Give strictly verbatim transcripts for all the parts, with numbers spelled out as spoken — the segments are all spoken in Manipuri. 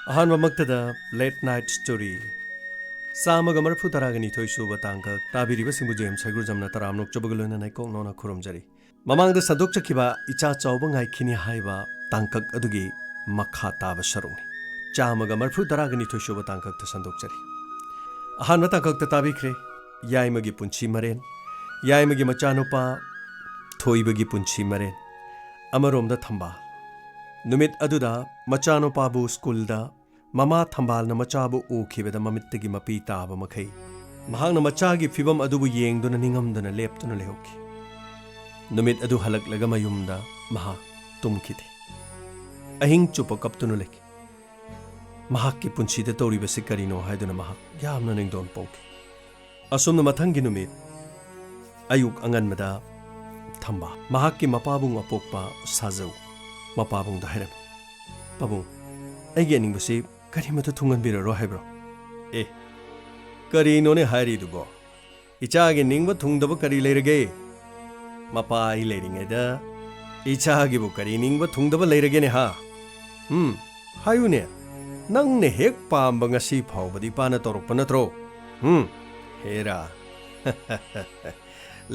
ꯑꯍꯥꯟꯕꯃꯛꯇꯗ Late Night Story ꯆꯥꯝꯃꯒ ꯃꯔꯤꯐꯨ ꯇꯔꯥꯒ ꯅꯤꯊꯣꯏ ꯁꯨꯕ ꯇꯥꯡꯀꯛ ꯇꯥꯕꯤꯔꯤꯕꯁꯤꯡꯕꯨ ꯖꯦꯝꯁ ꯍꯩꯒ꯭ꯔꯨꯖꯝꯅ ꯇꯔꯥꯝꯅ ꯑꯣꯛꯆꯕꯒ ꯂꯣꯏꯅꯅ ꯏꯀꯣꯛ ꯅꯧꯅ ꯈꯨꯔꯨꯝꯖꯔꯤ꯫ ꯃꯃꯥꯡꯗ ꯁꯟꯗꯣꯛꯆꯈꯤꯕ ꯏꯆꯥ ꯆꯥꯎꯕ ꯉꯥꯏꯈꯤꯅꯤ ꯍꯥꯏꯕ ꯇꯥꯡꯀꯛ ꯑꯗꯨꯒꯤ ꯃꯈꯥ ꯇꯥꯕ ꯁꯔꯨꯛꯅꯤ꯫ ꯆꯥꯝꯃꯒ ꯃꯔꯤꯐꯨ ꯇꯔꯥꯒ ꯅꯤꯊꯣꯏ ꯁꯨꯕ ꯇꯥꯡꯀꯛꯇ ꯁꯟꯗꯣꯛꯆꯔꯤ꯫ ꯑꯍꯥꯟꯕ ꯇꯥꯡꯀꯛꯇ ꯇꯥꯕꯤꯈ꯭ꯔꯦ, ꯌꯥꯏꯃꯒꯤ ꯄꯨꯟꯁꯤ ꯃꯔꯦꯟ, ꯌꯥꯏꯃꯒꯤ ꯃꯆꯥꯅꯨꯄꯥ ꯊꯣꯏꯕꯒꯤ ꯄꯨꯟꯁꯤ ꯃꯔꯦꯟ꯫ ꯑꯃꯔꯣꯝꯗ ꯊꯝꯕꯥꯜ꯫ ꯅꯨꯃꯤꯠ ꯑꯗꯨꯗ ꯃꯆꯥꯅꯨꯄꯥꯕꯨ ꯁ꯭ꯀꯨꯜꯗ ꯃꯃꯥ ꯊꯝꯕꯥꯜꯅ ꯃꯆꯥꯕꯨ ꯎꯈꯤꯕꯗ ꯃꯃꯤꯠꯇꯒꯤ ꯃꯄꯤ ꯇꯥꯕ ꯃꯈꯩ ꯃꯍꯥꯛꯅ ꯃꯆꯥꯒꯤ ꯐꯤꯕꯝ ꯑꯗꯨꯕꯨ ꯌꯦꯡꯗꯨꯅ ꯅꯤꯡꯉꯝꯗꯅ ꯂꯦꯞꯇꯨꯅ ꯂꯩꯍꯧꯈꯤ꯫ ꯅꯨꯃꯤꯠ ꯑꯗꯨ ꯍꯜꯂꯛꯂꯒ ꯃꯌꯨꯝꯗ ꯃꯍꯥꯛ ꯇꯨꯝꯈꯤꯗꯦ꯫ ꯑꯍꯤꯡ ꯆꯨꯞꯄ ꯀꯞꯇꯨꯅ ꯂꯩꯈꯤ꯫ ꯃꯍꯥꯛꯀꯤ ꯄꯨꯟꯁꯤꯗ ꯇꯧꯔꯤꯕꯁꯤ ꯀꯔꯤꯅꯣ ꯍꯥꯏꯗꯨꯅ ꯃꯍꯥꯛ ꯌꯥꯝꯅ ꯅꯤꯡꯗꯣꯟ ꯄꯣꯛꯈꯤ꯫ ꯑꯁꯨꯝꯅ ꯃꯊꯪꯒꯤ ꯅꯨꯃꯤꯠ ꯑꯌꯨꯛ ꯑꯉꯟꯕꯗ ꯊꯝꯕꯥꯜ ꯃꯍꯥꯛꯀꯤ ꯃꯄꯥꯕꯨꯡ ꯑꯄꯣꯛꯄ ꯁꯥꯖꯧ ꯃꯄꯥꯕꯨꯡꯗ ꯍꯥꯏꯔꯝꯃꯤ, "ꯄꯥꯕꯨꯡ, ꯑꯩꯒꯤ ꯑꯅꯤꯡꯕꯁꯤ ꯀꯔꯤꯃꯠꯇ ꯊꯨꯡꯍꯟꯕꯤꯔꯔꯣ ꯍꯥꯏꯕ꯭ꯔꯣ?" "ꯑꯦ, ꯀꯔꯤꯅꯣꯅꯦ ꯍꯥꯏꯔꯤꯗꯨꯕꯣ? ꯏꯆꯥꯒꯤ ꯅꯤꯡꯕ ꯊꯨꯡꯗꯕ ꯀꯔꯤ ꯂꯩꯔꯒꯦ? ꯃꯄꯥ ꯑꯩ ꯂꯩꯔꯤꯉꯩꯗ ꯏꯆꯥꯒꯤꯕꯨ ꯀꯔꯤ ꯅꯤꯡꯕ ꯊꯨꯡꯗꯕ ꯂꯩꯔꯒꯦꯅꯦ ꯍꯥ? ꯎꯝ, ꯍꯥꯏꯌꯨꯅꯦ, ꯅꯪꯅ ꯍꯦꯛ ꯄꯥꯝꯕ ꯉꯁꯤ ꯐꯥꯎꯕꯗꯤ ꯏꯄꯥꯅ ꯇꯧꯔꯛꯄ ꯅꯠꯇ꯭ꯔꯣ? ꯎꯝ, ꯍꯦꯔꯥ,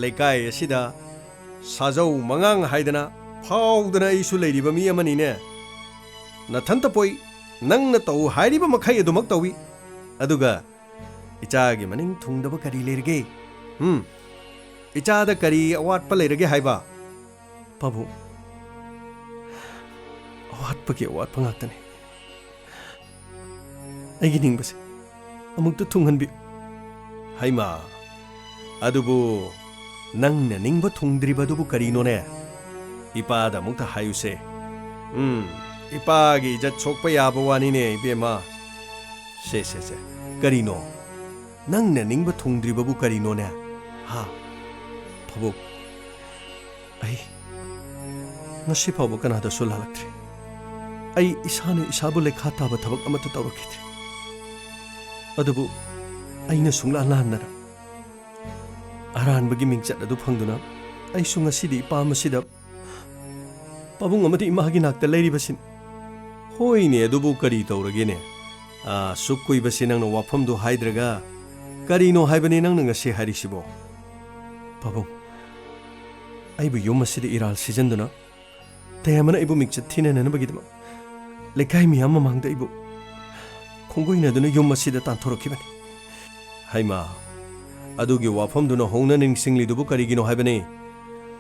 ꯂꯩꯀꯥꯏ ꯑꯁꯤꯗ ꯁꯥꯖꯧ ꯃꯉꯥꯡ ꯍꯥꯏꯗꯅ ꯐꯥꯎꯗꯅ ꯑꯩꯁꯨ ꯂꯩꯔꯤꯕ ꯃꯤ ꯑꯃꯅꯤꯅꯦ꯫ ꯅꯊꯟꯇ ꯄꯣꯏ, ꯅꯪꯅ ꯇꯧ ꯍꯥꯏꯔꯤꯕ ꯃꯈꯩ ꯑꯗꯨꯃꯛ ꯇꯧꯏ꯫ ꯑꯗꯨꯒ ꯏꯆꯥꯒꯤ ꯃꯅꯤꯡ ꯊꯨꯡꯗꯕ ꯀꯔꯤ ꯂꯩꯔꯒꯦ? ꯎꯝ? ꯏꯆꯥꯗ ꯀꯔꯤ ꯑꯋꯥꯠꯄ ꯂꯩꯔꯒꯦ ꯍꯥꯏꯕ?" "ꯄꯥꯕꯨꯡ, ꯑꯋꯥꯠꯄꯒꯤ ꯑꯋꯥꯠꯄ ꯉꯥꯛꯇꯅꯤ꯫ ꯑꯩꯒꯤ ꯅꯤꯡꯕꯁꯦ ꯑꯃꯨꯛꯇ ꯊꯨꯡꯍꯟꯕꯤꯌꯨ꯫" "ꯍꯩꯃꯥ, ꯑꯗꯨꯕꯨ ꯅꯪꯅ ꯅꯤꯡꯕ ꯊꯨꯡꯗ꯭ꯔꯤꯕꯗꯨꯕꯨ ꯀꯔꯤꯅꯣꯅꯦ? ꯏꯄꯥꯗ ꯑꯃꯨꯛꯇ ꯍꯥꯏꯌꯨꯁꯦ꯫ ꯎꯝ, ꯏꯄꯥꯒꯤ ꯏꯖꯠ ꯁꯣꯛꯄ ꯌꯥꯕ ꯋꯥꯅꯤꯅꯦ, ꯏꯕꯦꯝꯃ꯫ ꯁꯦ, ꯁꯦ, ꯁꯦ, ꯀꯔꯤꯅꯣ? ꯅꯪꯅ ꯅꯤꯡꯕ ꯊꯨꯡꯗ꯭ꯔꯤꯕꯕꯨ ꯀꯔꯤꯅꯣꯅꯦ? ꯍꯥ? ꯄꯥꯕꯨꯡ, ꯑꯩ ꯉꯁꯤ ꯐꯥꯎꯕ ꯀꯅꯥꯗꯁꯨ ꯂꯥꯜꯂꯛꯇ꯭ꯔꯤ꯫ ꯑꯩ ꯏꯁꯥꯅ ꯏꯁꯥꯕꯨ ꯂꯩꯈꯥ ꯇꯥꯕ ꯊꯕꯛ ꯑꯃꯠꯇ ꯇꯧꯔꯛꯈꯤꯗ꯭ꯔꯤ꯫ ꯑꯗꯨꯕꯨ ꯑꯩꯅ ꯁꯨꯡꯂꯥꯟ ꯂꯥꯟꯗꯅ ꯑꯔꯥꯟꯕꯒꯤ ꯃꯤꯡꯆꯠ ꯑꯗꯨ ꯐꯪꯗꯨꯅ ꯑꯩꯁꯨ ꯉꯁꯤꯗꯤ ꯏꯄꯥꯝ ꯑꯁꯤꯗ ꯄꯥꯕꯨꯡ ꯑꯃꯗꯤ ꯏꯃꯥꯒꯤ ꯅꯥꯛꯇ ꯂꯩꯔꯤꯕꯁꯤꯅꯤ꯫ ꯍꯣꯏꯅꯦ, ꯑꯗꯨꯕꯨ ꯀꯔꯤ ꯇꯧꯔꯒꯦꯅꯦ? ꯑꯥ, ꯑꯁꯨꯛ ꯀꯨꯏꯕꯁꯤ ꯅꯪꯅ ꯋꯥꯐꯝꯗꯨ ꯍꯥꯏꯗ꯭ꯔꯒ ꯀꯔꯤꯅꯣ ꯍꯥꯏꯕꯅꯦ ꯅꯪꯅ ꯉꯁꯤ ꯍꯥꯏꯔꯤꯁꯤꯕꯣ? ꯄꯥꯕꯨꯡ, ꯑꯩꯕꯨ ꯌꯨꯝ ꯑꯁꯤꯗ ꯏꯔꯥꯜ ꯁꯤꯖꯤꯟꯗꯨꯅ ꯇꯌꯥꯝꯕꯅ ꯑꯩꯕꯨ ꯃꯤꯡꯆꯠ ꯊꯤꯅꯅꯅꯕꯒꯤꯗꯃꯛ ꯂꯩꯀꯥꯏ ꯃꯤꯌꯥꯝ ꯃꯃꯥꯡꯗ ꯑꯩꯕꯨ ꯈꯣꯡꯒꯣꯏꯅꯗꯨꯅ ꯌꯨꯝ ꯑꯁꯤꯗ ꯇꯥꯟꯊꯣꯔꯛꯈꯤꯕꯅꯤ꯫ ꯍꯩꯃꯥ, ꯑꯗꯨꯒꯤ ꯋꯥꯐꯝꯗꯨꯅ ꯍꯧꯅ ꯅꯤꯡꯁꯤꯡꯂꯤꯗꯨꯕꯨ ꯀꯔꯤꯒꯤꯅꯣ ꯍꯥꯏꯕꯅꯤ?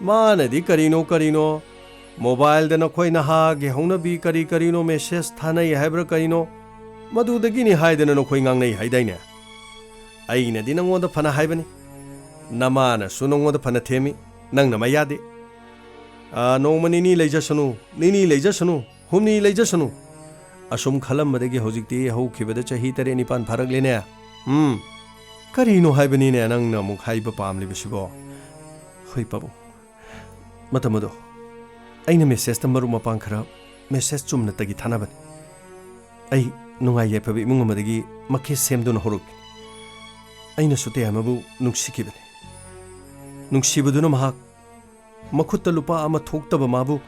ꯃꯥꯅꯗꯤ ꯀꯔꯤꯅꯣ ꯀꯔꯤꯅꯣ, ꯃꯣꯕꯥꯏꯜꯗ ꯅꯈꯣꯏ ꯅꯍꯥꯒꯤ ꯍꯧꯅꯕꯤ ꯀꯔꯤ ꯀꯔꯤꯅꯣ ꯃꯦꯁꯦꯖ ꯊꯥꯅꯩ ꯍꯥꯏꯕ꯭ꯔꯥ ꯀꯔꯤꯅꯣ, ꯃꯗꯨꯗꯒꯤꯅꯤ ꯍꯥꯏꯗꯅ ꯅꯈꯣꯏ ꯉꯥꯡꯅꯩ ꯍꯥꯏꯗꯥꯏꯅꯦ? ꯑꯩꯅꯗꯤ ꯅꯉꯣꯟꯗ ꯐꯅ ꯍꯥꯏꯕꯅꯤ, ꯅꯃꯥꯅꯁꯨ ꯅꯉꯣꯟꯗ ꯐꯅ ꯊꯦꯝꯃꯤ, ꯅꯪꯅ ꯃꯌꯥꯗꯦ꯫ ꯑꯥ, ꯅꯣꯡꯃ ꯅꯤꯅꯤ ꯂꯩꯖꯁꯅꯨ, ꯅꯤꯅꯤ ꯂꯩꯖꯁꯅꯨ, ꯍꯨꯝꯅꯤ ꯂꯩꯖꯁꯅꯨ꯫ ꯑꯁꯨꯝ ꯈꯜꯂꯝꯕꯗꯒꯤ ꯍꯧꯖꯤꯛꯇꯤ ꯍꯧꯈꯤꯕꯗ ꯆꯍꯤ ꯇꯔꯦꯠ ꯅꯤꯄꯥꯟ ꯐꯥꯔꯛꯂꯦꯅꯦ꯫ ꯎꯝ, ꯀꯔꯤꯅꯣ ꯍꯥꯏꯕꯅꯤꯅꯦ ꯅꯪꯅ ꯑꯃꯨꯛ ꯍꯥꯏꯕ ꯄꯥꯝꯂꯤꯕꯁꯤꯕꯣ? ꯍꯣꯏ ꯄꯥꯕꯨꯡ, ꯃꯇꯝ ꯑꯗꯣ ꯑꯩꯅ ꯃꯦꯁꯦꯖꯇ ꯃꯔꯨꯞ ꯃꯄꯥꯡ ꯈꯔ ꯃꯦꯁꯦꯖ ꯆꯨꯝꯅꯇꯒꯤ ꯊꯥꯅꯕꯅꯤ꯫ ꯑꯩ ꯅꯨꯡꯉꯥꯏ ꯌꯥꯏꯐꯕ ꯏꯃꯨꯡ ꯑꯃꯗꯒꯤ ꯃꯈꯦ ꯁꯦꯝꯗꯨꯅ ꯍꯧꯔꯛꯄꯅꯤ꯫ ꯑꯩꯅꯁꯨ ꯇꯌꯥꯝꯕꯕꯨ ꯅꯨꯡꯁꯤꯈꯤꯕꯅꯤ꯫ ꯅꯨꯡꯁꯤꯕꯗꯨꯅ ꯃꯍꯥꯛ ꯃꯈꯨꯠꯇ ꯂꯨꯄꯥ ꯑꯃ ꯊꯣꯛꯇꯕ ꯃꯥꯕꯨ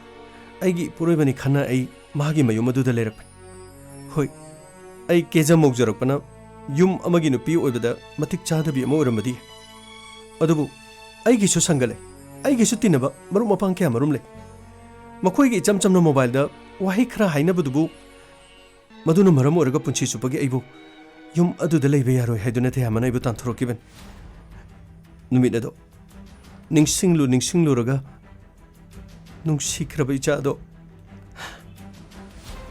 ꯑꯩꯒꯤ ꯏꯄꯨꯔꯣꯏꯕꯅꯤ ꯈꯟꯅ ꯑꯩ ꯃꯥꯒꯤ ꯃꯌꯨꯝ ꯑꯗꯨꯗ ꯂꯩꯔꯛꯄꯅꯤ꯫ ꯍꯣꯏ, ꯑꯩ ꯀꯦꯖ ꯃꯧꯖꯔꯛꯄꯅ ꯌꯨꯝ ꯑꯃꯒꯤ ꯅꯨꯄꯤ ꯑꯣꯏꯕꯗ ꯃꯇꯤꯛ ꯆꯥꯗꯕꯤ ꯑꯃ ꯑꯣꯏꯔꯝꯕꯗꯤ ꯌꯥꯏ꯫ ꯑꯗꯨꯕꯨ ꯑꯩꯒꯤꯁꯨ ꯁꯪꯒ ꯂꯩ, ꯑꯩꯒꯤꯁꯨ ꯇꯤꯟꯅꯕ ꯃꯔꯨꯞ ꯃꯄꯥꯡ ꯀꯌꯥ ꯃꯔꯨꯝ ꯂꯩ꯫ ꯃꯈꯣꯏꯒꯤ ꯏꯆꯝ ꯆꯝꯅ ꯃꯣꯕꯥꯏꯜꯗ ꯋꯥꯍꯩ ꯈꯔ ꯍꯥꯏꯅꯕꯗꯨꯕꯨ ꯃꯗꯨꯅ ꯃꯔꯝ ꯑꯣꯏꯔꯒ ꯄꯨꯟꯁꯤ ꯆꯨꯞꯄꯒꯤ ꯑꯩꯕꯨ ꯌꯨꯝ ꯑꯗꯨꯗ ꯂꯩꯕ ꯌꯥꯔꯣꯏ ꯍꯥꯏꯗꯨꯅ ꯇꯌꯥꯝꯕꯅ ꯑꯩꯕꯨ ꯇꯥꯟꯊꯣꯔꯛꯈꯤꯕꯅꯤ꯫ ꯅꯨꯃꯤꯠ ꯑꯗꯣ ꯅꯤꯡꯁꯤꯡꯂꯨ ꯅꯤꯡꯁꯤꯡꯂꯨꯔꯒ ꯅꯨꯡꯁꯤꯈ꯭ꯔꯕ ꯏꯆꯥꯗꯣ,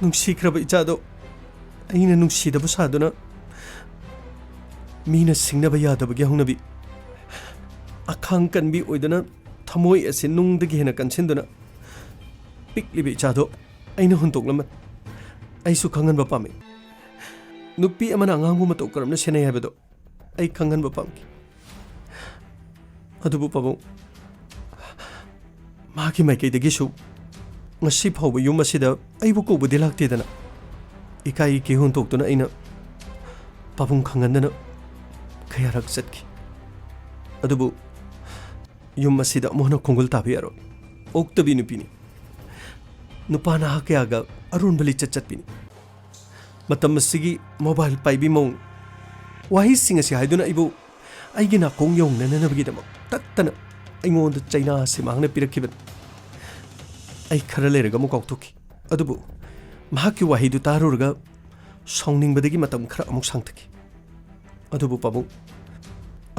ꯅꯨꯡꯁꯤꯈ꯭ꯔꯕ ꯏꯆꯥꯗꯣ ꯑꯩꯅ ꯅꯨꯡꯁꯤꯗꯕ ꯁꯥꯗꯨꯅ ꯃꯤꯅ ꯁꯤꯡꯅꯕ ꯌꯥꯗꯕꯒꯤ ꯍꯧꯅꯕꯤ, ꯑꯈꯥꯡ ꯀꯟꯕꯤ ꯑꯣꯏꯗꯨꯅ ꯊꯃꯣꯏ ꯑꯁꯤ ꯅꯨꯡꯗꯒꯤ ꯍꯦꯟꯅ ꯀꯟꯁꯤꯟꯗꯨꯅ ꯄꯤꯛꯂꯤꯕ ꯏꯆꯥꯗꯣ ꯑꯩꯅ ꯍꯨꯟꯗꯣꯛꯂꯝꯃꯦ꯫ ꯑꯩꯁꯨ ꯈꯪꯍꯟꯕ ꯄꯥꯝꯃꯤ꯫ ꯅꯨꯄꯤ ꯑꯃꯅ ꯑꯉꯥꯡꯕꯨ ꯃꯇꯧ ꯀꯔꯝꯅ ꯁꯦꯟꯅꯩ ꯍꯥꯏꯕꯗꯣ ꯑꯩ ꯈꯪꯍꯟꯕ ꯄꯥꯝꯈꯤ꯫ ꯑꯗꯨꯕꯨ ꯄꯥꯕꯨꯡ, ꯃꯥꯒꯤ ꯃꯥꯏꯀꯩꯗꯒꯤꯁꯨ ꯉꯁꯤ ꯐꯥꯎꯕ ꯌꯨꯝ ꯑꯁꯤꯗ ꯑꯩꯕꯨ ꯀꯧꯕꯗꯤ ꯂꯥꯛꯇꯦꯗꯅ꯫ ꯏꯀꯥꯏ ꯏꯀꯦ ꯍꯨꯟꯗꯣꯛꯇꯨꯅ ꯑꯩꯅ ꯄꯥꯕꯨꯡ ꯈꯪꯍꯟꯗꯅ ꯀꯌꯥꯔꯛ ꯆꯠꯈꯤ꯫ ꯑꯗꯨꯕꯨ ꯌꯨꯝ ꯑꯁꯤꯗ ꯑꯃꯨꯛ ꯍꯟꯅ ꯈꯣꯡꯒꯨꯜ ꯇꯥꯕ ꯌꯥꯔꯣꯏ꯫ ꯑꯣꯛꯇꯕꯤ ꯅꯨꯄꯤꯅꯤ꯫ ꯅꯨꯄꯥ ꯅꯍꯥ ꯀꯌꯥꯒ ꯑꯔꯣꯟꯕ ꯂꯤꯆꯠ ꯆꯠꯄꯤꯅꯤ꯫ ꯃꯇꯝ ꯑꯁꯤꯒꯤ ꯃꯣꯕꯥꯏꯜ ꯄꯥꯏꯕꯤ ꯃꯑꯣꯡ, ꯋꯥꯍꯩꯁꯤꯡ ꯑꯁꯤ ꯍꯥꯏꯗꯨꯅ ꯑꯩꯕꯨ ꯑꯩꯒꯤ ꯅꯥꯀꯣꯡ ꯌꯧꯅꯅꯕꯒꯤꯗꯃꯛ ꯇꯠꯇꯅ ꯑꯩꯉꯣꯟꯗ ꯆꯩꯅꯥ ꯑꯁꯤ ꯃꯍꯥꯛꯅ ꯄꯤꯔꯛꯈꯤꯕꯅꯤ꯫ ꯑꯩ ꯈꯔ ꯂꯩꯔꯒ ꯑꯃꯨꯛ ꯀꯥꯎꯊꯣꯛꯈꯤ꯫ ꯑꯗꯨꯕꯨ ꯃꯍꯥꯛꯀꯤ ꯋꯥꯍꯩꯗꯨ ꯇꯥꯔꯨꯔꯒ ꯁꯥꯎꯅꯤꯡꯕꯗꯒꯤ ꯃꯇꯝ ꯈꯔ ꯑꯃꯨꯛ ꯁꯥꯡꯊꯈꯤ꯫ ꯑꯗꯨꯕꯨ ꯄꯥꯕꯨꯡ,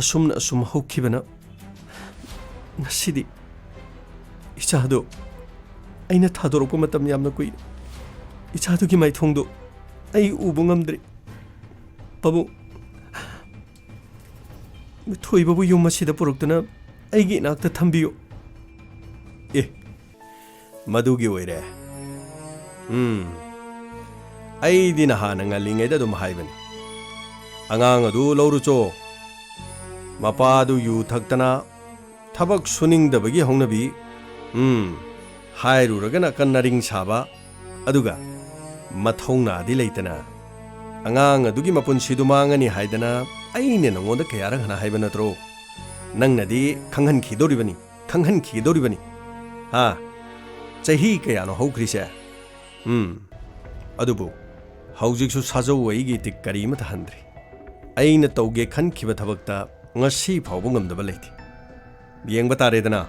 ꯑꯁꯨꯝꯅ ꯑꯁꯨꯝ ꯍꯧꯈꯤꯕꯅ ꯉꯁꯤꯗꯤ ꯏꯆꯥꯗꯣ ꯑꯩꯅ ꯊꯥꯗꯣꯔꯛꯄ ꯃꯇꯝ ꯌꯥꯝꯅ ꯀꯨꯏꯔꯦ꯫ ꯏꯆꯥꯗꯨꯒꯤ ꯃꯥꯏꯊꯣꯡꯗꯣ ꯑꯩ ꯎꯕ ꯉꯝꯗ꯭ꯔꯦ꯫ ꯄꯥꯕꯨꯡ, ꯊꯣꯏꯕꯕꯨ ꯌꯨꯝ ꯑꯁꯤꯗ ꯄꯨꯔꯛꯇꯨꯅ ꯑꯩꯒꯤ ꯏꯅꯥꯛꯇ ꯊꯝꯕꯤꯌꯨ꯫ ꯑꯦ, ꯃꯗꯨꯒꯤ ꯑꯣꯏꯔꯦ꯫ ꯎꯝ, ꯑꯩꯗꯤ ꯅꯍꯥꯟꯅ ꯉꯜꯂꯤꯉꯩꯗ ꯑꯗꯨꯝ ꯍꯥꯏꯕꯅꯤ, "ꯑꯉꯥꯡ ꯑꯗꯨ ꯂꯧꯔꯨꯆꯣ꯫ ꯃꯄꯥꯗꯨ ꯌꯨ ꯊꯛꯇꯅ ꯊꯕꯛ ꯁꯨꯅꯤꯡꯗꯕꯒꯤ ꯍꯧꯅꯕꯤ, ꯎꯝ, ꯍꯥꯏꯔꯨꯔꯒꯅ ꯀꯟꯅꯔꯤꯡ ꯁꯥꯕ, ꯑꯗꯨꯒ ꯃꯊꯧꯅꯥꯗꯤ ꯂꯩꯇꯅ ꯑꯉꯥꯡ ꯑꯗꯨꯒꯤ ꯃꯄꯨꯟꯁꯤꯗꯨ ꯃꯥꯡꯉꯅꯤ ꯍꯥꯏꯗꯅ ꯑꯩꯅ ꯅꯉꯣꯟꯗ ꯀꯌꯥꯔꯛ ꯍꯥꯟꯅ ꯍꯥꯏꯕ ꯅꯠꯇ꯭ꯔꯣ? ꯅꯪꯅꯗꯤ ꯈꯪꯍꯟꯈꯤꯗꯧꯔꯤꯕꯅꯤ, ꯈꯪꯍꯟꯈꯤꯗꯧꯔꯤꯕꯅꯤ꯫ ꯍꯥ? ꯆꯍꯤ ꯀꯌꯥꯅꯣ ꯍꯧꯈ꯭ꯔꯤꯁꯦ? ꯎꯝ, ꯑꯗꯨꯕꯨ ꯍꯧꯖꯤꯛꯁꯨ ꯁꯥꯖꯧ ꯑꯩꯒꯤ ꯏꯇꯤꯛ ꯀꯔꯤꯃꯇ ꯍꯟꯗ꯭ꯔꯤ꯫ ꯑꯩꯅ ꯇꯧꯒꯦ ꯈꯟꯈꯤꯕ ꯊꯕꯛꯇ ꯉꯁꯤ ꯐꯥꯎꯕ ꯉꯝꯗꯕ ꯂꯩꯇꯦ꯫ ꯌꯦꯡꯕ ꯇꯥꯔꯦꯗꯅ꯫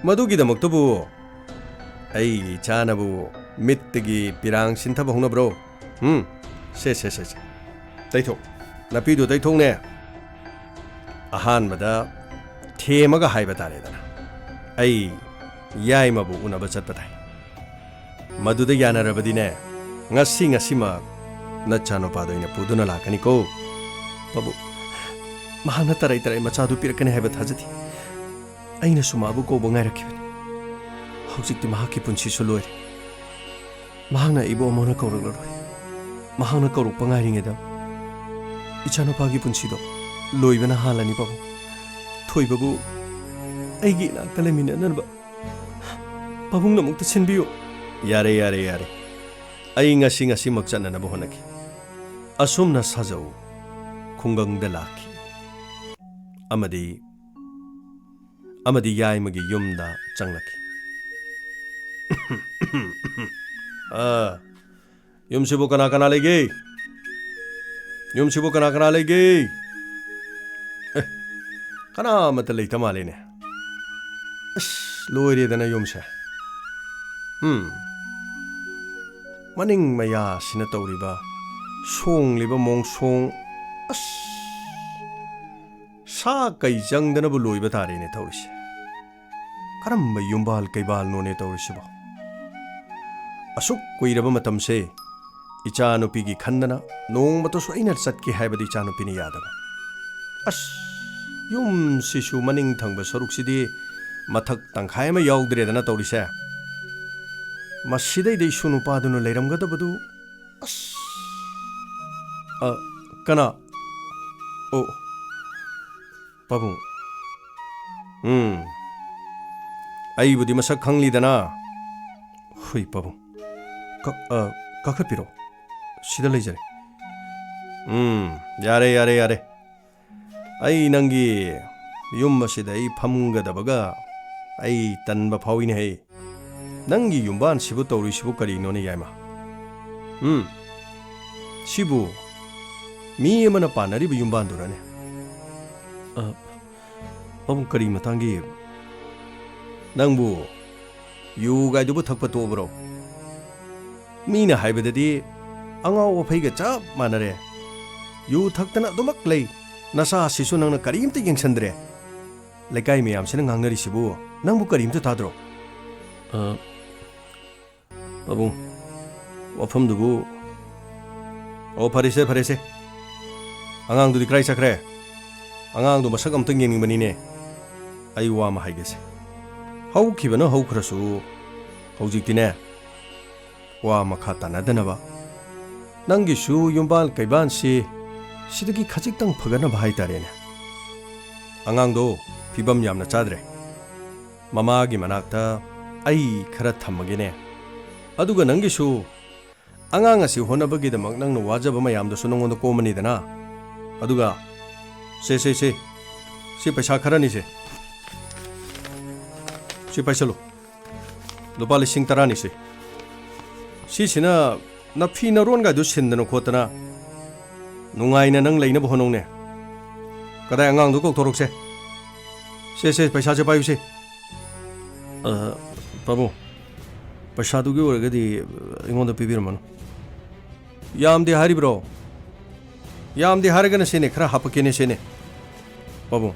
ꯃꯗꯨꯒꯤꯗꯃꯛꯇꯕꯨ ꯑꯩꯒꯤ ꯏꯆꯥꯅꯕꯨ ꯃꯤꯠꯇꯒꯤ ꯄꯤꯔꯥꯡ ꯁꯤꯟꯊꯕ ꯍꯧꯅꯕ꯭ꯔꯣ? ꯎꯝ, ꯁꯦ, ꯁꯦ, ꯁꯦ, ꯁꯦ꯫ ꯇꯩꯊꯣꯛ꯫ ꯅꯥꯄꯤꯗꯨ ꯇꯩꯊꯣꯛꯅꯦ꯫ ꯑꯍꯥꯟꯕꯗ ꯊꯦꯝꯃꯒ ꯍꯥꯏꯕ ꯇꯥꯔꯦꯗꯅ꯫ ꯑꯩ ꯌꯥꯏꯃꯕꯨ ꯎꯅꯕ ꯆꯠꯄ ꯇꯥꯏ꯫ ꯃꯗꯨꯗ ꯌꯥꯅꯔꯕꯗꯤꯅꯦ, ꯉꯁꯤ ꯉꯁꯤꯃꯛ ꯅꯆꯥꯅꯨꯄꯥꯗꯣ ꯑꯩꯅ ꯄꯨꯗꯨꯅ ꯂꯥꯛꯀꯅꯤꯀꯣ꯫ ꯄꯥꯕꯨꯡ, ꯃꯍꯥꯛꯅ ꯇꯔꯥꯏ ꯇꯔꯥꯏ ꯃꯆꯥꯗꯨ ꯄꯤꯔꯛꯀꯅꯤ ꯍꯥꯏꯕ ꯊꯥꯖꯗꯦ꯫ ꯑꯩꯅꯁꯨ ꯃꯥꯕꯨ ꯀꯧꯕ ꯉꯥꯏꯔꯛꯈꯤꯕꯅꯤ꯫ ꯍꯧꯖꯤꯛꯇꯤ ꯃꯍꯥꯛꯀꯤ ꯄꯨꯟꯁꯤꯁꯨ ꯂꯣꯏꯔꯦ꯫ ꯃꯍꯥꯛꯅ ꯑꯩꯕꯨ ꯑꯃꯨꯛ ꯍꯟꯅ ꯀꯧꯔꯛꯂꯔꯣꯏ꯫ ꯃꯍꯥꯛꯅ ꯀꯧꯔꯛꯄ ꯉꯥꯏꯔꯤꯉꯩꯗ ꯏꯆꯥꯅꯨꯄꯥꯒꯤ ꯄꯨꯟꯁꯤꯗꯣ ꯂꯣꯏꯕꯅ ꯍꯥꯜꯂꯅꯤ ꯄꯥꯕꯨꯡ꯫ ꯊꯣꯏꯕꯕꯨ ꯑꯩꯒꯤ ꯏꯅꯥꯛꯇ ꯂꯩꯃꯤꯟꯅꯅꯕ ꯄꯥꯕꯨꯡꯅ ꯑꯃꯨꯛꯇ ꯁꯤꯟꯕꯤꯌꯨ꯫ ꯌꯥꯔꯦ, ꯌꯥꯔꯦ, ꯌꯥꯔꯦ꯫ ꯑꯩ ꯉꯁꯤ ꯉꯁꯤꯃꯛ ꯆꯠꯅꯅꯕ ꯍꯣꯠꯅꯈꯤ꯫ ꯑꯁꯨꯝꯅ ꯁꯥꯖꯧ ꯈꯨꯡꯒꯪꯗ ꯂꯥꯛꯈꯤ꯫ ꯑꯃꯗꯤ, ꯑꯃꯗꯤ ꯌꯥꯏꯃꯒꯤ ꯌꯨꯝꯗ ꯆꯪꯂꯛꯈꯤ꯫ ꯑ, ꯌꯨꯝꯁꯤꯕꯨ ꯀꯅꯥ ꯀꯅꯥ ꯂꯩꯒꯦ? ꯌꯨꯝꯁꯤꯕꯨ ꯀꯅꯥ ꯀꯅꯥ ꯂꯩꯒꯦ? ꯑꯦ, ꯀꯅꯥ ꯑꯃꯠꯇ ꯂꯩꯇ ꯃꯥꯜꯂꯦꯅꯦ꯫ ꯑꯁ, ꯂꯣꯏꯔꯦꯗꯅ ꯌꯨꯝꯁꯦ꯫ ꯎꯝ꯫ ꯃꯅꯤꯡ ꯃꯌꯥꯁꯤꯅ ꯇꯧꯔꯤꯕ, ꯁꯣꯡꯂꯤꯕ ꯃꯣꯡꯁꯣꯡ, ꯑꯁ, ꯁꯥ ꯀꯩ ꯆꯪꯗꯅꯕꯨ ꯂꯣꯏꯕ ꯇꯥꯔꯦꯅꯦ ꯇꯧꯔꯤꯁꯦ꯫ ꯀꯔꯝꯕ ꯌꯨꯝꯕꯥꯜ ꯀꯩꯕꯥꯜꯅꯣꯅꯦ ꯇꯧꯔꯤꯁꯤꯕꯣ? ꯑꯁꯨꯛ ꯀꯨꯏꯔꯕ ꯃꯇꯝꯁꯦ ꯏꯆꯥꯅꯨꯄꯤꯒꯤ ꯈꯟꯗꯅ ꯅꯣꯡꯃꯇꯁꯨ ꯑꯩꯅ ꯆꯠꯀꯦ ꯍꯥꯏꯕꯗꯤ ꯏꯆꯥꯅꯨꯄꯤꯅ ꯌꯥꯗꯕ꯫ ꯑꯁ, ꯌꯨꯝꯁꯤꯁꯨ ꯃꯅꯤꯡ ꯊꯪꯕ ꯁꯔꯨꯛꯁꯤꯗꯤ ꯃꯊꯛ ꯇꯪꯈꯥꯏ ꯑꯃ ꯌꯥꯎꯗ꯭ꯔꯦꯗꯅ ꯇꯧꯔꯤꯁꯦ꯫ ꯃꯁꯤꯗꯩꯗ ꯏꯁꯨ ꯅꯨꯄꯥꯗꯨꯅ ꯂꯩꯔꯝꯒꯗꯕꯗꯨ꯫ ꯑꯁ꯫ ꯑ, ꯀꯅꯥ? ꯑꯣ, ꯄꯥꯕꯨꯡ꯫ ꯎꯝ꯫ ꯑꯩꯕꯨꯗꯤ ꯃꯁꯛ ꯈꯪꯂꯤꯗꯅ꯫ ꯍꯨꯏ ꯄꯥꯕꯨꯡ꯫ ꯀꯛ-, ꯑ, ꯀꯥꯈꯠꯄꯤꯔꯣ꯫ ꯁꯤꯗ ꯂꯩꯖꯔꯦ꯫ ꯎꯝ, ꯌꯥꯔꯦ, ꯌꯥꯔꯦ, ꯌꯥꯔꯦ꯫ ꯑꯩ ꯅꯪꯒꯤ ꯌꯨꯝ ꯑꯁꯤꯗ ꯑꯩ ꯐꯝꯒꯗꯕꯒ ꯑꯩ ꯇꯟꯕ ꯐꯥꯎꯏꯅꯦꯍꯦ꯫ ꯅꯪꯒꯤ ꯌꯨꯝꯕꯥꯟꯁꯤꯕꯨ ꯇꯧꯔꯤꯁꯤꯕꯨ ꯀꯔꯤꯅꯣꯅꯦ, ꯌꯥꯏꯃ? ꯎꯝ? ꯁꯤꯕꯨ ꯃꯤ ꯑꯃꯅ ꯄꯥꯟꯅꯔꯤꯕ ꯌꯨꯝꯕꯥꯟꯗꯨꯔꯅꯦ? ꯑ, ꯄꯥꯕꯨꯡ, ꯀꯔꯤ ꯃꯇꯥꯡꯒꯤ? ꯅꯪꯕꯨ ꯌꯨꯒꯥꯏꯗꯨꯕꯨ ꯊꯛꯄ ꯇꯣꯛꯑꯕ꯭ꯔꯣ? ꯃꯤꯅ ꯍꯥꯏꯕꯗꯗꯤ ꯑꯉꯥꯎ ꯑꯐꯩꯒ ꯆꯞ ꯃꯥꯟꯅꯔꯦ꯫ ꯌꯨ ꯊꯛꯇꯅ ꯑꯗꯨꯃꯛ ꯂꯩ꯫ ꯅꯆꯥꯁꯤꯁꯨ ꯅꯪꯅ ꯀꯔꯤꯝꯇ ꯌꯦꯡꯁꯟꯗ꯭ꯔꯦ꯫ ꯂꯩꯀꯥꯏ ꯃꯌꯥꯝꯁꯤꯅ ꯉꯥꯡꯅꯔꯤꯁꯤꯕꯨ ꯅꯪꯕꯨ ꯀꯔꯤꯝꯇ ꯇꯥꯗ꯭ꯔꯣ? ꯑ, ꯄꯥꯕꯨꯡ, ꯋꯥꯐꯝꯗꯨꯕꯨ, ꯑꯣ, ꯐꯔꯦꯁꯦ, ꯐꯔꯦꯁꯦ꯫ ꯑꯉꯥꯡꯗꯨꯗꯤ ꯀꯗꯥꯏ ꯆꯠꯈ꯭ꯔꯦ? ꯑꯉꯥꯡꯗꯣ ꯃꯁꯛ ꯑꯝꯇꯪ ꯌꯦꯡꯅꯤꯡꯕꯅꯤꯅꯦ꯫ ꯑꯩ ꯋꯥ ꯑꯃ ꯍꯥꯏꯒꯦꯁꯦ꯫ ꯍꯧꯈꯤꯕꯅ ꯍꯧꯈ꯭ꯔꯁꯨ, ꯍꯧꯖꯤꯛꯇꯤꯅꯦ, ꯋꯥ ꯃꯈꯥ ꯇꯥꯅꯗꯅꯕ, ꯅꯪꯒꯤꯁꯨ ꯌꯨꯝꯕꯥꯟ ꯀꯩꯕꯥꯟꯁꯤ ꯁꯤꯗꯒꯤ ꯈꯖꯤꯛꯇꯪ ꯐꯒꯠꯅꯕ ꯍꯥꯏꯇꯥꯔꯦꯅꯦ꯫ ꯑꯉꯥꯡꯗꯣ ꯐꯤꯕꯝ ꯌꯥꯝꯅ ꯆꯥꯗ꯭ꯔꯦ꯫ ꯃꯃꯥꯒꯤ ꯃꯅꯥꯛꯇ ꯑꯩ ꯈꯔ ꯊꯝꯃꯒꯦꯅꯦ꯫ ꯑꯗꯨꯒ ꯅꯪꯒꯤꯁꯨ ꯑꯉꯥꯡ ꯑꯁꯤ ꯍꯣꯠꯅꯕꯒꯤꯗꯃꯛ ꯅꯪꯅ ꯋꯥꯖꯕ ꯃꯌꯥꯝꯗꯨꯁꯨ ꯅꯪꯉꯣꯟꯗ ꯀꯣꯝꯃꯅꯤꯗꯅ꯫ ꯑꯗꯨꯒ ꯁꯦ, ꯁꯦ, ꯁꯦ, ꯁꯤ ꯄꯩꯁꯥ ꯈꯔꯅꯤꯁꯦ, ꯁꯤ ꯄꯥꯏꯁꯜꯂꯨ꯫ ꯂꯨꯄꯥ ꯂꯤꯁꯤꯡ ꯇꯔꯥꯅꯤꯁꯦ꯫ ꯁꯤꯁꯤꯅ ꯅꯐꯤ ꯅꯔꯣꯟꯒꯗꯨ ꯁꯤꯟꯗꯅ ꯈꯣꯠꯇꯅ ꯅꯨꯡꯉꯥꯏꯅ ꯅꯪ ꯂꯩꯅꯕ ꯍꯣꯠꯅꯧꯅꯦ꯫ ꯀꯗꯥꯏ, ꯑꯉꯥꯡꯗꯣ ꯀꯧꯊꯣꯔꯛꯁꯦ꯫ ꯁꯦ, ꯁꯦ, ꯄꯩꯁꯥꯁꯦ ꯄꯥꯏꯌꯨꯁꯦ꯫ ꯑ, ꯄꯥꯕꯨꯡ, ꯄꯩꯁꯥꯗꯨꯒꯤ ꯑꯣꯏꯔꯒꯗꯤ ꯑꯩꯉꯣꯟꯗ ꯄꯤꯕꯤꯔꯝꯃꯅꯨ꯫ ꯌꯥꯝꯗꯦ ꯍꯥꯏꯔꯤꯕ꯭ꯔꯣ? ꯌꯥꯝꯗꯦ ꯍꯥꯏꯔꯒꯅ ꯁꯦꯅꯦ, ꯈꯔ ꯍꯥꯞꯄꯛꯀꯦꯅꯦ ꯁꯦꯅꯦ꯫ ꯄꯥꯕꯨꯡ,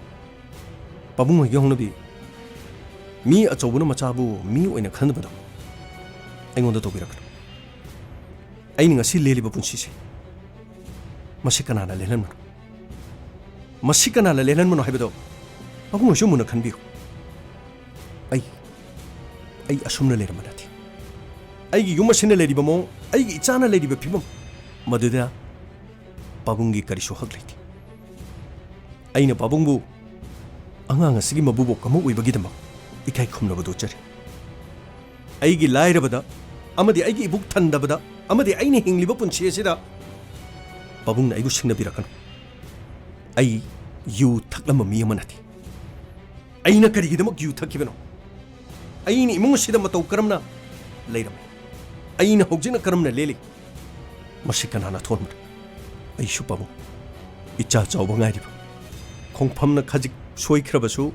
ꯄꯥꯕꯨꯡ ꯍꯣꯏꯒꯤ ꯍꯧꯅꯕꯤ, ꯃꯤ ꯑꯆꯧꯕꯅ ꯃꯆꯥꯕꯨ ꯃꯤ ꯑꯣꯏꯅ ꯈꯟꯗꯕꯗꯣ ꯑꯩꯉꯣꯟꯗ ꯇꯧꯕꯤꯔꯛꯀꯅꯨ꯫ ꯑꯩꯅ ꯉꯁꯤ ꯂꯦꯜꯂꯤꯕ ꯄꯨꯟꯁꯤꯁꯦ, ꯃꯁꯤ ꯀꯅꯥꯅ ꯂꯦꯜꯍꯟꯕꯅꯣ? ꯃꯁꯤ ꯀꯅꯥꯅ ꯂꯦꯜꯍꯟꯕꯅꯣ ꯍꯥꯏꯕꯗꯣ ꯄꯥꯕꯨꯡ ꯍꯣꯏꯁꯨ ꯃꯨꯟꯅ ꯈꯟꯕꯤꯌꯨ꯫ ꯑꯩ, ꯑꯩ ꯑꯁꯨꯝꯅ ꯂꯩꯔꯝꯕ ꯅꯠꯇꯦ꯫ ꯑꯩꯒꯤ ꯌꯨꯝ ꯑꯁꯤꯅ ꯂꯩꯔꯤꯕ ꯃꯑꯣꯡ, ꯑꯩꯒꯤ ꯏꯆꯥꯅ ꯂꯩꯔꯤꯕ ꯐꯤꯕꯝ, ꯃꯗꯨꯗ ꯄꯥꯕꯨꯡꯒꯤ ꯀꯔꯤꯁꯨ ꯍꯛ ꯂꯩꯇꯦ꯫ ꯑꯩꯅ ꯄꯥꯕꯨꯡꯕꯨ ꯑꯉꯥꯡ ꯑꯁꯤꯒꯤ ꯃꯕꯨꯕꯣꯛ ꯑꯃ ꯑꯣꯏꯕꯒꯤꯗꯃꯛ ꯏꯀꯥꯏ ꯈꯨꯝꯅꯕꯗꯨ ꯎꯠꯆꯔꯤ꯫ ꯑꯩꯒꯤ ꯂꯥꯏꯔꯕꯗ ꯑꯃꯗꯤ ꯑꯩꯒꯤ ꯏꯕꯨꯛ ꯊꯟꯗꯕꯗ ꯑꯃꯗꯤ ꯑꯩꯅ ꯍꯤꯡꯂꯤꯕ ꯄꯨꯟꯁꯤ ꯑꯁꯤꯗ ꯄꯥꯕꯨꯡꯅ ꯑꯩꯕꯨ ꯁꯤꯡꯅꯕꯤꯔꯛꯀꯅꯨ꯫ ꯑꯩ ꯌꯨ ꯊꯛꯂꯝꯕ ꯃꯤ ꯑꯃ ꯅꯠꯇꯦ꯫ ꯑꯩꯅ ꯀꯔꯤꯒꯤꯗꯃꯛ ꯌꯨ ꯊꯛꯈꯤꯕꯅꯣ? ꯑꯩꯅ ꯏꯃꯨꯡ ꯑꯁꯤꯗ ꯃꯇꯧ ꯀꯔꯝꯅ ꯂꯩꯔꯝꯃꯤ? ꯑꯩꯅ ꯍꯧꯖꯤꯛꯅ ꯀꯔꯝꯅ ꯂꯦꯜꯂꯤ? ꯃꯁꯤ ꯀꯅꯥꯅ ꯊꯣꯟꯕꯅꯣ? ꯑꯩꯁꯨ ꯄꯥꯕꯨꯡ, ꯏꯆꯥ ꯆꯥꯎꯕ ꯉꯥꯏꯔꯤꯕ꯫ ꯈꯣꯡꯐꯝꯅ ꯈꯖꯤꯛ ꯁꯣꯏꯈ꯭ꯔꯕꯁꯨ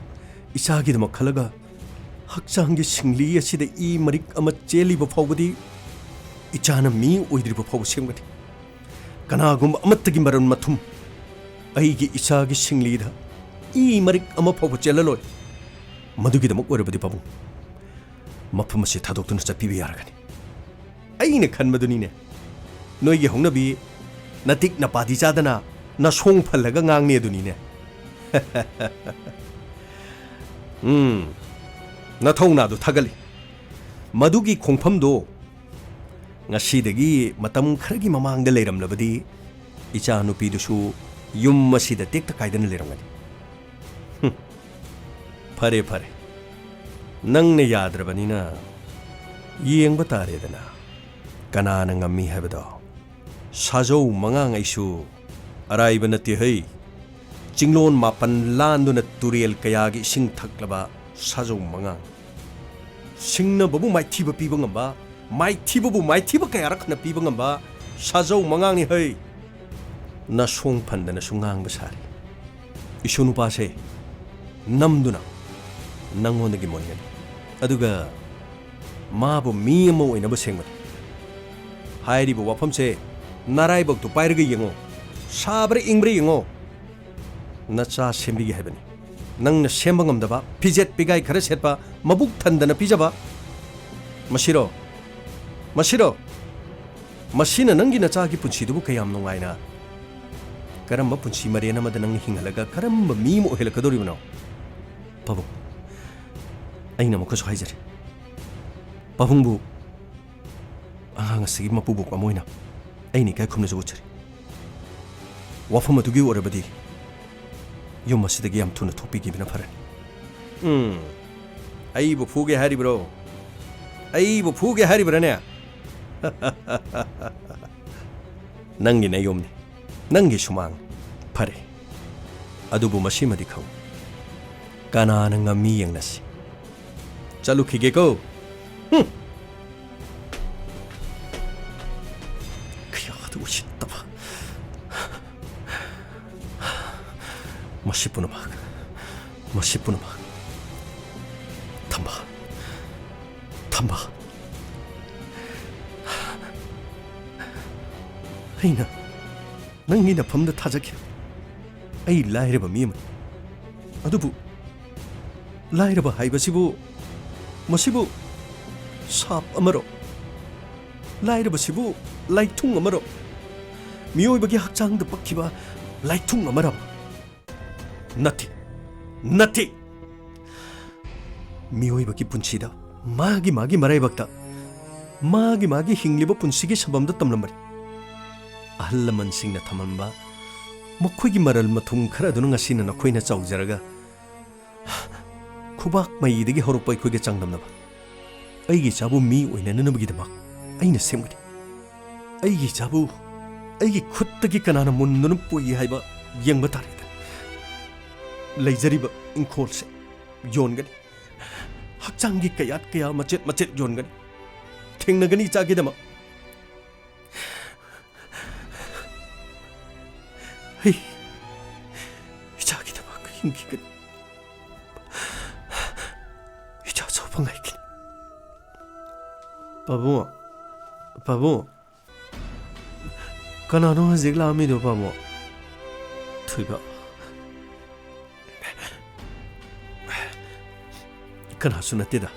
ꯏꯆꯥꯒꯤꯗꯃꯛ ꯈꯜꯂꯒ ꯍꯛꯆꯥꯡꯒꯤ ꯁꯤꯡꯂꯤ ꯑꯁꯤꯗ ꯏ ꯃꯔꯤꯛ ꯑꯃ ꯆꯦꯜꯂꯤꯕ ꯐꯥꯎꯕꯗꯤ ꯏꯆꯥꯅ ꯃꯤ ꯑꯣꯏꯗ꯭ꯔꯤꯕ ꯐꯥꯎꯕ ꯁꯦꯝꯒꯅꯤ꯫ ꯀꯅꯥꯒꯨꯝꯕ ꯑꯃꯠꯇꯒꯤ ꯃꯔꯟ ꯃꯊꯨꯝ ꯑꯩꯒꯤ ꯏꯆꯥꯒꯤ ꯁꯤꯡꯂꯤꯗ ꯏ ꯃꯔꯤꯛ ꯑꯃ ꯐꯥꯎꯕ ꯆꯦꯜꯂꯂꯣꯏ꯫ ꯃꯗꯨꯒꯤꯗꯃꯛ ꯑꯣꯏꯔꯕꯗꯤ ꯄꯥꯕꯨꯡ, ꯃꯐꯝ ꯑꯁꯤ ꯊꯥꯗꯣꯛꯇꯨꯅ ꯆꯠꯄꯤꯕ ꯌꯥꯔꯒꯅꯤ꯫ ꯑꯩꯅ ꯈꯟꯕꯗꯨꯅꯤꯅꯦ, ꯅꯣꯏꯒꯤ ꯍꯧꯅꯕꯤ ꯅꯇꯤꯛ ꯅꯄꯥꯗꯤ ꯆꯥꯗꯅ ꯅꯁꯣꯡ ꯐꯜꯂꯒ ꯉꯥꯡꯅꯦ ꯑꯗꯨꯅꯤꯅꯦ꯫ ꯎꯝ, ꯅꯊꯧꯅꯥꯗꯨ ꯊꯥꯒꯠꯂꯤ꯫ ꯃꯗꯨꯒꯤ ꯈꯣꯡꯐꯝꯗꯣ ꯉꯁꯤꯗꯒꯤ ꯃꯇꯝ ꯈꯔꯒꯤ ꯃꯃꯥꯡꯗ ꯂꯩꯔꯝꯂꯕꯗꯤ ꯏꯆꯥ ꯅꯨꯄꯤꯗꯨꯁꯨ ꯌꯨꯝ ꯑꯁꯤꯗ ꯇꯦꯛꯇ ꯀꯥꯏꯗꯅ ꯂꯩꯔꯝꯒꯅꯤ꯫ ꯍꯨꯝ꯫ ꯐꯔꯦ, ꯐꯔꯦ꯫ ꯅꯪꯅ ꯌꯥꯗ꯭ꯔꯕꯅꯤꯅ ꯌꯦꯡꯕ ꯇꯥꯔꯦꯗꯅ꯫ ꯀꯅꯥꯅ ꯉꯝꯃꯤ ꯍꯥꯏꯕꯗꯣ꯫ ꯁꯥꯖꯧ ꯃꯉꯥꯡ ꯑꯩꯁꯨ ꯑꯔꯥꯏꯕ ꯅꯠꯇꯦ ꯍꯩ꯫ ꯆꯤꯡꯂꯣꯟ ꯃꯥꯄꯟ ꯂꯥꯟꯗꯨꯅ ꯇꯨꯔꯦꯜ ꯀꯌꯥꯒꯤ ꯏꯁꯤꯡ ꯊꯛꯂꯕ ꯁꯥꯖꯧ ꯃꯉꯥꯡ꯫ ꯁꯤꯡꯅꯕꯕꯨ ꯃꯥꯏꯊꯤꯕ ꯄꯤꯕ ꯉꯝꯕ, ꯃꯥꯏꯊꯤꯕꯕꯨ ꯃꯥꯏꯊꯤꯕ ꯀꯌꯥꯔꯛ ꯍꯟꯅ ꯄꯤꯕ ꯉꯝꯕ ꯁꯥꯖꯧ ꯃꯉꯥꯡꯅꯤ ꯍꯩ꯫ ꯅꯁꯣꯡ ꯐꯟꯗꯅꯁꯨ ꯉꯥꯡꯕ ꯁꯥꯔꯤ꯫ ꯏꯁꯨ ꯅꯨꯄꯥꯁꯦ ꯅꯝꯗꯨꯅ ꯅꯪꯉꯣꯟꯗꯒꯤ ꯃꯨꯟꯒꯅꯤ꯫ ꯑꯗꯨꯒ ꯃꯥꯕꯨ ꯃꯤ ꯑꯃ ꯑꯣꯏꯅꯕ ꯁꯦꯝꯒꯅꯤ꯫ ꯍꯥꯏꯔꯤꯕ ꯋꯥꯐꯝꯁꯦ ꯅꯔꯥꯏꯕꯛꯇꯨ ꯄꯥꯏꯔꯒ ꯌꯦꯡꯉꯣ꯫ ꯁꯥꯕ꯭ꯔꯥ ꯏꯪꯕ꯭ꯔꯥ ꯌꯦꯡꯉꯣ꯫ ꯅꯆꯥ ꯁꯦꯝꯕꯤꯒꯦ ꯍꯥꯏꯕꯅꯤ꯫ ꯅꯪꯅ ꯁꯦꯝꯕ ꯉꯝꯗꯕ, ꯐꯤꯖꯦꯠ ꯐꯤꯒꯥꯏ ꯈꯔ ꯁꯦꯠꯄ, ꯃꯕꯨꯛ ꯊꯟꯗꯅ ꯄꯤꯖꯕ꯫ ꯃꯁꯤꯔꯣ? ꯃꯁꯤꯔꯣ? ꯃꯁꯤꯅ ꯅꯪꯒꯤ ꯅꯆꯥꯒꯤ ꯄꯨꯟꯁꯤꯗꯨꯕꯨ ꯀꯌꯥꯝ ꯅꯨꯡꯉꯥꯏꯅ, ꯀꯔꯝꯕ ꯄꯨꯟꯁꯤ ꯃꯔꯦꯟ ꯑꯃꯗ ꯅꯪꯅ ꯍꯤꯡꯍꯜꯂꯒ ꯀꯔꯝꯕ ꯃꯤ ꯑꯃ ꯑꯣꯏꯍꯜꯂꯛꯀꯗꯧꯔꯤꯕꯅꯣ? ꯄꯥꯕꯨꯡ, ꯑꯩꯅ ꯑꯃꯨꯛꯀꯁꯨ ꯍꯥꯏꯖꯔꯤ, ꯄꯥꯕꯨꯡꯕꯨ ꯑꯉꯥꯡ ꯑꯁꯤꯒꯤ ꯃꯄꯨꯕꯣꯛ ꯑꯃ ꯑꯣꯏꯅ ꯑꯩꯅ ꯏꯀꯥꯏ ꯈꯨꯝꯅꯖꯕ ꯎꯠꯆꯔꯤ꯫ ꯋꯥꯐꯝ ꯑꯗꯨꯒꯤ ꯑꯣꯏꯔꯕꯗꯤ ꯌꯨꯝ ꯑꯁꯤꯗꯒꯤ ꯌꯥꯝ ꯊꯨꯅ ꯊꯣꯛꯄꯤꯈꯤꯕꯅ ꯐꯔꯅꯤ꯫ ꯎꯝ, ꯑꯩꯕꯨ ꯐꯨꯒꯦ ꯍꯥꯏꯔꯤꯕ꯭ꯔꯣ? ꯑꯩꯕꯨ ꯐꯨꯒꯦ ꯍꯥꯏꯔꯤꯕ꯭ꯔꯥꯅꯦ? ꯅꯪꯒꯤ ꯅꯌꯨꯝꯅꯤ, ꯅꯪꯒꯤ ꯁꯨꯃꯥꯡ꯫ ꯐꯔꯦ, ꯑꯗꯨꯕꯨ ꯃꯁꯤꯃꯗꯤ ꯈꯪꯉꯨ, ꯀꯅꯥꯅ ꯉꯝꯃꯤ ꯌꯦꯡꯅꯁꯤ꯫ ꯆꯠꯂꯨꯈꯤꯒꯦꯀꯣ꯫ ꯍꯨꯝ꯫ ꯀꯌꯥꯗ ꯎꯁꯤꯠꯇꯕ꯫ ꯃꯁꯤ ꯄꯨꯝꯅꯃꯛ, ꯃꯁꯤ ꯄꯨꯝꯅꯃꯛ ꯊꯝꯕꯥꯜ, ꯊꯝꯕꯥꯜ, ꯑꯩꯅ ꯅꯪꯒꯤ ꯅꯐꯝꯗ ꯊꯥꯖꯈꯤ꯫ ꯑꯩ ꯂꯥꯏꯔꯕ ꯃꯤ ꯑꯃꯅꯤ꯫ ꯑꯗꯨꯕꯨ ꯂꯥꯏꯔꯕ ꯍꯥꯏꯕꯁꯤꯕꯨ, ꯃꯁꯤꯕꯨ ꯁꯥꯞ ꯑꯃꯔꯣ? ꯂꯥꯏꯔꯕꯁꯤꯕꯨ ꯂꯥꯏꯊꯨꯡ ꯑꯃꯔꯣ? ꯃꯤꯑꯣꯏꯕꯒꯤ ꯍꯛꯆꯥꯡꯗ ꯄꯛꯈꯤꯕ ꯂꯥꯏꯊꯨꯡ ꯑꯃꯔꯕ? ꯅꯠꯇꯦ, ꯅꯠꯇꯦ꯫ ꯃꯤꯑꯣꯏꯕꯒꯤ ꯄꯨꯟꯁꯤꯗ ꯃꯥꯒꯤ ꯃꯥꯒꯤ ꯃꯔꯥꯏꯕꯛꯇ, ꯃꯥꯒꯤ ꯃꯥꯒꯤ ꯍꯤꯡꯂꯤꯕ ꯄꯨꯟꯁꯤꯒꯤ ꯁꯕꯝꯗ ꯇꯝꯂꯝꯕꯅꯤ꯫ ꯑꯍꯜ ꯂꯃꯟꯁꯤꯡꯅ ꯊꯝꯂꯝꯕ ꯃꯈꯣꯏꯒꯤ ꯃꯔꯜ ꯃꯊꯨꯝ ꯈꯔ ꯑꯗꯨꯅ ꯉꯁꯤꯅ ꯅꯈꯣꯏꯅ ꯆꯥꯎꯖꯔꯒ ꯈꯨꯕꯥꯛ ꯃꯩꯗꯒꯤ ꯍꯧꯔꯛꯄ ꯑꯩꯈꯣꯏꯒ ꯆꯥꯡꯗꯝꯅꯕ꯫ ꯑꯩꯒꯤ ꯏꯆꯥꯕꯨ ꯃꯤ ꯑꯣꯏꯅꯅꯕꯒꯤꯗꯃꯛ ꯑꯩꯅ ꯁꯦꯝꯒꯅꯤ꯫ ꯑꯩꯒꯤ ꯏꯆꯥꯕꯨ ꯑꯩꯒꯤ ꯈꯨꯠꯇꯒꯤ ꯀꯅꯥꯅ ꯃꯨꯟꯗꯨꯅ ꯄꯨꯏ ꯍꯥꯏꯕ ꯌꯦꯡꯕ ꯇꯥꯔꯦꯗꯅ꯫ ꯂꯩꯖꯔꯤꯕ ꯏꯪꯈꯣꯜꯁꯦ ꯌꯣꯟꯒꯅꯤ꯫ ꯍꯛꯆꯥꯡꯒꯤ ꯀꯌꯥꯠ ꯀꯌꯥ ꯃꯆꯦꯠ ꯃꯆꯦꯠ ꯌꯣꯟꯒꯅꯤ꯫ ꯊꯦꯡꯅꯒꯅꯤ ꯏꯆꯥꯒꯤꯗꯃꯛ꯫ ꯑꯩ ꯏꯆꯥꯒꯤꯗꯃꯛ ꯍꯤꯡꯈꯤꯒꯅꯤ꯫ ꯏꯆꯥ ꯆꯥꯎꯕ ꯉꯥꯏꯒꯅꯤ꯫ ꯄꯥꯕꯨꯡ, ꯄꯥꯕꯨꯡ, ꯀꯅꯥꯅꯣ ꯍꯧꯖꯤꯛ ꯂꯥꯛꯑꯝꯃꯤꯗꯣ, ꯄꯥꯕꯨꯡ? ꯊꯣꯏꯕ, ꯀꯅꯥꯁꯨ ꯅꯠꯇꯦꯗ꯫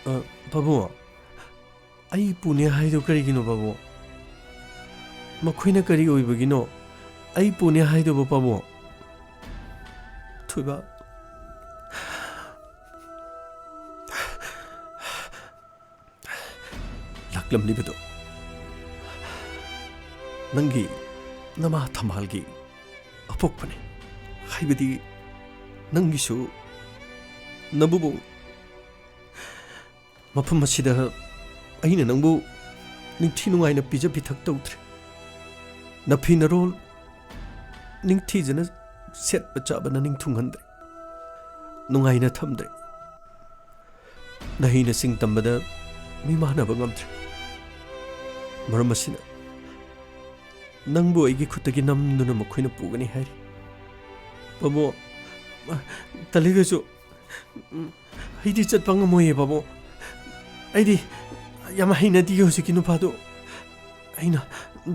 ꯑ, ꯄꯥꯕꯨꯡ, ꯑꯩ ꯄꯨꯅꯦ ꯍꯥꯏꯗꯣ ꯀꯔꯤꯒꯤꯅꯣ, ꯄꯥꯕꯨꯡ? ꯃꯈꯣꯏꯅ ꯀꯔꯤ ꯑꯣꯏꯕꯒꯤꯅꯣ ꯑꯩ ꯄꯨꯅꯦ ꯍꯥꯏꯗꯨꯕꯨ, ꯄꯥꯕꯨꯡ? ꯊꯣꯏꯕ, ꯂꯥꯛꯂꯝꯂꯤꯕꯗꯣ ꯅꯪꯒꯤ ꯅꯃꯥ ꯊꯝꯕꯥꯜꯒꯤ ꯑꯄꯣꯛꯄꯅꯤ꯫ ꯍꯥꯏꯕꯗꯤ ꯅꯪꯒꯤꯁꯨ ꯅꯕꯨꯕꯣꯛ꯫ ꯃꯐꯝ ꯑꯁꯤꯗ ꯑꯩꯅ ꯅꯪꯕꯨ ꯅꯤꯡꯊꯤ ꯅꯨꯡꯉꯥꯏꯅ ꯄꯤꯖ ꯄꯤꯊꯛ ꯇꯧꯗ꯭ꯔꯦ꯫ ꯅꯐꯤ ꯅꯔꯣꯜ ꯅꯤꯡꯊꯤꯖꯅ ꯁꯦꯠꯄ ꯆꯥꯕ ꯅꯅꯤꯡ ꯊꯨꯡꯍꯟꯗ꯭ꯔꯦ꯫ ꯅꯨꯡꯉꯥꯏꯅ ꯊꯝꯗ꯭ꯔꯦ꯫ ꯅꯍꯩ ꯅꯁꯤꯡ ꯇꯝꯕꯗ ꯃꯤꯃꯥꯟꯅꯕ ꯉꯝꯗ꯭ꯔꯦ꯫ ꯃꯔꯝ ꯑꯁꯤꯅ ꯅꯪꯕꯨ ꯑꯩꯒꯤ ꯈꯨꯠꯇꯒꯤ ꯅꯝꯗꯨꯅ ꯃꯈꯣꯏꯅ ꯄꯨꯒꯅꯤ ꯍꯥꯏꯔꯤ꯫ ꯄꯥꯕꯨꯡ, ꯇꯜꯂꯤꯒꯁꯨ, ꯑꯩꯗꯤ ꯆꯠꯄ ꯉꯝꯃꯣꯏꯌꯦ, ꯄꯥꯕꯨꯡ꯫ ꯑꯩꯗꯤ ꯌꯥꯝ ꯍꯩꯅꯗꯤꯌꯦ ꯍꯧꯖꯤꯛꯀꯤ ꯅꯨꯄꯥꯗꯣ꯫ ꯑꯩꯅ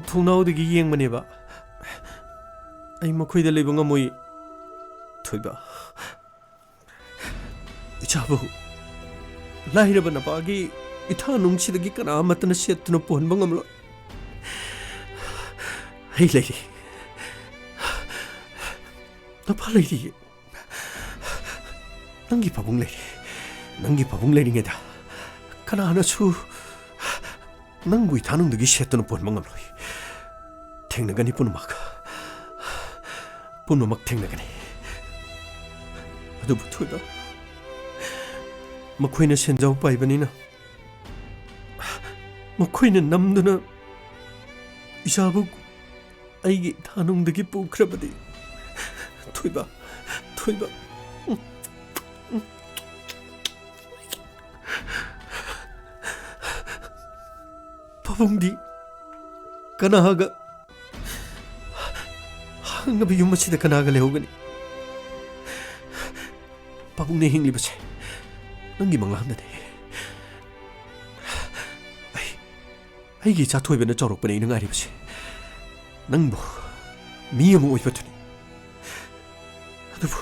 ꯊꯣꯡꯅꯥꯎꯗꯒꯤ ꯌꯦꯡꯕꯅꯦꯕ꯫ ꯑꯩ ꯃꯈꯣꯏꯗ ꯂꯩꯕ ꯉꯝꯃꯣꯏꯌꯦ꯫ ꯊꯣꯏꯕ, ꯏꯆꯥꯕꯨ ꯂꯥꯏꯔꯕ ꯅꯄꯥꯒꯤ ꯏꯊꯥꯅꯨꯡꯁꯤꯗꯒꯤ ꯀꯅꯥ ꯑꯃꯠꯇꯅ ꯁꯦꯠꯇꯨꯅ ꯄꯨꯍꯟꯕ ꯉꯝꯂꯣꯏ꯫ ꯑꯩ ꯂꯩꯔꯤ꯫ ꯅꯄꯥ ꯂꯩꯔꯤ꯫ ꯅꯪꯒꯤ ꯄꯥꯕꯨꯡ ꯂꯩꯔꯤ꯫ ꯅꯪꯒꯤ ꯄꯥꯕꯨꯡ ꯂꯩꯔꯤꯉꯩꯗ ꯀꯅꯥꯅꯁꯨ ꯅꯪꯕꯨ ꯏꯊꯥꯅꯨꯡꯗꯒꯤ ꯁꯦꯠꯇꯨꯅ ꯄꯨꯍꯟꯕ ꯉꯝꯂꯣꯏ꯫ ꯊꯦꯡꯅꯒꯅꯤ ꯄꯨꯝꯅꯃꯛ꯫ ꯄꯨꯝꯅꯃꯛ ꯊꯦꯡꯅꯒꯅꯤ꯫ ꯑꯗꯨꯕꯨ ꯊꯣꯏꯕ, ꯃꯈꯣꯏꯅ ꯁꯦꯟꯖꯥꯎ ꯄꯥꯏꯕꯅꯤꯅ ꯃꯈꯣꯏꯅ ꯅꯝꯗꯨꯅ ꯏꯆꯥꯕꯨ ꯑꯩꯒꯤ ꯏꯊꯥꯅꯨꯡꯗꯒꯤ ꯄꯨꯈ꯭ꯔꯕꯗꯤ, ꯊꯣꯏꯕ, ꯊꯣꯏꯕ, ꯄꯥꯕꯨꯡꯗꯤ ꯀꯅꯥꯒ, ꯍꯥꯡꯉꯕ ꯌꯨꯝ ꯑꯁꯤꯗ ꯀꯅꯥꯒ ꯂꯩꯍꯧꯒꯅꯤ? ꯄꯥꯕꯨꯡꯅ ꯍꯤꯡꯂꯤꯕꯁꯦ ꯅꯪꯒꯤ ꯃꯪꯂꯥꯟꯗꯅꯤ꯫ ꯑꯩ, ꯑꯩꯒꯤ ꯏꯆꯥ ꯊꯣꯏꯕꯅ ꯆꯥꯎꯔꯛꯄꯅꯦ ꯑꯩꯅ ꯉꯥꯏꯔꯤꯕꯁꯦ꯫ ꯅꯪꯕꯨ ꯃꯤ ꯑꯃ ꯑꯣꯏꯕꯗꯨꯅꯤ꯫ ꯑꯗꯨꯕꯨ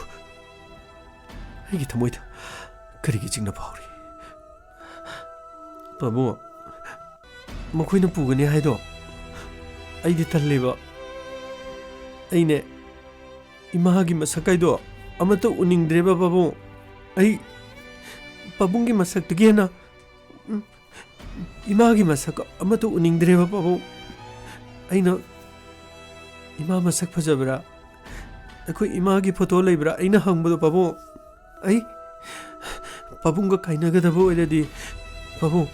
ꯑꯩꯒꯤ ꯊꯃꯣꯏꯗ ꯀꯔꯤꯒꯤ ꯆꯤꯡꯅꯕ ꯐꯥꯎꯔꯤ? ꯄꯥꯕꯨꯡ, ꯃꯈꯣꯏꯅ ꯄꯨꯒꯅꯤ ꯍꯥꯏꯗꯣ ꯑꯩꯗꯤ ꯇꯜꯂꯦꯕ꯫ ꯑꯩꯅꯦ, ꯏꯃꯥꯒꯤ ꯃꯁꯛ ꯍꯥꯏꯗꯣ ꯑꯃꯠꯇ ꯎꯅꯤꯡꯗ꯭ꯔꯦꯕ ꯄꯥꯕꯨꯡ꯫ ꯑꯩ ꯄꯥꯕꯨꯡꯒꯤ ꯃꯁꯛꯇꯒꯤ ꯍꯦꯟꯅ, ꯎꯝ, ꯏꯃꯥꯒꯤ ꯃꯁꯛ ꯑꯃꯠꯇ ꯎꯅꯤꯡꯗ꯭ꯔꯦꯕ ꯄꯥꯕꯨꯡ꯫ ꯑꯩꯅ, "ꯏꯃꯥ ꯃꯁꯛ ꯐꯖꯕ꯭ꯔꯥ? ꯑꯩꯈꯣꯏ ꯏꯃꯥꯒꯤ ꯐꯣꯇꯣ ꯂꯩꯕ꯭ꯔꯥ?" ꯑꯩꯅ ꯍꯪꯕꯗꯣ ꯄꯥꯕꯨꯡ, ꯑꯩ ꯄꯥꯕꯨꯡꯒ ꯀꯥꯏꯅꯒꯗꯕ ꯑꯣꯏꯔꯗꯤ, ꯄꯥꯕꯨꯡ,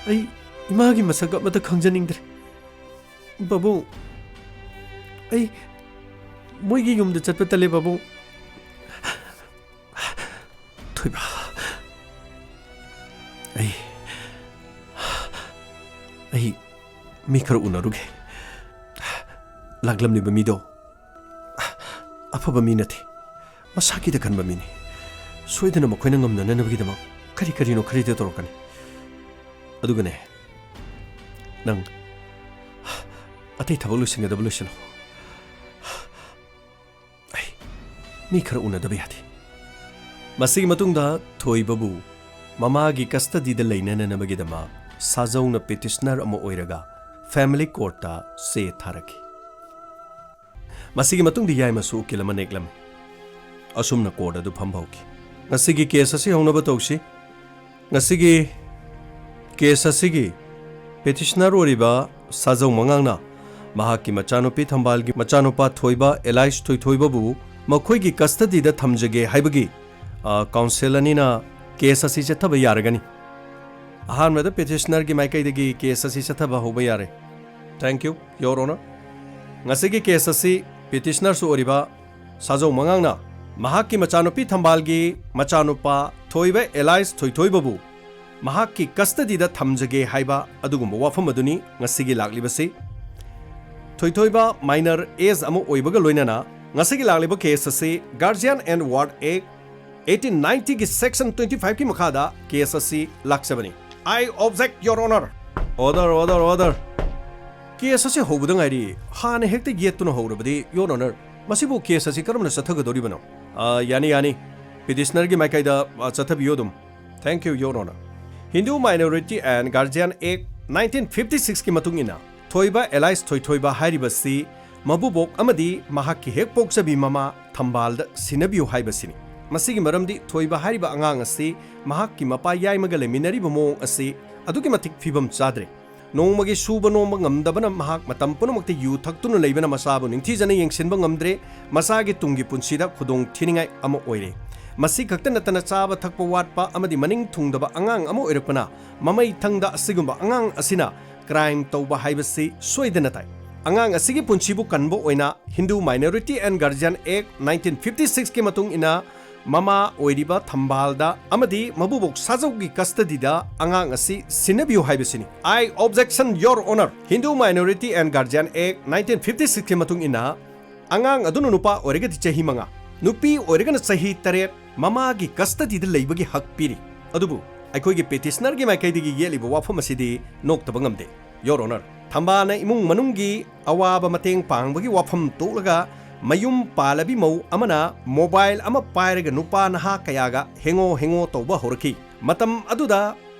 ꯑꯩ ꯏꯃꯥꯒꯤ ꯃꯁꯛ ꯑꯃꯠꯇ ꯈꯪꯖꯅꯤꯡꯗ꯭ꯔꯦ꯫ ꯄꯥꯕꯨꯡ, ꯑꯩ ꯃꯣꯏꯒꯤ ꯌꯨꯝꯗ ꯆꯠꯄ ꯇꯜꯂꯦ, ꯄꯥꯕꯨꯡ꯫ ꯊꯣꯏꯕ, ꯑꯩ, ꯑꯩ ꯃꯤ ꯈꯔ ꯎꯅꯔꯨꯒꯦ꯫ ꯂꯥꯛꯂꯝꯂꯤꯕ ꯃꯤꯗꯣ ꯑꯐꯕ ꯃꯤ ꯅꯠꯇꯦ, ꯃꯁꯥꯒꯤꯗ ꯈꯟꯕ ꯃꯤꯅꯤ꯫ ꯁꯣꯏꯗꯅ ꯃꯈꯣꯏꯅ ꯉꯝꯅꯅꯕꯒꯤꯗꯃꯛ ꯀꯔꯤ ꯀꯔꯤꯅꯣ ꯈꯔꯗꯤ ꯇꯧꯔꯛꯀꯅꯤ꯫ ꯑꯗꯨꯒꯅꯦ, ꯅꯪ ꯑꯇꯩ ꯊꯕꯛ ꯂꯣꯏꯁꯤꯟꯒꯗꯕ ꯂꯣꯏꯁꯤꯜꯂꯣ꯫ ꯑꯩ ꯃꯤ ꯈꯔ ꯎꯅꯗꯕ ꯌꯥꯗꯦ꯫ ꯃꯁꯤꯒꯤ ꯃꯇꯨꯡꯗ ꯊꯣꯏꯕꯕꯨ ꯃꯃꯥꯒꯤ ꯀꯁꯇꯗꯤꯗ ꯂꯩꯅꯅꯅꯕꯒꯤꯗꯃꯛ ꯁꯥꯖꯧꯅ ꯄꯦꯇꯤꯁꯅꯔ ꯑꯃ ꯑꯣꯏꯔꯒ ꯐꯦꯃꯤꯂꯤ ꯀꯣꯔꯠꯇ ꯆꯦ ꯊꯥꯔꯛꯈꯤ꯫ ꯃꯁꯤꯒꯤ ꯃꯇꯨꯡꯗ ꯌꯥꯏꯃꯁꯨ ꯎꯀꯤꯜ ꯑꯃ ꯅꯦꯛꯂꯝꯃꯤ꯫ ꯑꯁꯨꯝꯅ ꯀꯣꯔꯠ ꯑꯗꯨ ꯐꯝꯕ ꯍꯧꯈꯤ꯫ ꯉꯁꯤꯒꯤ ꯀꯦꯁ ꯑꯁꯤ ꯍꯧꯅꯕ ꯇꯧꯁꯤ꯫ ꯉꯁꯤꯒꯤ ꯀꯦꯁ ꯑꯁꯤꯒꯤ ꯄꯦꯇꯤꯁꯅꯔ ꯑꯣꯏꯔꯤꯕ ꯁꯥꯖꯧ ꯃꯉꯥꯡꯅ ꯃꯍꯥꯛꯀꯤ ꯃꯆꯥꯅꯨꯄꯤ ꯊꯝꯕꯥꯜꯒꯤ ꯃꯆꯥꯅꯨꯄꯥ ꯊꯣꯏꯕ ꯑꯦꯂꯥꯏꯁ ꯊꯣꯏꯊꯣꯏꯕꯕꯨ ꯃꯈꯣꯏꯒꯤ ꯀꯁꯇꯗꯤꯗ ꯊꯝꯖꯒꯦ ꯍꯥꯏꯕꯒꯤ, ꯑ, ꯀꯥꯎꯟꯁꯤꯜ ꯑꯅꯤꯅ ꯀꯦꯁ ꯑꯁꯤ ꯆꯠꯊꯕ ꯌꯥꯔꯒꯅꯤ꯫ ꯑꯍꯥꯟꯕꯗ ꯄꯦꯇꯤꯁꯅꯔꯒꯤ ꯃꯥꯏꯀꯩꯗꯒꯤ ꯀꯦꯁ ꯑꯁꯤ ꯆꯠꯊꯕ ꯍꯧꯕ ꯌꯥꯔꯦ꯫ Thank you, Your Honor꯫ ꯉꯁꯤꯒꯤ ꯀꯦꯁ ꯑꯁꯤ ꯄꯦꯇꯤꯁꯅꯔꯁꯨ ꯑꯣꯏꯔꯤꯕ ꯁꯥꯖꯧ ꯃꯉꯥꯡꯅ ꯃꯍꯥꯛꯀꯤ ꯃꯆꯥꯅꯨꯄꯤ ꯊꯝꯕꯥꯜꯒꯤ ꯃꯆꯥꯅꯨꯄꯥ ꯊꯣꯏꯕ ꯑꯦꯂꯥꯏꯁ ꯊꯣꯏꯊꯣꯏꯕꯕꯨ ꯃꯍꯥꯛꯀꯤ ꯀꯁꯇꯗꯤꯗ ꯊꯝꯖꯒꯦ ꯍꯥꯏꯕ ꯑꯗꯨꯒꯨꯝꯕ ꯋꯥꯐꯝ ꯑꯗꯨꯅꯤ ꯉꯁꯤꯒꯤ ꯂꯥꯛꯂꯤꯕꯁꯤ꯫ ꯊꯣꯏꯊꯣꯏꯕ minor age ꯑꯃ ꯑꯣꯏꯕꯒ ꯂꯣꯏꯅꯅ ꯉꯁꯤꯒꯤ ꯂꯥꯛꯂꯤꯕ ꯀꯦꯁ ꯑꯁꯤ Guardian and Ward Act eighteen ninety ꯒꯤ section twenty five ꯀꯤ ꯃꯈꯥꯗ ꯀꯦꯁ ꯑꯁꯤ ꯂꯥꯛꯆꯕꯅꯤ꯫ I object, Your Honor. Order, order, order. Case ꯑꯁꯤ ꯍꯧꯕꯗ ꯉꯥꯏꯔꯤ, ꯍꯥꯟꯅ ꯍꯦꯛꯇ ꯌꯦꯠꯇꯨꯅ ꯍꯧꯔꯕꯗꯤ, Your Honor, ꯃꯁꯤꯕꯨ ꯀꯦꯁ ꯑꯁꯤ ꯀꯔꯝꯅ ꯆꯠꯊꯒꯗꯧꯔꯤꯕꯅꯣ? ꯑ, ꯌꯥꯅꯤ, ꯌꯥꯅꯤ꯫ ꯄꯤꯇꯤꯁꯅꯔꯒꯤ ꯃꯥꯏꯀꯩꯗ, ꯑ, ꯆꯠꯊꯕꯤꯌꯨ ꯑꯗꯨꯝ꯫ Thank you, Your Honor. Hindu Minority and Guardian Act nineteen fifty six ꯀꯤ ꯃꯇꯨꯡ ꯏꯟꯅ, ꯊꯣꯏꯕ alias ꯊꯣꯏꯊꯣꯏꯕ ꯍꯥꯏꯔꯤꯕꯁꯤ ꯃꯕꯨꯕꯣꯛ ꯑꯃꯗꯤ ꯃꯍꯥꯛꯀꯤ ꯍꯦꯛ ꯄꯣꯛꯆꯕꯤ ꯃꯃꯥ ꯊꯝꯕꯥꯜꯗ ꯁꯤꯟꯅꯕꯤꯌꯨ ꯍꯥꯏꯕꯁꯤꯅꯤ꯫ ꯃꯁꯤꯒꯤ ꯃꯔꯝꯗꯤ ꯊꯣꯏꯕ ꯍꯥꯏꯔꯤꯕ ꯑꯉꯥꯡ ꯑꯁꯤ ꯃꯍꯥꯛꯀꯤ ꯃꯄꯥ ꯌꯥꯏꯃꯒ ꯂꯩꯃꯤꯟꯅꯔꯤꯕ ꯃꯑꯣꯡ ꯑꯁꯤ ꯑꯗꯨꯛꯀꯤ ꯃꯇꯤꯛ ꯐꯤꯕꯝ ꯆꯥꯗ꯭ꯔꯦ꯫ ꯅꯣꯡꯃꯒꯤ ꯁꯨꯕ ꯅꯣꯝꯕ ꯉꯝꯗꯕꯅ ꯃꯍꯥꯛ ꯃꯇꯝ ꯄꯨꯝꯅꯃꯛꯇ ꯌꯨ ꯊꯛꯇꯨꯅ ꯂꯩꯕꯅ ꯃꯆꯥꯕꯨ ꯅꯤꯡꯊꯤꯖꯅ ꯌꯦꯡꯁꯤꯟꯕ ꯉꯝꯗ꯭ꯔꯦ꯫ ꯃꯆꯥꯒꯤ ꯇꯨꯡꯒꯤ ꯄꯨꯟꯁꯤꯗ ꯈꯨꯗꯣꯡ ꯊꯤꯅꯤꯡꯉꯥꯏ ꯑꯃ ꯑꯣꯏꯔꯦ꯫ ꯃꯁꯤ ꯈꯛꯇ ꯅꯠꯇꯅ ꯆꯥꯕ ꯊꯛꯄ ꯋꯥꯠꯄ ꯑꯃꯗꯤ ꯃꯅꯤꯡ ꯊꯨꯡꯗꯕ ꯑꯉꯥꯡ ꯑꯃ ꯑꯣꯏꯔꯛꯄꯅ ꯃꯃꯩ ꯊꯪꯗ ꯑꯁꯤꯒꯨꯝꯕ ꯑꯉꯥꯡ ꯑꯁꯤꯅ crime ꯇꯧꯕ ꯍꯥꯏꯕꯁꯤ ꯁꯣꯏꯗꯅ ꯇꯥꯏ꯫ ꯑꯉꯥꯡ ꯑꯁꯤꯒꯤ ꯄꯨꯟꯁꯤꯕꯨ ꯀꯟꯕ ꯑꯣꯏꯅ Hindu Minority and Guardian Act nineteen fifty six ꯀꯤ ꯃꯇꯨꯡ ꯏꯟꯅ ꯃꯃꯥ ꯑꯣꯏꯔꯤꯕ ꯊꯝꯕꯥꯜꯗ ꯑꯃꯗꯤ ꯃꯕꯨꯕꯣꯛ ꯁꯥꯖꯧꯒꯤ ꯀꯁꯇꯗꯤꯗ ꯑꯉꯥꯡ ꯑꯁꯤ ꯁꯤꯟꯅꯕꯤꯌꯨ ꯍꯥꯏꯕꯁꯤꯅꯤ꯫ I objection, Your Honor. Hindu Minority and Guardian Act nineteen fifty six ꯀꯤ ꯃꯇꯨꯡ ꯏꯟꯅ ꯑꯉꯥꯡ ꯑꯗꯨꯅ ꯅꯨꯄꯥ ꯑꯣꯏꯔꯒꯗꯤ ꯆꯍꯤ ꯃꯉꯥ, ꯅꯨꯄꯤ ꯑꯣꯏꯔꯒꯅ ꯆꯍꯤ ꯇꯔꯦꯠ ꯃꯃꯥꯒꯤ ꯀꯁꯇꯗꯤꯗ ꯂꯩꯕꯒꯤ ꯍꯛ ꯄꯤꯔꯤ꯫ ꯑꯗꯨꯕꯨ ꯑꯩꯈꯣꯏꯒꯤ ꯄꯤꯇꯤꯁꯅꯔꯒꯤ ꯃꯥꯏꯀꯩꯗꯒꯤ ꯌꯦꯠꯂꯤꯕ ꯋꯥꯐꯝ ꯑꯁꯤꯗꯤ ꯅꯣꯛꯇꯕ ꯉꯝꯗꯦ꯫ Your Honor, ꯊꯝꯕꯥꯜꯅ ꯏꯃꯨꯡ ꯃꯅꯨꯡꯒꯤ ꯑꯋꯥꯕ ꯃꯇꯦꯡ ꯄꯥꯡꯕꯒꯤ ꯋꯥꯐꯝ ꯇꯣꯛꯂꯒ ꯃꯌꯨꯝ ꯄꯥꯜꯂꯕꯤ ꯃꯧ ꯑꯃꯅ mobile ꯑꯃ ꯄꯥꯏꯔꯒ ꯅꯨꯄꯥ ꯅꯍꯥ ꯀꯌꯥꯒ ꯍꯦꯡꯉꯣ ꯍꯦꯡꯉꯣ ꯇꯧꯕ ꯍꯧꯔꯛꯈꯤ꯫ ꯃꯇꯝ ꯑꯗꯨꯗ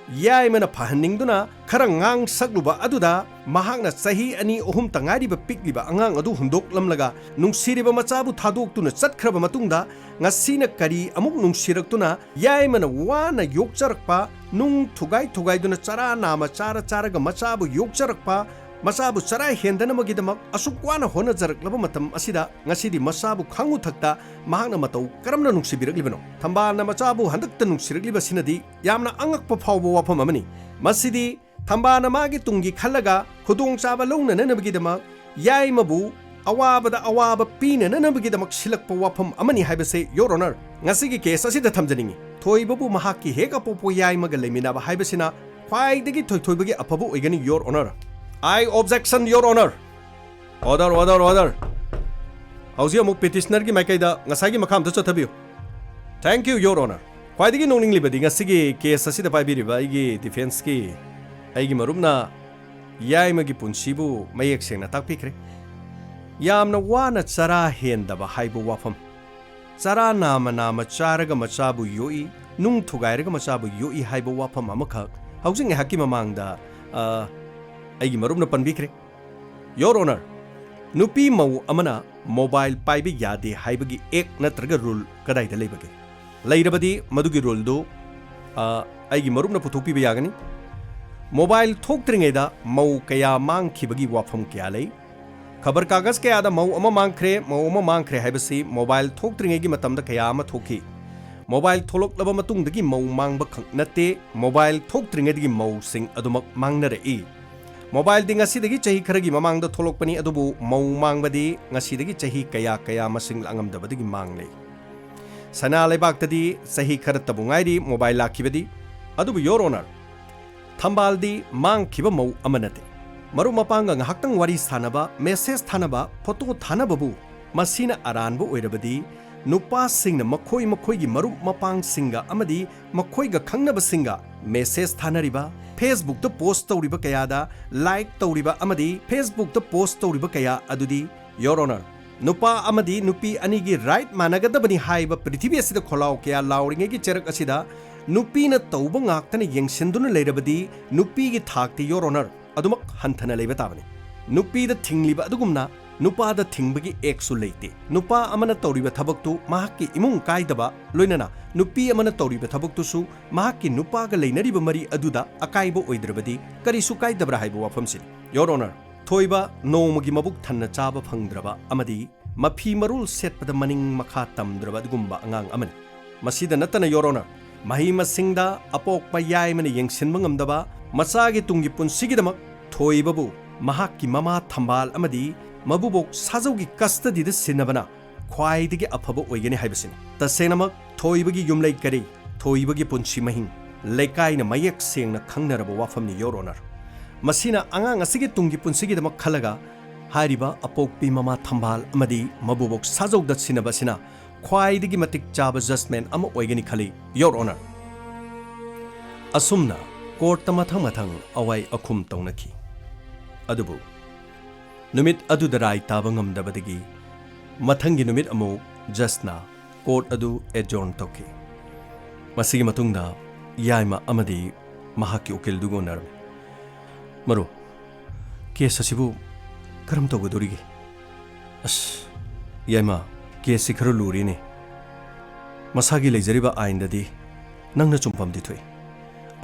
ꯌꯥꯏꯃꯅ ꯐꯍꯟꯅꯤꯡꯗꯨꯅ ꯈꯔ ꯉꯥꯡ ꯁꯛꯂꯨꯕ ꯑꯗꯨꯗ ꯃꯍꯥꯛꯅ ꯆꯍꯤ ꯑꯅꯤ ꯑꯍꯨꯝꯇ ꯉꯥꯏꯔꯤꯕ ꯄꯤꯛꯂꯤꯕ ꯑꯉꯥꯡ ꯑꯗꯨ ꯍꯨꯟꯗꯣꯛꯂꯝꯂꯒ ꯅꯨꯡꯁꯤꯔꯤꯕ ꯃꯆꯥꯕꯨ ꯊꯥꯗꯣꯛꯇꯨꯅ ꯆꯠꯈ꯭ꯔꯕ ꯃꯇꯨꯡꯗ ꯉꯁꯤꯅ ꯀꯔꯤ ꯑꯃꯨꯛ ꯅꯨꯡꯁꯤꯔꯛꯇꯨꯅ ꯌꯥꯏꯃꯅ ꯋꯥꯅ ꯌꯣꯛꯆꯔꯛꯄ, ꯅꯨꯡ ꯊꯨꯒꯥꯏ ꯊꯨꯒꯥꯏꯗꯨꯅ ꯆꯔꯥ ꯅꯥꯝꯃ ꯆꯥꯔ ꯆꯥꯔꯒ ꯃꯆꯥꯕꯨ ꯌꯣꯛꯆꯔꯛꯄ, ꯃꯆꯥꯕꯨ ꯆꯔꯥ ꯍꯦꯟꯗꯅꯕꯒꯤꯗꯃꯛ ꯑꯁꯨꯛ ꯋꯥꯅ ꯍꯣꯠꯅꯖꯔꯛꯂꯕ ꯃꯇꯝ ꯑꯁꯤꯗ ꯉꯁꯤꯗꯤ ꯃꯆꯥꯕꯨ ꯈꯪꯉꯨ ꯊꯛꯇ ꯃꯍꯥꯛꯅ ꯃꯇꯧ ꯀꯔꯝꯅ ꯅꯨꯡꯁꯤꯕꯤꯔꯛꯂꯤꯕꯅꯣ? ꯊꯝꯕꯥꯜꯅ ꯃꯆꯥꯕꯨ ꯍꯟꯗꯛꯇ ꯅꯨꯡꯁꯤꯔꯛꯂꯤꯕꯁꯤꯅꯗꯤ ꯌꯥꯝꯅ ꯑꯉꯛꯄ ꯐꯥꯎꯕ ꯋꯥꯐꯝ ꯑꯃꯅꯤ꯫ ꯃꯁꯤꯗꯤ ꯊꯝꯕꯥꯜꯅ ꯃꯥꯒꯤ ꯇꯨꯡꯒꯤ ꯈꯜꯂꯒ ꯈꯨꯗꯣꯡꯆꯥꯕ ꯂꯧꯅꯅꯕꯒꯤꯗꯃꯛ ꯌꯥꯏꯃꯕꯨ ꯑꯋꯥꯕꯗ ꯑꯋꯥꯕ ꯄꯤꯅꯅꯕꯒꯤꯗꯃꯛ ꯁꯤꯜꯂꯛꯄ ꯋꯥꯐꯝ ꯑꯃꯅꯤ ꯍꯥꯏꯕꯁꯦ, Your Honor, ꯉꯁꯤꯒꯤ ꯀꯦꯁ ꯑꯁꯤꯗ ꯊꯝꯖꯅꯤꯡꯏ꯫ ꯊꯣꯏꯕꯕꯨ ꯃꯍꯥꯛꯀꯤ ꯍꯦꯛ ꯑꯄꯣꯛꯄ ꯌꯥꯏꯃꯒ ꯂꯩꯃꯤꯟꯅꯕ ꯍꯥꯏꯕꯁꯤꯅ ꯈ꯭ꯋꯥꯏꯗꯒꯤ ꯊꯣꯏꯊꯣꯏꯕꯒꯤ ꯑꯐꯕ ꯑꯣꯏꯒꯅꯤ, Your Honor. I objection, Your Honor. Order, order, order. ꯍꯧꯖꯤꯛ ꯑꯃꯨꯛ petitionerꯒꯤ ꯃꯥꯏꯀꯩꯗ ꯉꯁꯥꯏꯒꯤ ꯃꯈꯥ ꯑꯝꯇ ꯆꯠꯊꯕꯤꯌꯨ꯫ Thank you, Your Honor. ꯈ꯭ꯋꯥꯏꯗꯒꯤ ꯅꯣꯛꯅꯤꯡꯂꯤꯕꯗꯤ ꯉꯁꯤꯒꯤ case ꯑꯁꯤꯗ ꯄꯥꯏꯕꯤꯔꯤꯕ ꯑꯩꯒꯤ defenceꯀꯤ ꯑꯩꯒꯤ ꯃꯔꯨꯞꯅ ꯌꯥꯏꯃꯒꯤ ꯄꯨꯟꯁꯤꯕꯨ ꯃꯌꯦꯛ ꯁꯦꯡꯅ ꯇꯥꯛꯄꯤꯈ꯭ꯔꯦ꯫ ꯌꯥꯝꯅ ꯋꯥꯅ ꯆꯔꯥ ꯍꯦꯟꯗꯕ ꯍꯥꯏꯕ ꯋꯥꯐꯝ, ꯆꯔꯥ ꯅꯥꯝꯃ ꯅꯥꯝꯃ ꯆꯥꯔꯒ ꯃꯆꯥꯕꯨ ꯌꯣꯛꯏ, ꯅꯨꯡ ꯊꯨꯒꯥꯏꯔꯒ ꯃꯆꯥꯕꯨ ꯌꯣꯛꯏ ꯍꯥꯏꯕ ꯋꯥꯐꯝ ꯑꯃꯈꯛ ꯍꯧꯖꯤꯛ ꯉꯥꯏꯍꯥꯛꯀꯤ ꯃꯃꯥꯡꯗ, ꯑ, ꯑꯩꯒꯤ ꯃꯔꯨꯞꯅ ꯄꯟꯕꯤꯈ꯭ꯔꯦ꯫ Your Honor, ꯅꯨꯄꯤ ꯃꯧ ꯑꯃꯅ mobile ꯄꯥꯏꯕ ꯌꯥꯗꯦ ꯍꯥꯏꯕꯒꯤ act ꯅꯠꯇ꯭ꯔꯒ rule ꯀꯗꯥꯏꯗ ꯂꯩꯕꯒꯦ? ꯂꯩꯔꯕꯗꯤ ꯃꯗꯨꯒꯤ ruleꯗꯨ, ꯑ, ꯑꯩꯒꯤ ꯃꯔꯨꯞꯅ ꯄꯨꯊꯣꯛꯄꯤꯕ ꯌꯥꯒꯅꯤ꯫ Mobile ꯊꯣꯛꯇ꯭ꯔꯤꯉꯩꯗ ꯃꯧ ꯀꯌꯥ ꯃꯥꯡꯈꯤꯕꯒꯤ ꯋꯥꯐꯝ ꯀꯌꯥ ꯂꯩ꯫ ꯈꯕꯔ ꯀꯥꯒꯖ ꯀꯌꯥꯗ ꯃꯧ ꯑꯃ ꯃꯥꯡꯈ꯭ꯔꯦ, ꯃꯧ ꯑꯃ ꯃꯥꯡꯈ꯭ꯔꯦ ꯍꯥꯏꯕꯁꯤ mobile ꯊꯣꯛꯇ꯭ꯔꯤꯉꯩꯒꯤ ꯃꯇꯝꯗ ꯀꯌꯥ ꯑꯃ ꯊꯣꯛꯈꯤ꯫ Mobile ꯊꯣꯛꯂꯛꯂꯕ ꯃꯇꯨꯡꯗꯒꯤ ꯃꯧ ꯃꯥꯡꯕ ꯈꯛ ꯅꯠꯇꯦ, mobile ꯊꯣꯛꯇ꯭ꯔꯤꯉꯩꯗꯒꯤ ꯃꯧꯁꯤꯡ ꯑꯗꯨꯃꯛ ꯃꯥꯡꯅꯔꯛꯏ꯫ Mobileꯗꯤ ꯉꯁꯤꯗꯒꯤ ꯆꯍꯤ ꯈꯔꯒꯤ ꯃꯃꯥꯡꯗ ꯊꯣꯛꯂꯛꯄꯅꯤ, ꯑꯗꯨꯕꯨ ꯃꯧ ꯃꯥꯡꯕꯗꯤ ꯉꯁꯤꯗꯒꯤ ꯆꯍꯤ ꯀꯌꯥ ꯀꯌꯥ ꯃꯁꯤꯡ ꯂꯥꯡꯉꯝꯗꯕꯗꯒꯤ ꯃꯥꯡꯂꯦ꯫ ꯁꯅꯥ ꯂꯩꯕꯥꯛꯇꯗꯤ ꯆꯍꯤ ꯈꯔꯇꯕꯨ ꯉꯥꯏꯔꯤ mobile ꯂꯥꯛꯈꯤꯕꯗꯤ꯫ ꯑꯗꯨꯕꯨ Your Honor, ꯊꯝꯕꯥꯜꯗꯤ ꯃꯥꯡꯈꯤꯕ ꯃꯧ ꯑꯃ ꯅꯠꯇꯦ꯫ ꯃꯔꯨꯞ ꯃꯄꯥꯡꯒ ꯉꯥꯏꯍꯥꯛꯇꯪ ꯋꯥꯔꯤ ꯁꯥꯟꯅꯕ, message ꯊꯥꯅꯕ, photo ꯊꯥꯅꯕꯕꯨ ꯃꯁꯤꯅ ꯑꯔꯥꯟꯕ ꯑꯣꯏꯔꯕꯗꯤ, ꯅꯨꯄꯥꯁꯤꯡꯅ ꯃꯈꯣꯏ ꯃꯈꯣꯏꯒꯤ ꯃꯔꯨꯞ ꯃꯄꯥꯡꯁꯤꯡꯒ ꯑꯃꯗꯤ ꯃꯈꯣꯏꯒ ꯈꯪꯅꯕꯁꯤꯡꯒ message ꯊꯥꯅꯔꯤꯕ, Facebookꯇ post ꯇꯧꯔꯤꯕ ꯀꯌꯥꯗ like ꯇꯧꯔꯤꯕ ꯑꯃꯗꯤ Facebookꯇ post ꯇꯧꯔꯤꯕ ꯀꯌꯥ ꯑꯗꯨꯗꯤ, Your Honor, ꯅꯨꯄꯥ ꯑꯃꯗꯤ ꯅꯨꯄꯤ ꯑꯅꯤꯒꯤ right ꯃꯥꯟꯅꯒꯗꯕꯅꯤ ꯍꯥꯏꯕ ꯄ꯭ꯔꯤꯊꯤꯕꯤ ꯑꯁꯤꯗ ꯈꯣꯜꯂꯥꯎ ꯀꯌꯥ ꯂꯥꯎꯔꯤꯉꯩꯒꯤ ꯆꯩꯔꯛ ꯑꯁꯤꯗ ꯅꯨꯄꯤꯅ ꯇꯧꯕ ꯉꯥꯛꯇꯅ ꯌꯦꯡꯁꯤꯟꯗꯨꯅ ꯂꯩꯔꯕꯗꯤ ꯅꯨꯄꯤꯒꯤ ꯊꯥꯛꯇꯤ, Your Honor, ꯑꯗꯨꯃꯛ ꯍꯟꯊꯅ ꯂꯩꯕ ꯇꯥꯕꯅꯤ꯫ ꯅꯨꯄꯤꯗ ꯊꯤꯡꯂꯤꯕ ꯑꯗꯨꯒꯨꯝꯅ ꯅꯨꯄꯥꯗ ꯊꯤꯡꯕꯒꯤ actꯁꯨ ꯂꯩꯇꯦ꯫ ꯅꯨꯄꯥ ꯑꯃꯅ ꯇꯧꯔꯤꯕ ꯊꯕꯛꯇꯨ ꯃꯍꯥꯛꯀꯤ ꯏꯃꯨꯡ ꯀꯥꯏꯗꯕ, ꯂꯣꯏꯅꯅ ꯅꯨꯄꯤ ꯑꯃꯅ ꯇꯧꯔꯤꯕ ꯊꯕꯛꯇꯨꯁꯨ ꯃꯍꯥꯛꯀꯤ ꯅꯨꯄꯥꯒ ꯂꯩꯅꯔꯤꯕ ꯃꯔꯤ ꯑꯗꯨꯗ ꯑꯀꯥꯏꯕ ꯑꯣꯏꯗ꯭ꯔꯕꯗꯤ ꯀꯔꯤꯁꯨ ꯀꯥꯏꯗꯕ꯭ꯔꯥ ꯍꯥꯏꯕ ꯋꯥꯐꯝꯁꯤꯅꯤ꯫ Your Honor, ꯊꯣꯏꯕ ꯅꯣꯡꯃꯒꯤ ꯃꯕꯨꯛ ꯊꯟꯅ ꯆꯥꯕ ꯐꯪꯗ꯭ꯔꯕ ꯑꯃꯗꯤ ꯃꯐꯤ ꯃꯔꯣꯜ ꯁꯦꯠꯄꯗ ꯃꯅꯤꯡ ꯃꯈꯥ ꯇꯝꯗ꯭ꯔꯕ ꯑꯗꯨꯒꯨꯝꯕ ꯑꯉꯥꯡ ꯑꯃꯅꯤ꯫ ꯃꯁꯤꯗ ꯅꯠꯇꯅ, Your Honor, ꯃꯍꯩ ꯃꯁꯤꯡꯗ ꯑꯄꯣꯛꯄ ꯌꯥꯏꯃꯅ ꯌꯦꯡꯁꯤꯟꯕ ꯉꯝꯗꯕ, ꯃꯆꯥꯒꯤ ꯇꯨꯡꯒꯤ ꯄꯨꯟꯁꯤꯒꯤꯗꯃꯛ ꯊꯣꯏꯕꯕꯨ ꯃꯍꯥꯛꯀꯤ ꯃꯃꯥ ꯊꯝꯕꯥꯜ ꯑꯃꯗꯤ ꯃꯕꯨꯕꯣꯛ ꯁꯥꯖꯧꯒꯤ custodyꯗ ꯁꯤꯟꯅꯕꯅ ꯈ꯭ꯋꯥꯏꯗꯒꯤ ꯑꯐꯕ ꯑꯣꯏꯒꯅꯤ ꯍꯥꯏꯕꯁꯤꯅꯤ꯫ ꯇꯁꯦꯡꯅꯃꯛ ꯊꯣꯏꯕꯒꯤ ꯌꯨꯝꯂꯩ ꯀꯔꯤ, ꯊꯣꯏꯕꯒꯤ ꯄꯨꯟꯁꯤ ꯃꯍꯤꯡ ꯂꯩꯀꯥꯏꯅ ꯃꯌꯦꯛ ꯁꯦꯡꯅ ꯈꯪꯅꯔꯕ ꯋꯥꯐꯝꯅꯤ, Your Honor꯫ ꯃꯁꯤꯅ ꯑꯉꯥꯡ ꯑꯁꯤꯒꯤ ꯇꯨꯡꯒꯤ ꯄꯨꯟꯁꯤꯒꯤꯗꯃꯛ ꯈꯜꯂꯒ ꯍꯥꯏꯔꯤꯕ ꯑꯄꯣꯛꯄꯤ ꯃꯃꯥ ꯊꯝꯕꯥꯜ ꯑꯃꯗꯤ ꯃꯕꯨꯕꯣꯛ ꯁꯥꯖꯧꯗ ꯁꯤꯟꯅꯕ ꯑꯁꯤꯅ ꯈ꯭ꯋꯥꯏꯗꯒꯤ ꯃꯇꯤꯛ ꯆꯥꯕ judgment ꯑꯃ ꯑꯣꯏꯒꯅꯤ ꯈꯜꯂꯤ, Your Honor꯫ ꯑꯁꯨꯝꯅ courtꯇ ꯃꯊꯪ ꯃꯊꯪ ꯑꯋꯥꯏ ꯑꯈꯨꯝ ꯇꯧꯅꯈꯤ꯫ ꯑꯗꯨꯕꯨ ꯅꯨꯃꯤꯠ ꯑꯗꯨꯗ ꯔꯥꯏ ꯇꯥꯕ ꯉꯝꯗꯕꯗꯒꯤ ꯃꯊꯪꯒꯤ ꯅꯨꯃꯤꯠ ꯑꯃꯨꯛ judgeꯅ court ꯑꯗꯨ adjourn ꯇꯧꯈꯤ꯫ ꯃꯁꯤꯒꯤ ꯃꯇꯨꯡꯗ ꯌꯥꯏꯃ ꯑꯃꯗꯤ ꯃꯍꯥꯛꯀꯤ ꯎꯀꯤꯜꯗꯨꯒ ꯎꯅꯔꯝꯃꯤ꯫ "ꯃꯔꯨꯞ, case ꯑꯁꯤꯕꯨ ꯀꯔꯝ ꯇꯧꯒꯗꯧꯔꯤꯒꯦ?" "ꯑꯁ, ꯌꯥꯏꯃ, caseꯁꯤ ꯈꯔ ꯂꯨꯔꯤꯅꯦ꯫ ꯃꯁꯥꯒꯤ ꯂꯩꯖꯔꯤꯕ ꯑꯥꯏꯟꯗꯗꯤ ꯅꯪꯅ ꯆꯨꯝꯐꯝꯗꯤ ꯊꯣꯛꯏ꯫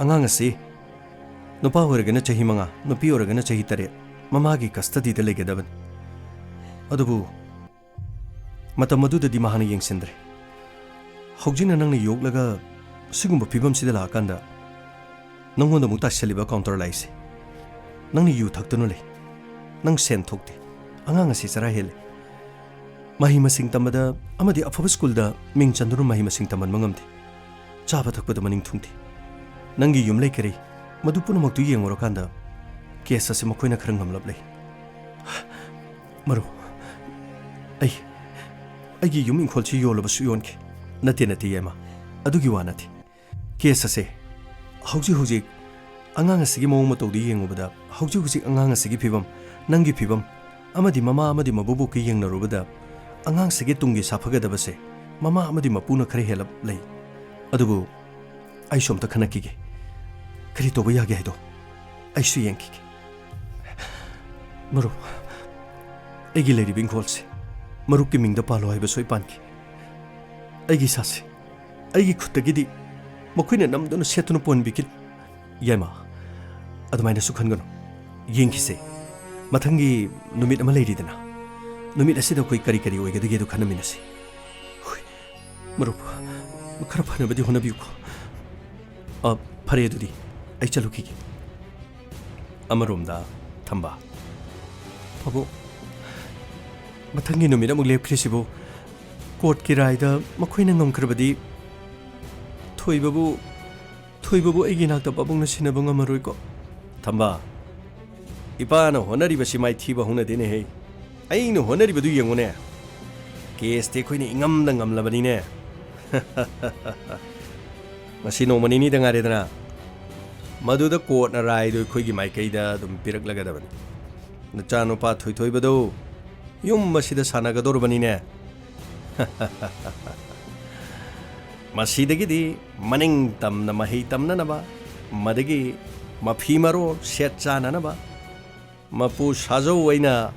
ꯑꯉꯥꯡ ꯑꯁꯤ ꯅꯨꯄꯥ ꯑꯣꯏꯔꯒꯅ ꯆꯍꯤ ꯃꯉꯥ, ꯅꯨꯄꯤ ꯑꯣꯏꯔꯒꯅ ꯆꯍꯤ ꯇꯔꯦꯠ ꯃꯃꯥꯒꯤ custodyꯗ ꯂꯩꯒꯗꯕꯅꯤ꯫ ꯑꯗꯨꯕꯨ ꯃꯇꯝ ꯑꯗꯨꯗꯗꯤ ꯃꯍꯥꯛꯅ ꯌꯦꯡꯁꯤꯟꯗ꯭ꯔꯦ꯫ ꯍꯧꯖꯤꯛꯅ ꯅꯪꯅ ꯌꯣꯛꯂꯒ ꯁꯤꯒꯨꯝꯕ ꯐꯤꯕꯝꯁꯤꯗ ꯂꯥꯛꯑꯀꯥꯟꯗ ꯅꯪꯉꯣꯟꯗ ꯑꯃꯨꯛ ꯇꯥꯏꯁꯜꯂꯤꯕ counter ꯂꯥꯛꯏꯁꯦ꯫ ꯅꯪꯅ ꯌꯨ ꯊꯛꯇꯨꯅ ꯂꯩ꯫ ꯅꯪ ꯁꯦꯟ ꯊꯣꯛꯇꯦ꯫ ꯑꯉꯥꯡ ꯑꯁꯤ ꯆꯔꯥ ꯍꯦꯜꯂꯦ꯫ ꯃꯍꯩ ꯃꯁꯤꯡ ꯇꯝꯕꯗ ꯑꯃꯗꯤ ꯑꯐꯕ ꯁ꯭ꯀꯨꯜꯗ ꯃꯤꯡ ꯆꯟꯗꯨꯅ ꯃꯍꯩ ꯃꯁꯤꯡ ꯇꯝꯍꯟꯕ ꯉꯝꯗꯦ꯫ ꯆꯥꯕ ꯊꯛꯄꯗ ꯃꯅꯤꯡ ꯊꯨꯡꯗꯦ꯫ ꯅꯪꯒꯤ ꯌꯨꯝ ꯂꯩ ꯀꯔꯤ, ꯃꯗꯨ ꯄꯨꯝꯅꯃꯛꯇꯨ ꯌꯦꯡꯉꯨꯔꯀꯥꯟꯗ case ꯑꯁꯤ ꯃꯈꯣꯏꯅ ꯈꯔ ꯉꯝꯂꯞ ꯂꯩ꯫" "ꯃꯔꯨꯞ, ꯑꯩ, ꯑꯩꯒꯤ ꯌꯨꯝ ꯏꯪꯈꯣꯜꯁꯤ ꯌꯣꯜꯂꯕꯁꯨ ꯌꯣꯟꯈꯤ꯫" "ꯅꯠꯇꯦ, ꯅꯠꯇꯦ, ꯌꯥꯏꯃ, ꯑꯗꯨꯒꯤ ꯋꯥ ꯅꯠꯇꯦ꯫ Case ꯑꯁꯦ ꯍꯧꯖꯤꯛ ꯍꯧꯖꯤꯛ ꯑꯉꯥꯡ ꯑꯁꯤꯒꯤ ꯃꯑꯣꯡ ꯃꯇꯧꯗꯨ ꯌꯦꯡꯉꯨꯕꯗ, ꯍꯧꯖꯤꯛ ꯍꯧꯖꯤꯛ ꯑꯉꯥꯡ ꯑꯁꯤꯒꯤ ꯐꯤꯕꯝ, ꯅꯪꯒꯤ ꯐꯤꯕꯝ, ꯑꯃꯗꯤ ꯃꯃꯥ ꯑꯃꯗꯤ ꯃꯕꯨꯕꯣꯛꯀ ꯌꯦꯡꯅꯔꯨꯕꯗ, ꯑꯉꯥꯡꯁꯤꯒꯤ ꯇꯨꯡꯒꯤ ꯁꯥꯐꯒꯗꯕꯁꯦ ꯃꯃꯥ ꯑꯃꯗꯤ ꯃꯄꯨꯅ ꯈꯔ ꯍꯦꯜꯂꯞ ꯂꯩ꯫ ꯑꯗꯨꯕꯨ ꯑꯩꯁꯨ ꯑꯝꯇ ꯈꯟꯅꯈꯤꯒꯦ꯫ ꯀꯔꯤ ꯇꯧꯕ ꯌꯥꯒꯦ ꯍꯥꯏꯗꯣ ꯑꯩꯁꯨ ꯌꯦꯡꯈꯤꯒꯦ꯫" "ꯃꯔꯨꯞ, ꯑꯩꯒꯤ ꯂꯩꯔꯤꯕ ꯏꯪꯈꯣꯜꯁꯦ ꯃꯔꯨꯞꯀꯤ ꯃꯤꯡꯗ ꯄꯥꯜꯂꯣ ꯍꯥꯏꯕ ꯁꯣꯏ ꯄꯥꯟꯈꯤ꯫ ꯑꯩꯒꯤ ꯏꯁꯥꯁꯦ ꯑꯩꯒꯤ ꯈꯨꯠꯇꯒꯤꯗꯤ ꯃꯈꯣꯏꯅ ꯅꯝꯗꯨꯅ ꯁꯦꯠꯇꯨꯅ ꯄꯣꯟꯕꯤꯈꯤꯅꯨ꯫" "ꯌꯥꯏꯃ, ꯑꯗꯨꯃꯥꯏꯅꯁꯨ ꯈꯟꯒꯅꯨ꯫ ꯌꯦꯡꯈꯤꯁꯦ꯫ ꯃꯊꯪꯒꯤ ꯅꯨꯃꯤꯠ ꯑꯃ ꯂꯩꯔꯤꯗꯅ, ꯅꯨꯃꯤꯠ ꯑꯁꯤꯗ ꯑꯩꯈꯣꯏ ꯀꯔꯤ ꯀꯔꯤ ꯑꯣꯏꯒꯗꯒꯦꯗꯣ ꯈꯟꯅꯃꯤꯟꯅꯁꯤ꯫" "ꯍꯣꯏ, ꯃꯔꯨꯞ, ꯈꯔ ꯐꯅꯕꯗꯤ ꯍꯣꯠꯅꯕꯤꯌꯨꯀꯣ꯫" "ꯑ, ꯐꯔꯦ, ꯑꯗꯨꯗꯤ ꯑꯩ ꯆꯠꯂꯨꯈꯤꯒꯦ꯫" ꯑꯃꯔꯣꯝꯗ ꯊꯝꯕꯥꯜ, "ꯄꯥꯕꯨꯡ, ꯃꯊꯪꯒꯤ ꯅꯨꯃꯤꯠ ꯑꯃꯨꯛ ꯂꯦꯞꯈ꯭ꯔꯤꯁꯤꯕꯨ courtꯀꯤ ꯔꯥꯏꯗ ꯃꯈꯣꯏꯅ ꯉꯝꯈ꯭ꯔꯕꯗꯤ ꯊꯣꯏꯕꯕꯨ, ꯊꯣꯏꯕꯕꯨ ꯑꯩꯒꯤ ꯏꯅꯥꯛꯇ ꯄꯥꯕꯨꯡꯅ ꯁꯤꯟꯅꯕ ꯉꯝꯃꯔꯣꯏꯀꯣ꯫ ꯊꯝꯕ, ꯏꯄꯥꯅ ꯍꯣꯠꯅꯔꯤꯕꯁꯤ ꯃꯥꯏꯊꯤꯕ ꯍꯧꯅꯗꯦꯅꯦꯍꯦ꯫ ꯑꯩꯅ ꯍꯣꯠꯅꯔꯤꯕꯗꯨ ꯌꯦꯡꯉꯨꯅꯦ꯫ ꯀꯦꯁꯇꯤ ꯑꯩꯈꯣꯏꯅ ꯏꯉꯝꯗ ꯉꯝꯂꯕꯅꯤꯅꯦ꯫ ꯉꯁꯤ ꯅꯣꯡꯃ ꯅꯤꯅꯤꯗ ꯉꯥꯏꯔꯦꯗꯅ꯫ ꯃꯗꯨꯗ ꯀꯣꯔꯠꯅ ꯔꯥꯏꯗꯨ ꯑꯩꯈꯣꯏꯒꯤ ꯃꯥꯏꯀꯩꯗ ꯑꯗꯨꯝ ꯄꯤꯔꯛꯂꯒꯗꯕꯅꯤ꯫ ꯅꯆꯥꯅꯨꯄꯥ ꯊꯣꯏꯊꯣꯏꯕꯗꯨ ꯌꯨꯝ ꯑꯁꯤꯗ ꯁꯥꯟꯅꯒꯗꯧꯔꯕꯅꯤꯅꯦ꯫ ꯃꯁꯤꯗꯒꯤꯗꯤ ꯃꯅꯤꯡ ꯇꯝꯅ ꯃꯍꯩ ꯇꯝꯅꯅꯕ, ꯃꯗꯒꯤ ꯃꯐꯤ ꯃꯔꯣꯜ ꯁꯦꯠ ꯆꯥꯅꯅꯕ ꯃꯄꯨ ꯁꯥꯖꯧ ꯑꯩꯅ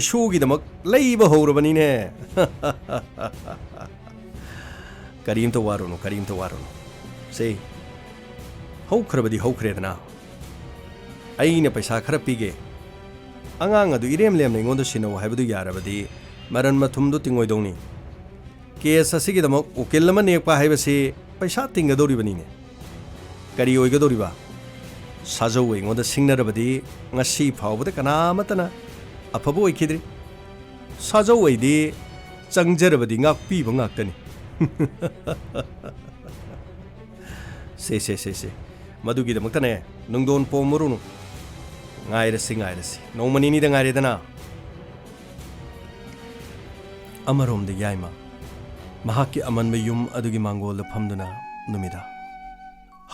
ꯏꯁꯨꯒꯤꯗꯃꯛ ꯂꯩꯕ ꯍꯧꯔꯕꯅꯤꯅꯦ꯫ ꯀꯔꯤꯝꯇ ꯋꯥꯔꯨꯅꯨ, ꯀꯔꯤꯝꯇ ꯋꯥꯔꯨꯅꯨ꯫ ꯁꯦ, ꯍꯧꯈ꯭ꯔꯕꯗꯤ ꯍꯧꯈ꯭ꯔꯦꯗꯅ꯫ ꯑꯩꯅ ꯄꯩꯁꯥ ꯈꯔ ꯄꯤꯒꯦ꯫ ꯑꯉꯥꯡ ꯑꯗꯨ ꯏꯔꯦꯝ ꯂꯦꯝꯅ ꯑꯩꯉꯣꯟꯗ ꯁꯤꯟꯅꯧ ꯍꯥꯏꯕꯗꯨ ꯌꯥꯔꯕꯗꯤ ꯃꯔꯟ ꯃꯊꯨꯝꯗꯨ ꯇꯤꯡꯉꯣꯏꯗꯧꯅꯤ꯫ ꯀꯦꯁ ꯑꯁꯤꯒꯤꯗꯃꯛ ꯎꯀꯤꯜ ꯑꯃ ꯅꯦꯛꯄ ꯍꯥꯏꯕꯁꯤ ꯄꯩꯁꯥ ꯇꯤꯡꯒꯗꯧꯔꯤꯕꯅꯤꯅꯦ꯫ ꯀꯔꯤ ꯑꯣꯏꯒꯗꯧꯔꯤꯕ? ꯁꯥꯖꯧ ꯑꯩꯉꯣꯟꯗ ꯁꯤꯡꯅꯔꯕꯗꯤ ꯉꯁꯤ ꯐꯥꯎꯕꯗ ꯀꯅꯥ ꯑꯃꯠꯇꯅ ꯑꯐꯕ ꯑꯣꯏꯈꯤꯗ꯭ꯔꯤ꯫ ꯁꯥꯖꯧ ꯑꯩꯗꯤ ꯆꯪꯖꯔꯕꯗꯤ ꯉꯥꯛꯄꯤꯕ ꯉꯥꯛꯇꯅꯤ꯫ ꯁꯦ, ꯁꯦ, ꯁꯦ, ꯁꯦ꯫ ꯃꯗꯨꯒꯤꯗꯃꯛꯇꯅꯦ ꯅꯨꯡꯗꯣꯟ ꯄꯣꯝꯃꯨꯔꯨꯅꯨ꯫ ꯉꯥꯏꯔꯁꯤ, ꯉꯥꯏꯔꯁꯤ꯫ ꯅꯣꯡꯃ ꯅꯤꯅꯤꯗ ꯉꯥꯏꯔꯦꯗꯅ꯫ ꯑꯃꯔꯣꯝꯗ ꯌꯥꯏꯃ ꯃꯍꯥꯛꯀꯤ ꯑꯃꯟꯕ ꯌꯨꯝ ꯑꯗꯨꯒꯤ ꯃꯥꯡꯒꯣꯜꯗ ꯐꯝꯗꯨꯅ ꯅꯨꯃꯤꯗꯥꯡ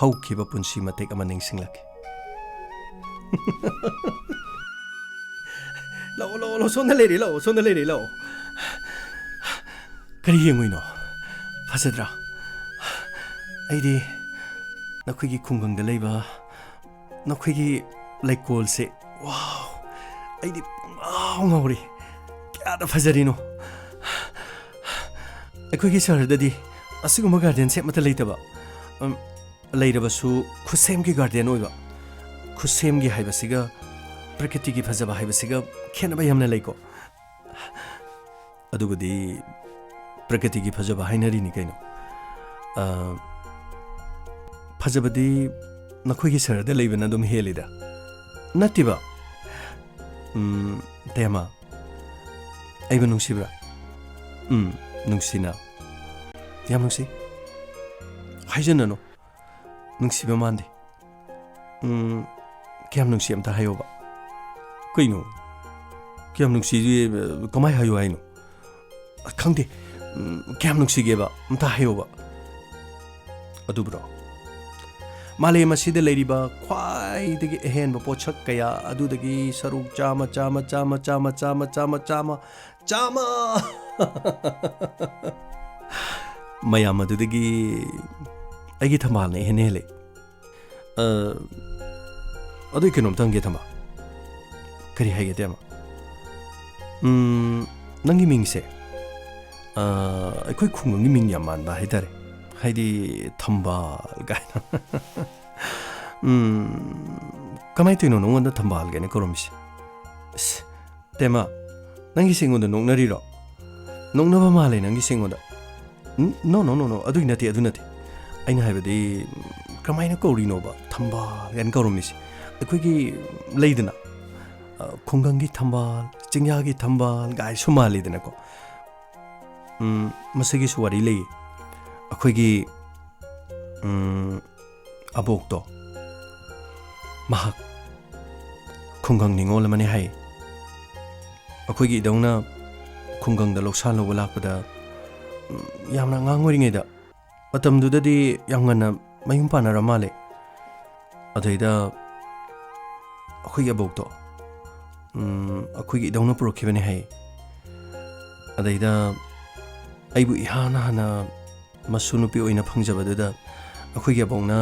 ꯍꯧꯈꯤꯕ ꯄꯨꯟꯁꯤ ꯃꯇꯦꯛ ꯑꯃ ꯅꯤꯡꯁꯤꯡꯂꯛꯈꯤ꯫ ꯂꯥꯛꯑꯣ, ꯂꯥꯛꯑꯣ, ꯂꯥꯛꯑꯣ, ꯁꯣꯝꯗ ꯂꯩꯔꯦ, ꯂꯥꯛꯑꯣ, ꯁꯣꯝꯗ ꯂꯩꯔꯦ, ꯂꯥꯛꯑꯣ꯫ ꯀꯔꯤ ꯌꯦꯡꯉꯨꯏꯅꯣ? ꯐꯖꯗ꯭ꯔꯥ? ꯑꯩꯗꯤ ꯅꯈꯣꯏꯒꯤ ꯈꯨꯡꯒꯪꯗ ꯂꯩꯕ ꯅꯈꯣꯏꯒꯤ ꯂꯩꯀꯣꯜꯁꯦ, ꯋꯥꯎ, ꯑꯩꯗꯤ ꯄꯨꯡꯉꯥꯎ ꯉꯥꯎꯔꯦ꯫ ꯀꯌꯥꯗ ꯐꯖꯔꯤꯅꯣ! ꯑꯩꯈꯣꯏꯒꯤ ꯁꯍꯔꯗꯗꯤ ꯑꯁꯤꯒꯨꯝꯕ ꯒꯥꯔꯗꯦꯟꯁꯦ ꯑꯃꯠꯇ ꯂꯩꯇꯕ꯫ ꯎꯝ, ꯂꯩꯔꯕꯁꯨ ꯈꯨꯠꯁꯦꯝꯒꯤ ꯒꯥꯔꯗꯦꯟ ꯑꯣꯏꯕ꯫ ꯈꯨꯠꯁꯦꯝꯒꯤ ꯍꯥꯏꯕꯁꯤꯒ ꯄ꯭ꯔꯀꯤꯇꯤꯒꯤ ꯐꯖꯕ ꯍꯥꯏꯕꯁꯤꯒ ꯈꯦꯠꯅꯕ ꯌꯥꯝꯅ ꯂꯩꯀꯣ꯫ ꯑꯗꯨꯕꯨꯗꯤ ꯄ꯭ꯔꯀꯤꯇꯤꯒꯤ ꯐꯖꯕ ꯍꯥꯏꯅꯔꯤꯅꯤ ꯀꯩꯅꯣ꯫ ꯑ, ꯐꯖꯕꯗꯤ ꯅꯈꯣꯏꯒꯤ ꯁꯍꯔꯗ ꯂꯩꯕꯅ ꯑꯗꯨꯝ ꯍꯦꯜꯂꯤꯗ꯫ ꯅꯠꯇꯦꯕ꯫ ꯎꯝ, ꯇꯦꯃꯥ, ꯑꯩꯕꯨ ꯅꯨꯡꯁꯤꯕ꯭ꯔꯥ? ꯎꯝ, ꯅꯨꯡꯁꯤꯅ꯫ ꯌꯥꯝ ꯅꯨꯡꯁꯤ꯫ ꯍꯥꯏꯖꯟꯅꯅꯨ꯫ ꯅꯨꯡꯁꯤꯕ ꯃꯥꯟꯗꯦ꯫ ꯎꯝ, ꯀꯌꯥꯝ ꯅꯨꯡꯁꯤ ꯑꯝꯇ ꯍꯥꯏꯌꯣꯕ꯫ ꯀꯩꯅꯣ? ꯀꯌꯥꯝ ꯅꯨꯡꯁꯤꯗꯤ, ꯀꯃꯥꯏ ꯍꯥꯏꯌꯣ ꯍꯥꯏꯅꯣ? ꯈꯪꯗꯦ꯫ ꯎꯝ, ꯀꯌꯥꯝ ꯅꯨꯡꯁꯤꯒꯦꯕ? ꯑꯝꯇ ꯍꯥꯏꯌꯣꯕ꯫ ꯑꯗꯨꯕꯨꯔꯣ? ꯃꯥꯂꯦꯝ ꯑꯁꯤꯗ ꯂꯩꯔꯤꯕ ꯈ꯭ꯋꯥꯏꯗꯒꯤ ꯑꯍꯦꯟꯕ ꯄꯣꯠꯁꯛ ꯀꯌꯥ ꯑꯗꯨꯗꯒꯤ ꯁꯔꯨꯛ ꯆꯥꯝꯃ, ꯆꯥꯝꯃ, ꯆꯥꯝꯃ, ꯆꯥꯝꯃ, ꯆꯥꯝꯃ, ꯆꯥꯝꯃ, ꯆꯥꯝꯃ, ꯆꯥꯝꯃ ꯃꯌꯥꯝ ꯑꯗꯨꯗꯒꯤ ꯑꯩꯒꯤ ꯊꯝꯕꯥꯜꯅ ꯏꯍꯦꯟ ꯍꯦꯜꯂꯦ꯫ ꯑ, ꯑꯗꯨꯏ ꯀꯩꯅꯣꯝꯇ ꯍꯪꯒꯦ, ꯊꯝꯕꯥꯜ꯫ ꯀꯔꯤ ꯍꯥꯏꯒꯦ, ꯇꯦꯃ? ꯎꯝ, ꯅꯪꯒꯤ ꯃꯤꯡꯁꯦ, ꯑ, ꯑꯩꯈꯣꯏ ꯈꯨꯡꯒꯪꯒꯤ ꯃꯤꯡ ꯌꯥꯝ ꯃꯥꯟꯕ ꯍꯥꯏꯇꯥꯔꯦ꯫ ꯍꯥꯏꯗꯤ, ꯊꯝꯕꯥꯜ ꯀꯥꯏꯅ꯫ ꯎꯝ, ꯀꯃꯥꯏꯅ ꯇꯧꯔꯤꯅꯣ ꯅꯉꯣꯟꯗ ꯊꯝꯕꯥꯜ ꯀꯥꯏꯅ ꯀꯧꯔꯝꯃꯤꯁꯦ? ꯑꯁ, ꯇꯦꯃ, ꯅꯪꯒꯤꯁꯦ ꯑꯩꯉꯣꯟꯗ ꯅꯣꯛꯅꯔꯤꯔꯣ? ꯅꯣꯛꯅꯕ ꯃꯥꯜꯂꯦ ꯅꯪꯒꯤꯁꯦ ꯑꯩꯉꯣꯟꯗ꯫ ꯎꯝ, no, no, no, no, ꯑꯗꯨꯏ ꯅꯠꯇꯦ, ꯑꯗꯨ ꯅꯠꯇꯦ꯫ ꯑꯩꯅ ꯍꯥꯏꯕꯗꯤ, ꯎꯝ, ꯀꯃꯥꯏꯅ ꯀꯧꯔꯤꯅꯣꯕ ꯊꯝꯕꯥꯜ ꯀꯥꯏꯅ ꯀꯧꯔꯝꯃꯤꯁꯦ? ꯑꯩꯈꯣꯏꯒꯤ ꯂꯩꯗꯅ, ꯑ, ꯈꯨꯡꯒꯪꯒꯤ ꯊꯝꯕꯥꯜ, ꯆꯤꯡꯌꯥꯒꯤ ꯊꯝꯕꯥꯜ ꯀꯥꯏ ꯁꯨꯝ ꯃꯥꯜꯂꯤꯗꯅꯀꯣ꯫ ꯎꯝ, ꯃꯁꯤꯒꯤꯁꯨ ꯋꯥꯔꯤ ꯂꯩꯌꯦ꯫ ꯑꯩꯈꯣꯏꯒꯤ, ꯎꯝ, ꯑꯕꯣꯛꯇꯣ, ꯃꯍꯥꯛ ꯈꯨꯡꯒꯪ ꯅꯤꯉꯣꯜ ꯑꯃꯅꯤ ꯍꯥꯏ꯫ ꯑꯩꯈꯣꯏꯒꯤ ꯏꯙꯧꯅ ꯈꯨꯡꯒꯪꯗ ꯂꯧꯁꯥꯟ ꯂꯧꯕ ꯂꯥꯛꯄꯗ, ꯎꯝ, ꯌꯥꯝꯅ ꯑꯉꯥꯡ ꯑꯣꯏꯔꯤꯉꯩꯗ, ꯃꯇꯝꯗꯨꯗꯗꯤ ꯌꯥꯝ ꯉꯟꯅ ꯃꯌꯨꯝ ꯄꯥꯟꯅꯔ ꯃꯥꯜꯂꯦ꯫ ꯑꯗꯩꯗ ꯑꯩꯈꯣꯏꯒꯤ ꯑꯕꯣꯛꯇꯣ, ꯎꯝ, ꯑꯩꯈꯣꯏꯒꯤ ꯏꯙꯧꯅ ꯄꯨꯔꯛꯈꯤꯕꯅꯤ ꯍꯥꯏ꯫ ꯑꯗꯩꯗ ꯑꯩꯕꯨ ꯏꯍꯥꯟ ꯍꯥꯟꯅ ꯃꯁꯨ ꯅꯨꯄꯤ ꯑꯣꯏꯅ ꯐꯪꯖꯕꯗꯨꯗ ꯑꯩꯈꯣꯏꯒꯤ ꯑꯕꯣꯛꯅ,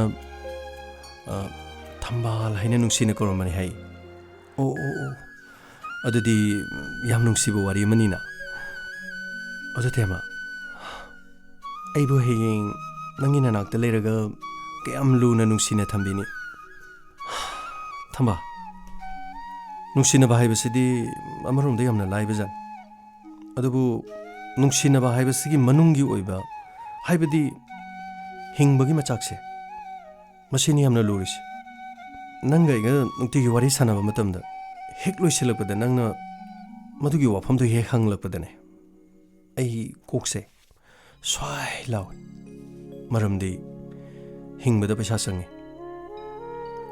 ꯑ, ꯊꯝꯕꯥꯜ ꯍꯥꯏꯅ ꯅꯨꯡꯁꯤꯅ ꯀꯧꯔꯝꯕꯅꯤ ꯍꯥꯏ꯫ ꯑꯣ, ꯑꯣ, ꯑꯣ꯫ ꯑꯗꯨꯗꯤ ꯌꯥꯝ ꯅꯨꯡꯁꯤꯕ ꯋꯥꯔꯤ ꯑꯃꯅꯤꯅ꯫ ꯑꯗꯨ ꯇꯦꯃ, ꯑꯩꯕꯨ ꯍꯌꯦꯡ ꯅꯪꯒꯤ ꯅꯅꯥꯛꯇ ꯂꯩꯔꯒ ꯀꯌꯥꯝ ꯂꯨꯅ ꯅꯨꯡꯁꯤꯅ ꯊꯝꯕꯤꯅꯤ꯫ ꯊꯝꯕꯥꯜ, ꯅꯨꯡꯁꯤꯅꯕ ꯍꯥꯏꯕꯁꯤꯗꯤ ꯑꯃꯔꯣꯝꯗ ꯌꯥꯝꯅ ꯂꯥꯏꯕꯖꯥꯠꯅꯤ꯫ ꯑꯗꯨꯕꯨ ꯅꯨꯡꯁꯤꯅꯕ ꯍꯥꯏꯕꯁꯤꯒꯤ ꯃꯅꯨꯡꯒꯤ ꯑꯣꯏꯕ, ꯍꯥꯏꯕꯗꯤ ꯍꯤꯡꯕꯒꯤ ꯃꯆꯥꯛꯁꯦ, ꯃꯁꯤꯅꯤ ꯌꯥꯝꯅ ꯂꯨꯔꯤꯁꯦ꯫ ꯅꯪꯒ ꯑꯩꯒ ꯅꯨꯡꯇꯤꯒꯤ ꯋꯥꯔꯤ ꯁꯥꯟꯅꯕ ꯃꯇꯝꯗ ꯍꯦꯛ ꯂꯣꯏꯁꯤꯜꯂꯛꯄꯗ ꯅꯪꯅ ꯃꯗꯨꯒꯤ ꯋꯥꯐꯝꯗꯣ ꯍꯦꯛ ꯍꯪꯂꯛꯄꯗꯅꯦ, ꯑꯩ ꯀꯣꯛꯁꯦ ꯁ꯭ꯋꯥꯏ ꯂꯥꯎꯏ꯫ ꯃꯔꯝꯗꯤ ꯍꯤꯡꯕꯗ ꯄꯩꯁꯥ ꯆꯪꯉꯤ꯫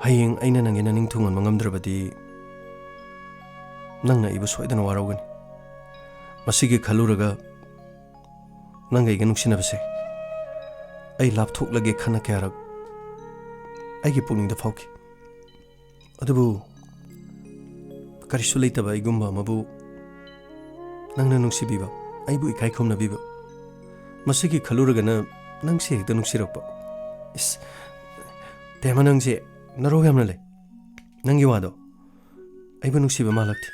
ꯍꯌꯦꯡ ꯑꯩꯅ ꯅꯪꯒꯤ ꯅꯅꯤꯡ ꯊꯨꯡꯍꯟꯕ ꯉꯝꯗ꯭ꯔꯕꯗꯤ, ꯅꯪꯅ ꯑꯩꯕꯨ ꯁꯣꯏꯗꯅ ꯋꯥꯔꯧꯒꯅꯤ꯫ ꯃꯁꯤꯒꯤ ꯈꯜꯂꯨꯔꯒ, ꯅꯪꯒ ꯑꯩꯒ ꯅꯨꯡꯁꯤꯅꯕꯁꯦ ꯑꯩ ꯂꯥꯞꯊꯣꯛꯂꯒꯦ ꯈꯟꯅ ꯀꯌꯥꯔꯛ ꯑꯩꯒꯤ ꯄꯨꯛꯅꯤꯡꯗ ꯐꯥꯎꯈꯤ꯫ ꯑꯗꯨꯕꯨ ꯀꯔꯤꯁꯨ ꯂꯩꯇꯕ ꯑꯩꯒꯨꯝꯕ ꯑꯃꯕꯨ ꯅꯪꯅ ꯅꯨꯡꯁꯤꯕꯤꯕ, ꯑꯩꯕꯨ ꯏꯀꯥꯏ ꯈꯨꯝꯅꯕꯤꯕ, ꯃꯁꯤꯒꯤ ꯈꯜꯂꯨꯔꯒꯅ ꯅꯪꯁꯦ ꯍꯦꯛꯇ ꯅꯨꯡꯁꯤꯔꯛꯄ꯫ ꯏꯁ, ꯇꯦꯃ, ꯅꯪꯁꯦ ꯅꯔꯧ ꯌꯥꯝꯅ ꯂꯩ꯫ ꯅꯪꯒꯤ ꯋꯥꯗꯣ ꯑꯩꯕꯨ ꯅꯨꯡꯁꯤꯕ ꯃꯥꯜꯂꯛꯇꯦ꯫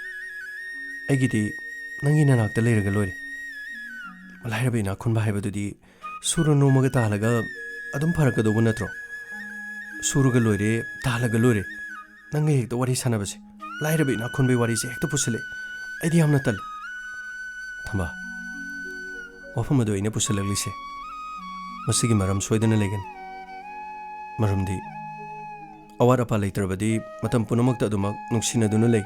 ꯑꯩꯒꯤꯗꯤ ꯅꯪꯒꯤ ꯅꯅꯥꯛꯇ ꯂꯩꯔꯒ ꯂꯣꯏꯔꯦ꯫ ꯂꯥꯏꯔꯕ ꯏꯅꯥꯛ ꯈꯨꯟꯕ ꯍꯥꯏꯕꯗꯨꯗꯤ ꯁꯨꯔ ꯅꯣꯝꯃꯒ ꯇꯥꯜꯂꯒ ꯑꯗꯨꯝ ꯐꯔꯛꯀꯗꯧꯕ ꯅꯠꯇ꯭ꯔꯣ? ꯁꯨꯔꯒ ꯂꯣꯏꯔꯦ, ꯇꯥꯜꯂꯒ ꯂꯣꯏꯔꯦ꯫ ꯅꯪꯒ ꯍꯦꯛꯇ ꯋꯥꯔꯤ ꯁꯥꯟꯅꯕꯁꯦ, ꯂꯥꯏꯔꯕ ꯏꯅꯥꯛ ꯈꯨꯟꯕꯒꯤ ꯋꯥꯔꯤꯁꯦ ꯍꯦꯛꯇ ꯄꯨꯁꯜꯂꯛꯑꯦ꯫ ꯑꯩꯗꯤ ꯌꯥꯝꯅ ꯇꯜꯂꯤ꯫ ꯊꯝꯕꯥꯜ, ꯋꯥꯐꯝ ꯑꯗꯨ ꯑꯩꯅ ꯄꯨꯁꯜꯂꯛꯂꯤꯁꯦ, ꯃꯁꯤꯒꯤ ꯃꯔꯝ ꯁꯣꯏꯗꯅ ꯂꯩꯒꯅꯤ꯫ ꯃꯔꯝꯗꯤ ꯑꯋꯥꯠ ꯑꯄꯥ ꯂꯩꯇ꯭ꯔꯕꯗꯤ ꯃꯇꯝ ꯄꯨꯝꯅꯃꯛꯇ ꯑꯗꯨꯃꯛ ꯅꯨꯡꯁꯤꯅꯗꯨꯅ ꯂꯩ꯫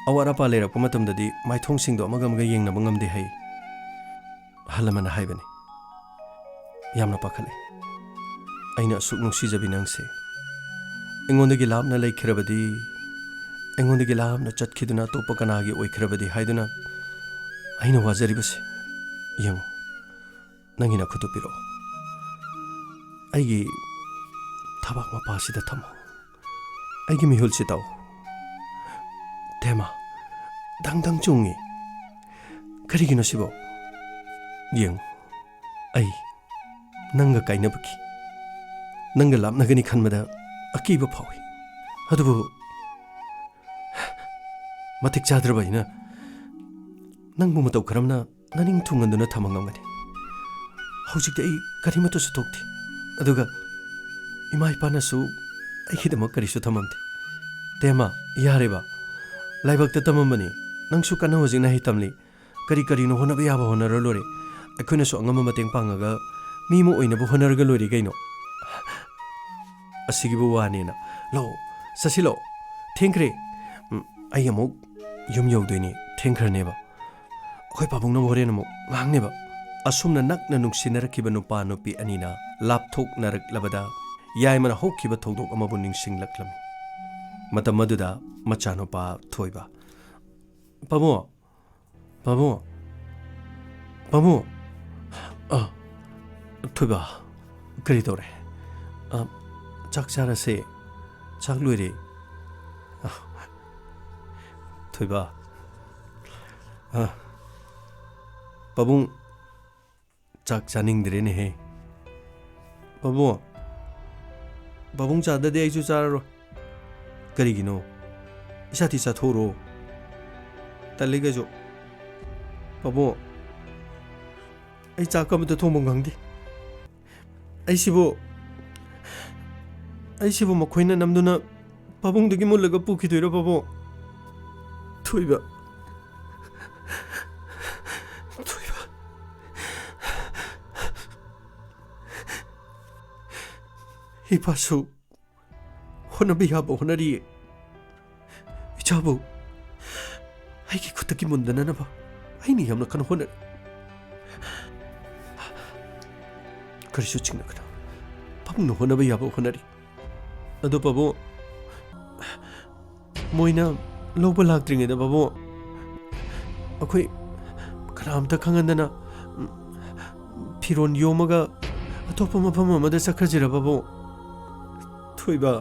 ꯑꯋꯥꯠ ꯑꯄꯥ ꯂꯩꯔꯛꯄ ꯃꯇꯝꯗꯗꯤ ꯃꯥꯏꯊꯣꯡꯁꯤꯡꯗꯣ ꯑꯃꯒ ꯑꯃꯒ ꯌꯦꯡꯅꯕ ꯉꯝꯗꯦ ꯍꯥꯏ꯫ ꯑꯍꯜ ꯂꯃꯟꯅ ꯍꯥꯏꯕꯅꯤ꯫ ꯌꯥꯝꯅ ꯄꯥꯈꯠꯂꯦ꯫ ꯑꯩꯅ ꯑꯁꯨꯛ ꯅꯨꯡꯁꯤꯖꯕꯤ ꯅꯪꯁꯦ ꯑꯩꯉꯣꯟꯗꯒꯤ ꯂꯥꯞꯅ ꯂꯩꯈ꯭ꯔꯕꯗꯤ, ꯑꯩꯉꯣꯟꯗꯒꯤ ꯂꯥꯞꯅ ꯆꯠꯈꯤꯗꯨꯅ ꯑꯇꯣꯞꯄ ꯀꯅꯥꯒꯤ ꯑꯣꯏꯈ꯭ꯔꯕꯗꯤ ꯍꯥꯏꯗꯨꯅ ꯑꯩꯅ ꯋꯥꯖꯔꯤꯕꯁꯦ꯫ ꯌꯦꯡꯉꯨ, ꯅꯪꯒꯤ ꯅꯈꯨꯠꯇꯨ ꯄꯤꯔꯛꯑꯣ꯫ ꯑꯩꯒꯤ ꯊꯕꯥꯛ ꯃꯄꯥꯁꯤꯗ ꯊꯝꯃꯣ꯫ ꯑꯩꯒꯤ ꯃꯤꯍꯨꯜꯁꯤ ꯇꯥꯎ꯫ ꯇꯦꯃ, ꯗꯪ ꯗꯪ ꯆꯣꯡꯉꯤ꯫ ꯀꯔꯤꯒꯤꯅꯣ ꯁꯤꯕꯣ? ꯌꯦꯡꯉꯨ, ꯑꯩ ꯅꯪꯒ ꯀꯥꯏꯅꯕꯒꯤ, ꯅꯪꯒ ꯂꯥꯞꯅꯒꯅꯤ ꯈꯟꯕꯗ ꯑꯀꯤꯕ ꯐꯥꯎꯏ꯫ ꯑꯗꯨꯕꯨ ꯃꯇꯤꯛ ꯆꯥꯗ꯭ꯔꯕ ꯑꯩꯅ ꯅꯪꯕꯨ ꯃꯇꯧ ꯀꯔꯝꯅ ꯅꯅꯤꯡ ꯊꯨꯡꯍꯟꯗꯨꯅ ꯊꯝꯕ ꯉꯝꯒꯅꯤ? ꯍꯧꯖꯤꯛꯇꯤ ꯑꯩ ꯀꯔꯤꯃꯠꯇꯁꯨ ꯊꯣꯛꯇꯦ꯫ ꯑꯗꯨꯒ ꯏꯃꯥ ꯏꯄꯥꯅꯁꯨ ꯑꯩꯒꯤꯗꯃꯛ ꯀꯔꯤꯁꯨ ꯊꯝꯃꯝꯗꯦ꯫ ꯇꯦꯃ, ꯌꯥꯔꯦꯕ꯫ ꯂꯥꯏꯕꯛꯇ ꯇꯝꯃꯝꯕꯅꯤ꯫ ꯅꯪꯁꯨ ꯀꯟꯅ ꯍꯧꯖꯤꯛ ꯅꯍꯩ ꯇꯝꯂꯤ꯫ ꯀꯔꯤ ꯀꯔꯤꯅꯣ ꯍꯣꯠꯅꯕ ꯌꯥꯕ ꯍꯣꯠꯅꯔ ꯂꯣꯏꯔꯦ꯫ ꯑꯩꯈꯣꯏꯅꯁꯨ ꯑꯉꯝꯕ ꯃꯇꯦꯡ ꯄꯥꯡꯉꯒ ꯃꯤ ꯑꯃ ꯑꯣꯏꯅꯕ ꯍꯣꯠꯅꯔꯒ ꯂꯣꯏꯔꯦ ꯀꯩꯅꯣ꯫ ꯑꯁꯤꯒꯤꯕꯨ ꯋꯥꯅꯦꯅ꯫ ꯂꯥꯛꯑꯣ, ꯆꯠꯁꯤꯜꯂꯛꯑꯣ꯫ ꯊꯦꯡꯈ꯭ꯔꯦ꯫ ꯎꯝ, ꯑꯩ ꯑꯃꯨꯛ ꯌꯨꯝ ꯌꯧꯗꯣꯏꯅꯦ꯫ ꯊꯦꯡꯈ꯭ꯔꯅꯦꯕ꯫ ꯑꯩꯈꯣꯏ ꯄꯥꯕꯨꯡꯅ ꯍꯣꯔꯦꯟ ꯑꯃꯨꯛ ꯉꯥꯡꯅꯦꯕ꯫ ꯑꯁꯨꯝꯅ ꯅꯛꯅ ꯅꯨꯡꯁꯤꯅꯔꯛꯈꯤꯕ ꯅꯨꯄꯥ ꯅꯨꯄꯤ ꯑꯅꯤꯅ ꯂꯥꯞꯊꯣꯛꯅꯔꯛꯂꯕꯗ ꯌꯥꯏꯃꯅ ꯍꯧꯈꯤꯕ ꯊꯧꯗꯣꯛ ꯑꯃꯕꯨ ꯅꯤꯡꯁꯤꯡꯂꯛꯂꯝꯃꯤ꯫ ꯃꯇꯝ ꯑꯗꯨꯗ ꯃꯆꯥꯅꯨꯄꯥ ꯊꯣꯏꯕ, "ꯄꯥꯕꯨꯡ, ꯄꯥꯕꯨꯡ, ꯄꯥꯕꯨꯡ, ꯑ, ꯊꯣꯏꯕ, ꯀꯔꯤ ꯇꯧꯔꯦ? ꯑ, ꯆꯥꯛ ꯆꯥꯔꯁꯦ, ꯆꯥꯛ ꯂꯣꯏꯔꯦ꯫ ꯑ, ꯊꯣꯏꯕ, ꯑ, ꯄꯥꯕꯨꯡ ꯆꯥꯛ ꯆꯥꯅꯤꯡꯗ꯭ꯔꯦꯅꯦꯍꯦ꯫ ꯄꯥꯕꯨꯡ, ꯄꯥꯕꯨꯡ ꯆꯥꯗꯗꯤ ꯑꯩꯁꯨ ꯆꯥꯔꯔꯣꯏ꯫ ꯀꯔꯤꯒꯤꯅꯣ? ꯏꯁꯥꯗꯤ ꯆꯥꯊꯣꯛꯎꯔꯣ꯫ ꯇꯜꯂꯤ ꯀꯩꯁꯨ꯫ ꯄꯥꯕꯨꯡ, ꯑꯩ ꯆꯥꯛ ꯑꯃꯇ ꯊꯣꯡꯐꯝ ꯈꯪꯗꯦ꯫ ꯑꯩꯁꯤꯕꯨ, ꯑꯩꯁꯤꯕꯨ ꯃꯈꯣꯏꯅ ꯅꯝꯗꯨꯅ ꯄꯥꯕꯨꯡꯗꯒꯤ ꯃꯨꯜꯂꯒ ꯄꯨꯈꯤꯗꯣꯏꯔꯣ, ꯄꯥꯕꯨꯡ?" ꯊꯣꯏꯕ꯫ ꯊꯣꯏꯕ꯫ ꯏꯄꯥꯁꯨ ꯍꯣꯠꯅꯕ ꯌꯥꯕ ꯍꯣꯠꯅꯔꯤꯌꯦ꯫ ꯏꯆꯥꯕꯨ ꯑꯩꯒꯤ ꯈꯨꯠꯇꯒꯤ ꯃꯨꯟꯗꯅꯅꯕ ꯑꯩꯅ ꯌꯥꯝꯅ ꯀꯟꯅ ꯍꯣꯠꯅꯔꯤ꯫ ꯀꯔꯤꯁꯨ ꯆꯤꯡꯅꯒꯅꯨ꯫ ꯄꯥꯕꯨꯡꯅ ꯍꯣꯠꯅꯕ ꯌꯥꯕ ꯍꯣꯠꯅꯔꯤ꯫ ꯑꯗꯣ ꯄꯥꯕꯨꯡ, ꯃꯣꯏꯅ ꯂꯧꯕ ꯂꯥꯛꯇ꯭ꯔꯤꯉꯩꯗ ꯄꯥꯕꯨꯡ, ꯑꯩꯈꯣꯏ ꯀꯅꯥꯝꯇ ꯈꯪꯍꯟꯗꯅ, ꯎꯝ, ꯐꯤꯔꯣꯟ ꯌꯣꯝꯃꯒ ꯑꯇꯣꯞꯄ ꯃꯐꯝ ꯑꯃꯗ ꯆꯠꯈ꯭ꯔꯁꯤꯔ ꯄꯥꯕꯨꯡ? ꯊꯣꯏꯕ,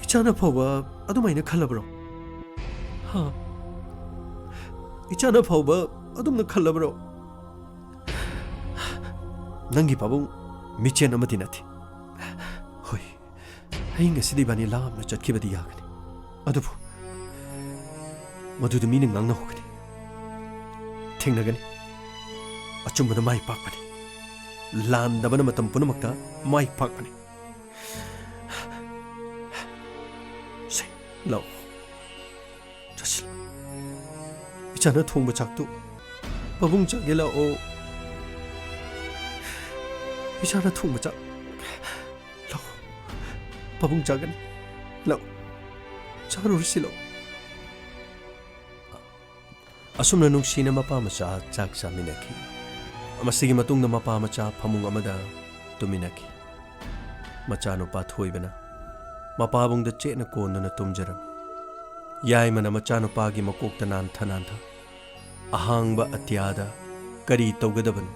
ꯏꯆꯥꯅ ꯐꯥꯎꯕ ꯑꯗꯨꯃꯥꯏꯅ ꯈꯜꯂꯕ꯭ꯔꯣ? ꯍꯥ? ꯏꯆꯥꯅ ꯐꯥꯎꯕ ꯑꯗꯨꯝꯅ ꯈꯜꯂꯕ꯭ꯔꯣ? ꯅꯪꯒꯤ ꯄꯥꯕꯨꯡ ꯃꯤꯆꯦꯟ ꯑꯃꯗꯤ ꯅꯠꯇꯦ꯫ ꯍꯣꯏ, ꯍꯌꯦꯡ ꯑꯁꯤꯗ ꯏꯕꯥꯅꯤ ꯂꯥꯞꯅ ꯆꯠꯈꯤꯕꯗꯤ ꯌꯥꯒꯅꯤ, ꯑꯗꯨꯕꯨ ꯃꯗꯨꯗ ꯃꯤꯅ ꯉꯥꯡꯅꯍꯧꯒꯅꯤ, ꯊꯦꯡꯅꯒꯅꯤ꯫ ꯑꯆꯨꯝꯕꯅ ꯃꯥꯏ ꯄꯥꯛꯄꯅꯤ, ꯂꯥꯟꯗꯕꯅ ꯃꯇꯝ ꯄꯨꯝꯅꯃꯛꯇ ꯃꯥꯏ ꯄꯥꯛꯄꯅꯤ꯫ ꯁꯦ, ꯂꯥꯛꯑꯣ꯫ ꯆꯠꯁꯤ꯫ ꯏꯆꯥꯅ ꯊꯣꯡꯕ ꯆꯥꯛꯇꯨ ꯄꯥꯕꯨꯡ ꯆꯥꯒꯦ ꯂꯥꯛꯑꯣ꯫ ꯏꯆꯥꯅ ꯊꯣꯡꯕ ꯆꯥꯛ꯫ ꯂꯥꯛꯑꯣ꯫ ꯄꯥꯕꯨꯡ ꯆꯥꯒꯅꯤ꯫ ꯂꯥꯛꯑꯣ꯫ ꯆꯥꯔꯨꯔꯁꯤ ꯂꯥꯛꯑꯣ꯫ ꯑꯁꯨꯝꯅ ꯅꯨꯡꯁꯤꯅ ꯃꯄꯥ ꯃꯆꯥ ꯆꯥꯛ ꯆꯥꯃꯤꯟꯅꯈꯤ꯫ ꯃꯁꯤꯒꯤ ꯃꯇꯨꯡꯗ ꯃꯄꯥ ꯃꯆꯥ ꯐꯃꯨꯡ ꯑꯃꯗ ꯇꯨꯝꯃꯤꯟꯅꯈꯤ꯫ ꯃꯆꯥꯅꯨꯄꯥ ꯊꯣꯏꯕꯅ ꯃꯄꯥꯕꯨꯡꯗ ꯆꯦꯠꯅ ꯀꯣꯟꯗꯨꯅ ꯇꯨꯝꯖꯔꯝꯃꯤ꯫ ꯌꯥꯏꯃꯅ ꯃꯆꯥꯅꯨꯄꯥꯒꯤ ꯃꯀꯣꯛꯇ ꯅꯥꯟꯊ ꯅꯥꯟꯊ ꯑꯍꯥꯡꯕ ꯑꯇꯤꯌꯥꯗ ꯀꯔꯤ ꯇꯧꯒꯗꯕꯅꯣ?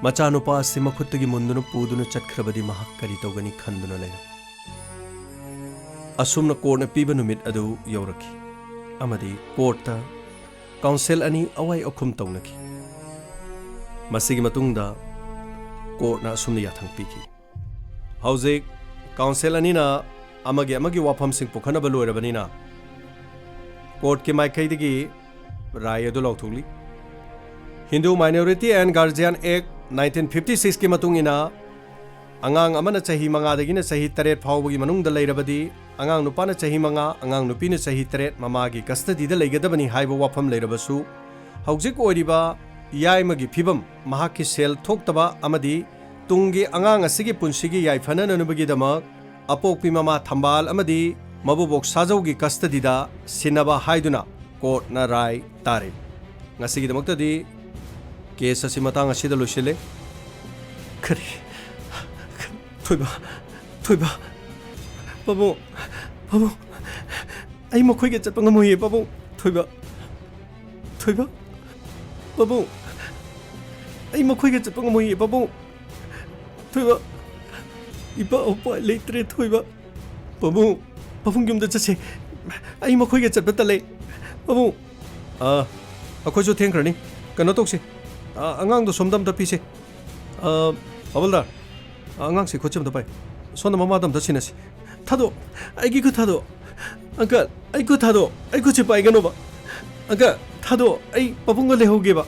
ꯃꯆꯥꯅꯨꯄꯥ ꯑꯁꯤ ꯃꯈꯨꯠꯇꯒꯤ ꯃꯨꯟꯗꯨꯅ ꯄꯨꯗꯨꯅ ꯆꯠꯈ꯭ꯔꯕꯗꯤ ꯃꯍꯥꯛ ꯀꯔꯤ ꯇꯧꯒꯅꯤ ꯈꯟꯗꯨꯅ ꯂꯩꯔꯝꯃꯤ꯫ ꯑꯁꯨꯝꯅ ꯀꯣꯔꯠꯅ ꯄꯤꯕ ꯅꯨꯃꯤꯠ ꯑꯗꯨ ꯌꯧꯔꯛꯈꯤ, ꯑꯃꯗꯤ ꯀꯣꯔꯠꯇ ꯀꯥꯎꯟꯁꯤꯜ ꯑꯅꯤ ꯑꯋꯥꯏ ꯑꯈꯨꯝ ꯇꯧꯅꯈꯤ꯫ ꯃꯁꯤꯒꯤ ꯃꯇꯨꯡꯗ ꯀꯣꯔꯠꯅ ꯑꯁꯨꯝꯅ ꯌꯥꯊꯪ ꯄꯤꯈꯤ, "ꯍꯧꯖꯤꯛ ꯀꯥꯎꯟꯁꯤꯜ ꯑꯅꯤꯅ ꯑꯃꯒꯤ ꯑꯃꯒꯤ ꯋꯥꯐꯝꯁꯤꯡ ꯄꯨꯈꯠꯅꯕ ꯂꯣꯏꯔꯕꯅꯤꯅ, ꯀꯣꯔꯠꯀꯤ ꯃꯥꯏꯀꯩꯗꯒꯤ ꯔꯥꯏ ꯑꯗꯨ ꯂꯥꯎꯊꯣꯛꯂꯤ꯫ Hindu Minority and Guardian Act nineteen fifty sixꯀꯤ ꯃꯇꯨꯡ ꯏꯟꯅ, ꯑꯉꯥꯡ ꯑꯃꯅ ꯆꯍꯤ ꯃꯉꯥꯗꯒꯤꯅ ꯆꯍꯤ ꯇꯔꯦꯠ ꯐꯥꯎꯕꯒꯤ ꯃꯅꯨꯡꯗ ꯂꯩꯔꯕꯗꯤ, ꯑꯉꯥꯡ ꯅꯨꯄꯥꯅ ꯆꯍꯤ ꯃꯉꯥ, ꯑꯉꯥꯡ ꯅꯨꯄꯤꯅ ꯆꯍꯤ ꯇꯔꯦꯠ ꯃꯃꯥꯒꯤ ꯀꯁꯇꯗꯤꯗ ꯂꯩꯒꯗꯕꯅꯤ ꯍꯥꯏꯕ ꯋꯥꯐꯝ ꯂꯩꯔꯕꯁꯨ, ꯍꯧꯖꯤꯛ ꯑꯣꯏꯔꯤꯕ ꯌꯥꯏꯃꯒꯤ ꯐꯤꯕꯝ, ꯃꯍꯥꯛꯀꯤ ꯁꯦꯜ ꯊꯣꯛꯇꯕ ꯑꯃꯗꯤ ꯇꯨꯡꯒꯤ ꯑꯉꯥꯡ ꯑꯁꯤꯒꯤ ꯄꯨꯟꯁꯤꯒꯤ ꯌꯥꯏꯐꯅꯅꯕꯒꯤꯗꯃꯛ ꯑꯄꯣꯛꯄꯤ ꯃꯃꯥ ꯊꯝꯕꯥꯜ ꯑꯃꯗꯤ ꯃꯕꯨꯕꯣꯛ ꯁꯥꯖꯧꯒꯤ ꯀꯁꯇꯗꯤꯗ ꯁꯤꯟꯅꯕ ꯍꯥꯏꯗꯨꯅ ꯀꯣꯔꯠꯅ ꯔꯥꯏ ꯇꯥꯔꯦ꯫ ꯉꯁꯤꯒꯤꯗꯃꯛꯇꯗꯤ ꯀꯦꯁ ꯑꯁꯤ ꯃꯇꯥꯡ ꯑꯁꯤꯗ ꯂꯣꯏꯁꯤꯜꯂꯦ"꯫ "ꯀꯔꯤ? ꯊꯣꯏꯕ, ꯊꯣꯏꯕ, ꯄꯥꯕꯨꯡ, ꯄꯥꯕꯨꯡ, ꯑꯩ ꯃꯈꯣꯏꯒ ꯆꯠꯄ ꯉꯝꯃꯣꯏꯌꯦ ꯄꯥꯕꯨꯡ꯫ ꯊꯣꯏꯕ, ꯊꯣꯏꯕ, ꯄꯥꯕꯨꯡ, ꯑꯩ ꯃꯈꯣꯏꯒ ꯆꯠꯄ ꯉꯝꯃꯣꯏꯌꯦ ꯄꯥꯕꯨꯡ꯫ ꯊꯣꯏꯕ, ꯏꯄꯥ ꯎꯄꯥꯏ ꯂꯩꯇ꯭ꯔꯦ ꯊꯣꯏꯕ꯫ ꯄꯥꯕꯨꯡ, ꯄꯥꯕꯨꯡ ꯌꯨꯝꯗ ꯆꯠꯁꯦ꯫ ꯑꯩ ꯃꯈꯣꯏꯒ ꯆꯠꯄ ꯇꯜꯂꯦ꯫ ꯄꯥꯕꯨꯡ"꯫ "ꯑꯥ, ꯑꯩꯈꯣꯏꯁꯨ ꯊꯦꯡꯈ꯭ꯔꯅꯤ꯫ ꯀꯩꯅꯣ ꯇꯧꯁꯤ꯫ ꯑꯥ, ꯑꯉꯥꯡꯗꯣ ꯁꯣꯝꯗ ꯑꯝꯇ ꯄꯤꯁꯦ꯫ ꯑꯥ, ꯍꯋꯜꯗꯥꯔ, ꯑꯉꯥꯡꯁꯤ ꯈꯨꯠꯁꯦ ꯑꯝꯇ ꯄꯥꯏ꯫ ꯁꯣꯝꯗ ꯃꯃꯥꯗ ꯑꯝꯇ ꯁꯤꯟꯅꯁꯤ꯫ ꯊꯥꯗꯣꯛ, ꯑꯩꯒꯤ ꯈꯨꯠ ꯊꯥꯗꯣꯛ꯫ ꯑꯪꯀꯜ, ꯑꯩ ꯈꯨꯠ ꯊꯥꯗꯣꯛ꯫ ꯑꯩ ꯈꯨꯠꯁꯦ ꯄꯥꯏꯒꯅꯣꯕ꯫ ꯑꯪꯀꯜ, ꯊꯥꯗꯣꯛ꯫ ꯑꯩ ꯄꯥꯕꯨꯡꯒ ꯂꯩꯍꯧꯒꯦꯕ"꯫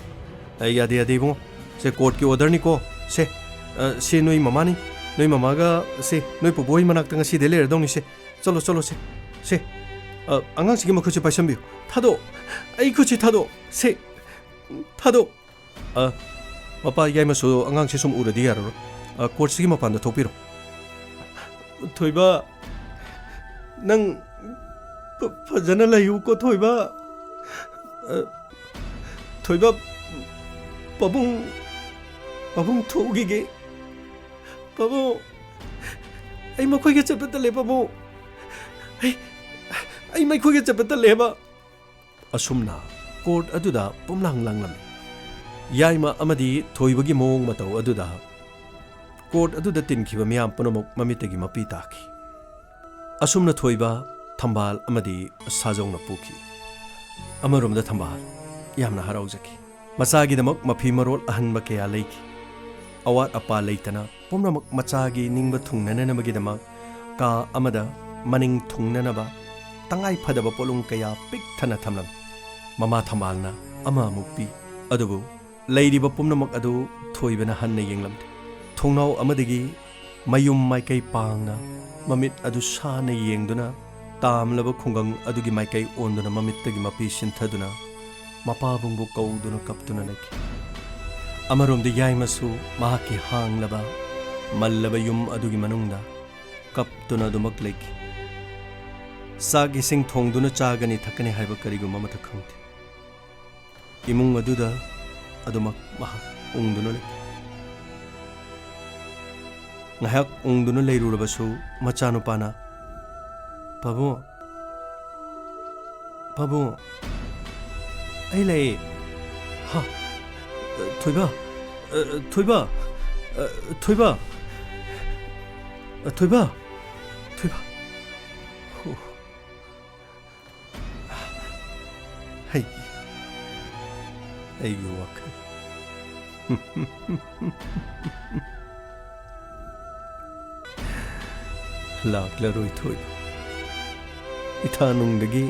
"ꯑꯩ ꯌꯥꯗꯦ, ꯌꯥꯗꯦ ꯏꯕꯨꯡꯉꯣ꯫ ꯁꯦ ꯀꯣꯔꯠꯀꯤ ꯑꯣꯔꯗꯔꯅꯤꯀꯣ꯫ ꯁꯦ, ꯑ, ꯁꯤ ꯅꯣꯏ ꯃꯃꯥꯅꯤ꯫ ꯅꯣꯏ ꯃꯃꯥꯒ ꯁꯦ ꯅꯣꯏ ꯄꯨꯄꯨ ꯍꯣꯏ ꯃꯅꯥꯛꯇ ꯉꯁꯤꯗꯩ ꯂꯩꯔꯗꯧꯅꯤ꯫ ꯁꯦ, ꯆꯠꯂꯣ, ꯆꯠꯂꯣ, ꯁꯦ꯫ ꯁꯦ, ꯑ, ꯑꯉꯥꯡꯁꯤꯒꯤ ꯃꯈꯨꯠꯁꯦ ꯄꯥꯏꯁꯟꯕꯤꯌꯨ꯫ ꯊꯥꯗꯣꯛ꯫ ꯑꯩ ꯈꯨꯠꯁꯦ ꯊꯥꯗꯣꯛ꯫ ꯁꯦ, ꯊꯥꯗꯣꯛ"꯫ ꯑ, ꯃꯄꯥ, ꯌꯥꯏꯃꯁꯨ ꯑꯉꯥꯡꯁꯤ ꯁꯨꯝ ꯎꯔꯗꯤ ꯌꯥꯔꯔꯣꯏ꯫ ꯑ, ꯀꯣꯔꯠꯁꯤꯒꯤ ꯃꯄꯥꯟꯗ ꯊꯣꯛꯄꯤꯔꯣ꯫ ꯊꯣꯏꯕ, ꯅꯪ ꯐ-, ꯐꯖꯅ ꯂꯩꯌꯨꯀꯣ, ꯊꯣꯏꯕ꯫ ꯑ, ꯊꯣꯏꯕ, ꯄꯥꯕꯨꯡ, ꯄꯥꯕꯨꯡ ꯊꯣꯛꯈꯤꯒꯦ꯫ ꯄꯥꯕꯨꯡ, ꯑꯩ ꯃꯈꯣꯏꯒ ꯆꯠꯄ ꯇꯜꯂꯦ, ꯄꯥꯕꯨꯡ꯫ ꯑꯩ, ꯑꯩ ꯃꯈꯣꯏꯒ ꯆꯠꯄ ꯇꯜꯂꯦꯕ꯫ ꯑꯁꯨꯝꯅ ꯀꯣꯔꯠ ꯑꯗꯨꯗ ꯄꯨꯝꯂꯥꯡ ꯂꯥꯡꯂꯝꯃꯤ꯫ ꯌꯥꯏꯃ ꯑꯃꯗꯤ ꯊꯣꯏꯕꯒꯤ ꯃꯑꯣꯡ ꯃꯇꯧ ꯑꯗꯨꯗ ꯀꯣꯔꯠ ꯑꯗꯨꯗ ꯇꯤꯟꯈꯤꯕ ꯃꯤꯌꯥꯝ ꯄꯨꯝꯅꯃꯛ ꯃꯃꯤꯠꯇꯒꯤ ꯃꯄꯤ ꯇꯥꯈꯤ꯫ ꯑꯁꯨꯝꯅ ꯊꯣꯏꯕ, ꯊꯝꯕꯥꯜ ꯑꯃꯗꯤ ꯁꯥꯖꯧꯅ ꯄꯣꯛꯈꯤ꯫ ꯑꯃꯔꯣꯝꯗ ꯊꯝꯕꯥꯜ ꯌꯥꯝꯅ ꯍꯔꯥꯎꯖꯈꯤ꯫ ꯃꯆꯥꯒꯤꯗꯃꯛ ꯃꯐꯤ ꯃꯔꯣꯜ ꯑꯍꯟꯕ ꯀꯌꯥ ꯂꯩꯈꯤ꯫ ꯑꯋꯥꯠ ꯑꯄꯥ ꯂꯩꯇꯅ ꯄꯨꯝꯅꯃꯛ ꯃꯆꯥꯒꯤ ꯅꯤꯡꯕ ꯊꯨꯡꯅꯅꯅꯕꯒꯤꯗꯃꯛ ꯀꯥ ꯑꯃꯗ ꯃꯅꯤꯡ ꯊꯨꯡꯅꯅꯕ ꯇꯉꯥꯏ ꯐꯗꯕ ꯄꯣꯠꯂꯨꯝ ꯀꯌꯥ ꯄꯤꯛ ꯊꯟꯅ ꯊꯝꯂꯝꯃꯤ꯫ ꯃꯃꯥ ꯊꯝꯕꯥꯜꯅ ꯑꯃ ꯑꯃꯨꯛ ꯄꯤ, ꯑꯗꯨꯕꯨ ꯂꯩꯔꯤꯕ ꯄꯨꯝꯅꯃꯛ ꯑꯗꯨ ꯊꯣꯏꯕꯅ ꯍꯟꯅ ꯌꯦꯡꯂꯝꯗꯦ꯫ ꯊꯣꯡꯅꯥꯎ ꯑꯃꯗꯒꯤ ꯃꯌꯨꯝ ꯃꯥꯏꯀꯩ ꯄꯥꯡꯅ ꯃꯃꯤꯠ ꯑꯗꯨ ꯁꯥꯅ ꯌꯦꯡꯗꯨꯅ ꯇꯥꯝꯂꯕ ꯈꯨꯡꯒꯪ ꯑꯗꯨꯒꯤ ꯃꯥꯏꯀꯩ ꯑꯣꯟꯗꯨꯅ ꯃꯃꯤꯠꯇꯒꯤ ꯃꯄꯤ ꯁꯤꯟꯊꯗꯨꯅ ꯃꯄꯥꯕꯨꯡꯕꯨ ꯀꯧꯗꯨꯅ ꯀꯞꯇꯨꯅ ꯂꯩꯈꯤ꯫ ꯑꯃꯔꯣꯝꯗ ꯌꯥꯏꯃꯁꯨ ꯃꯍꯥꯛꯀꯤ ꯍꯥꯡꯂꯕ, ꯃꯜꯂꯕ ꯌꯨꯝ ꯑꯗꯨꯒꯤ ꯃꯅꯨꯡꯗ ꯀꯞꯇꯨꯅ ꯑꯗꯨꯃꯛ ꯂꯩꯈꯤ꯫ ꯆꯥꯛ ꯏꯁꯤꯡ ꯊꯣꯡꯗꯨꯅ ꯆꯥꯒꯅꯤ ꯊꯛꯀꯅꯤ ꯍꯥꯏꯕ ꯀꯔꯤꯒꯨꯝꯕ ꯑꯃꯠꯇ ꯈꯪꯗꯦ꯫ ꯏꯃꯨꯡ ꯑꯗꯨꯗ ꯑꯗꯨꯃꯛ ꯃꯍꯥꯛ ꯎꯪꯗꯨꯅ ꯂꯩꯈꯤ꯫ ꯉꯥꯏꯍꯥꯛ ꯎꯪꯗꯨꯅ ꯂꯩꯔꯨꯔꯕꯁꯨ ꯃꯆꯥꯅꯨꯄꯥꯅ, "ꯄꯥꯕꯨꯡ, ꯄꯥꯕꯨꯡ, ꯑꯩ ꯂꯩ꯫ ꯍꯥ? ꯊꯣꯏꯕ, ꯊꯣꯏꯕ, ꯊꯣꯏꯕ, ꯊꯣꯏꯕ, ꯊꯣꯏꯕ꯫" ꯍꯣ꯫ ꯑꯩꯒꯤ, ꯑꯩꯒꯤ ꯋꯥꯈꯜ꯫ ꯂꯥꯛꯂꯔꯣꯏ ꯊꯣꯏꯕ꯫ ꯏꯊꯥ ꯅꯨꯡꯗꯒꯤ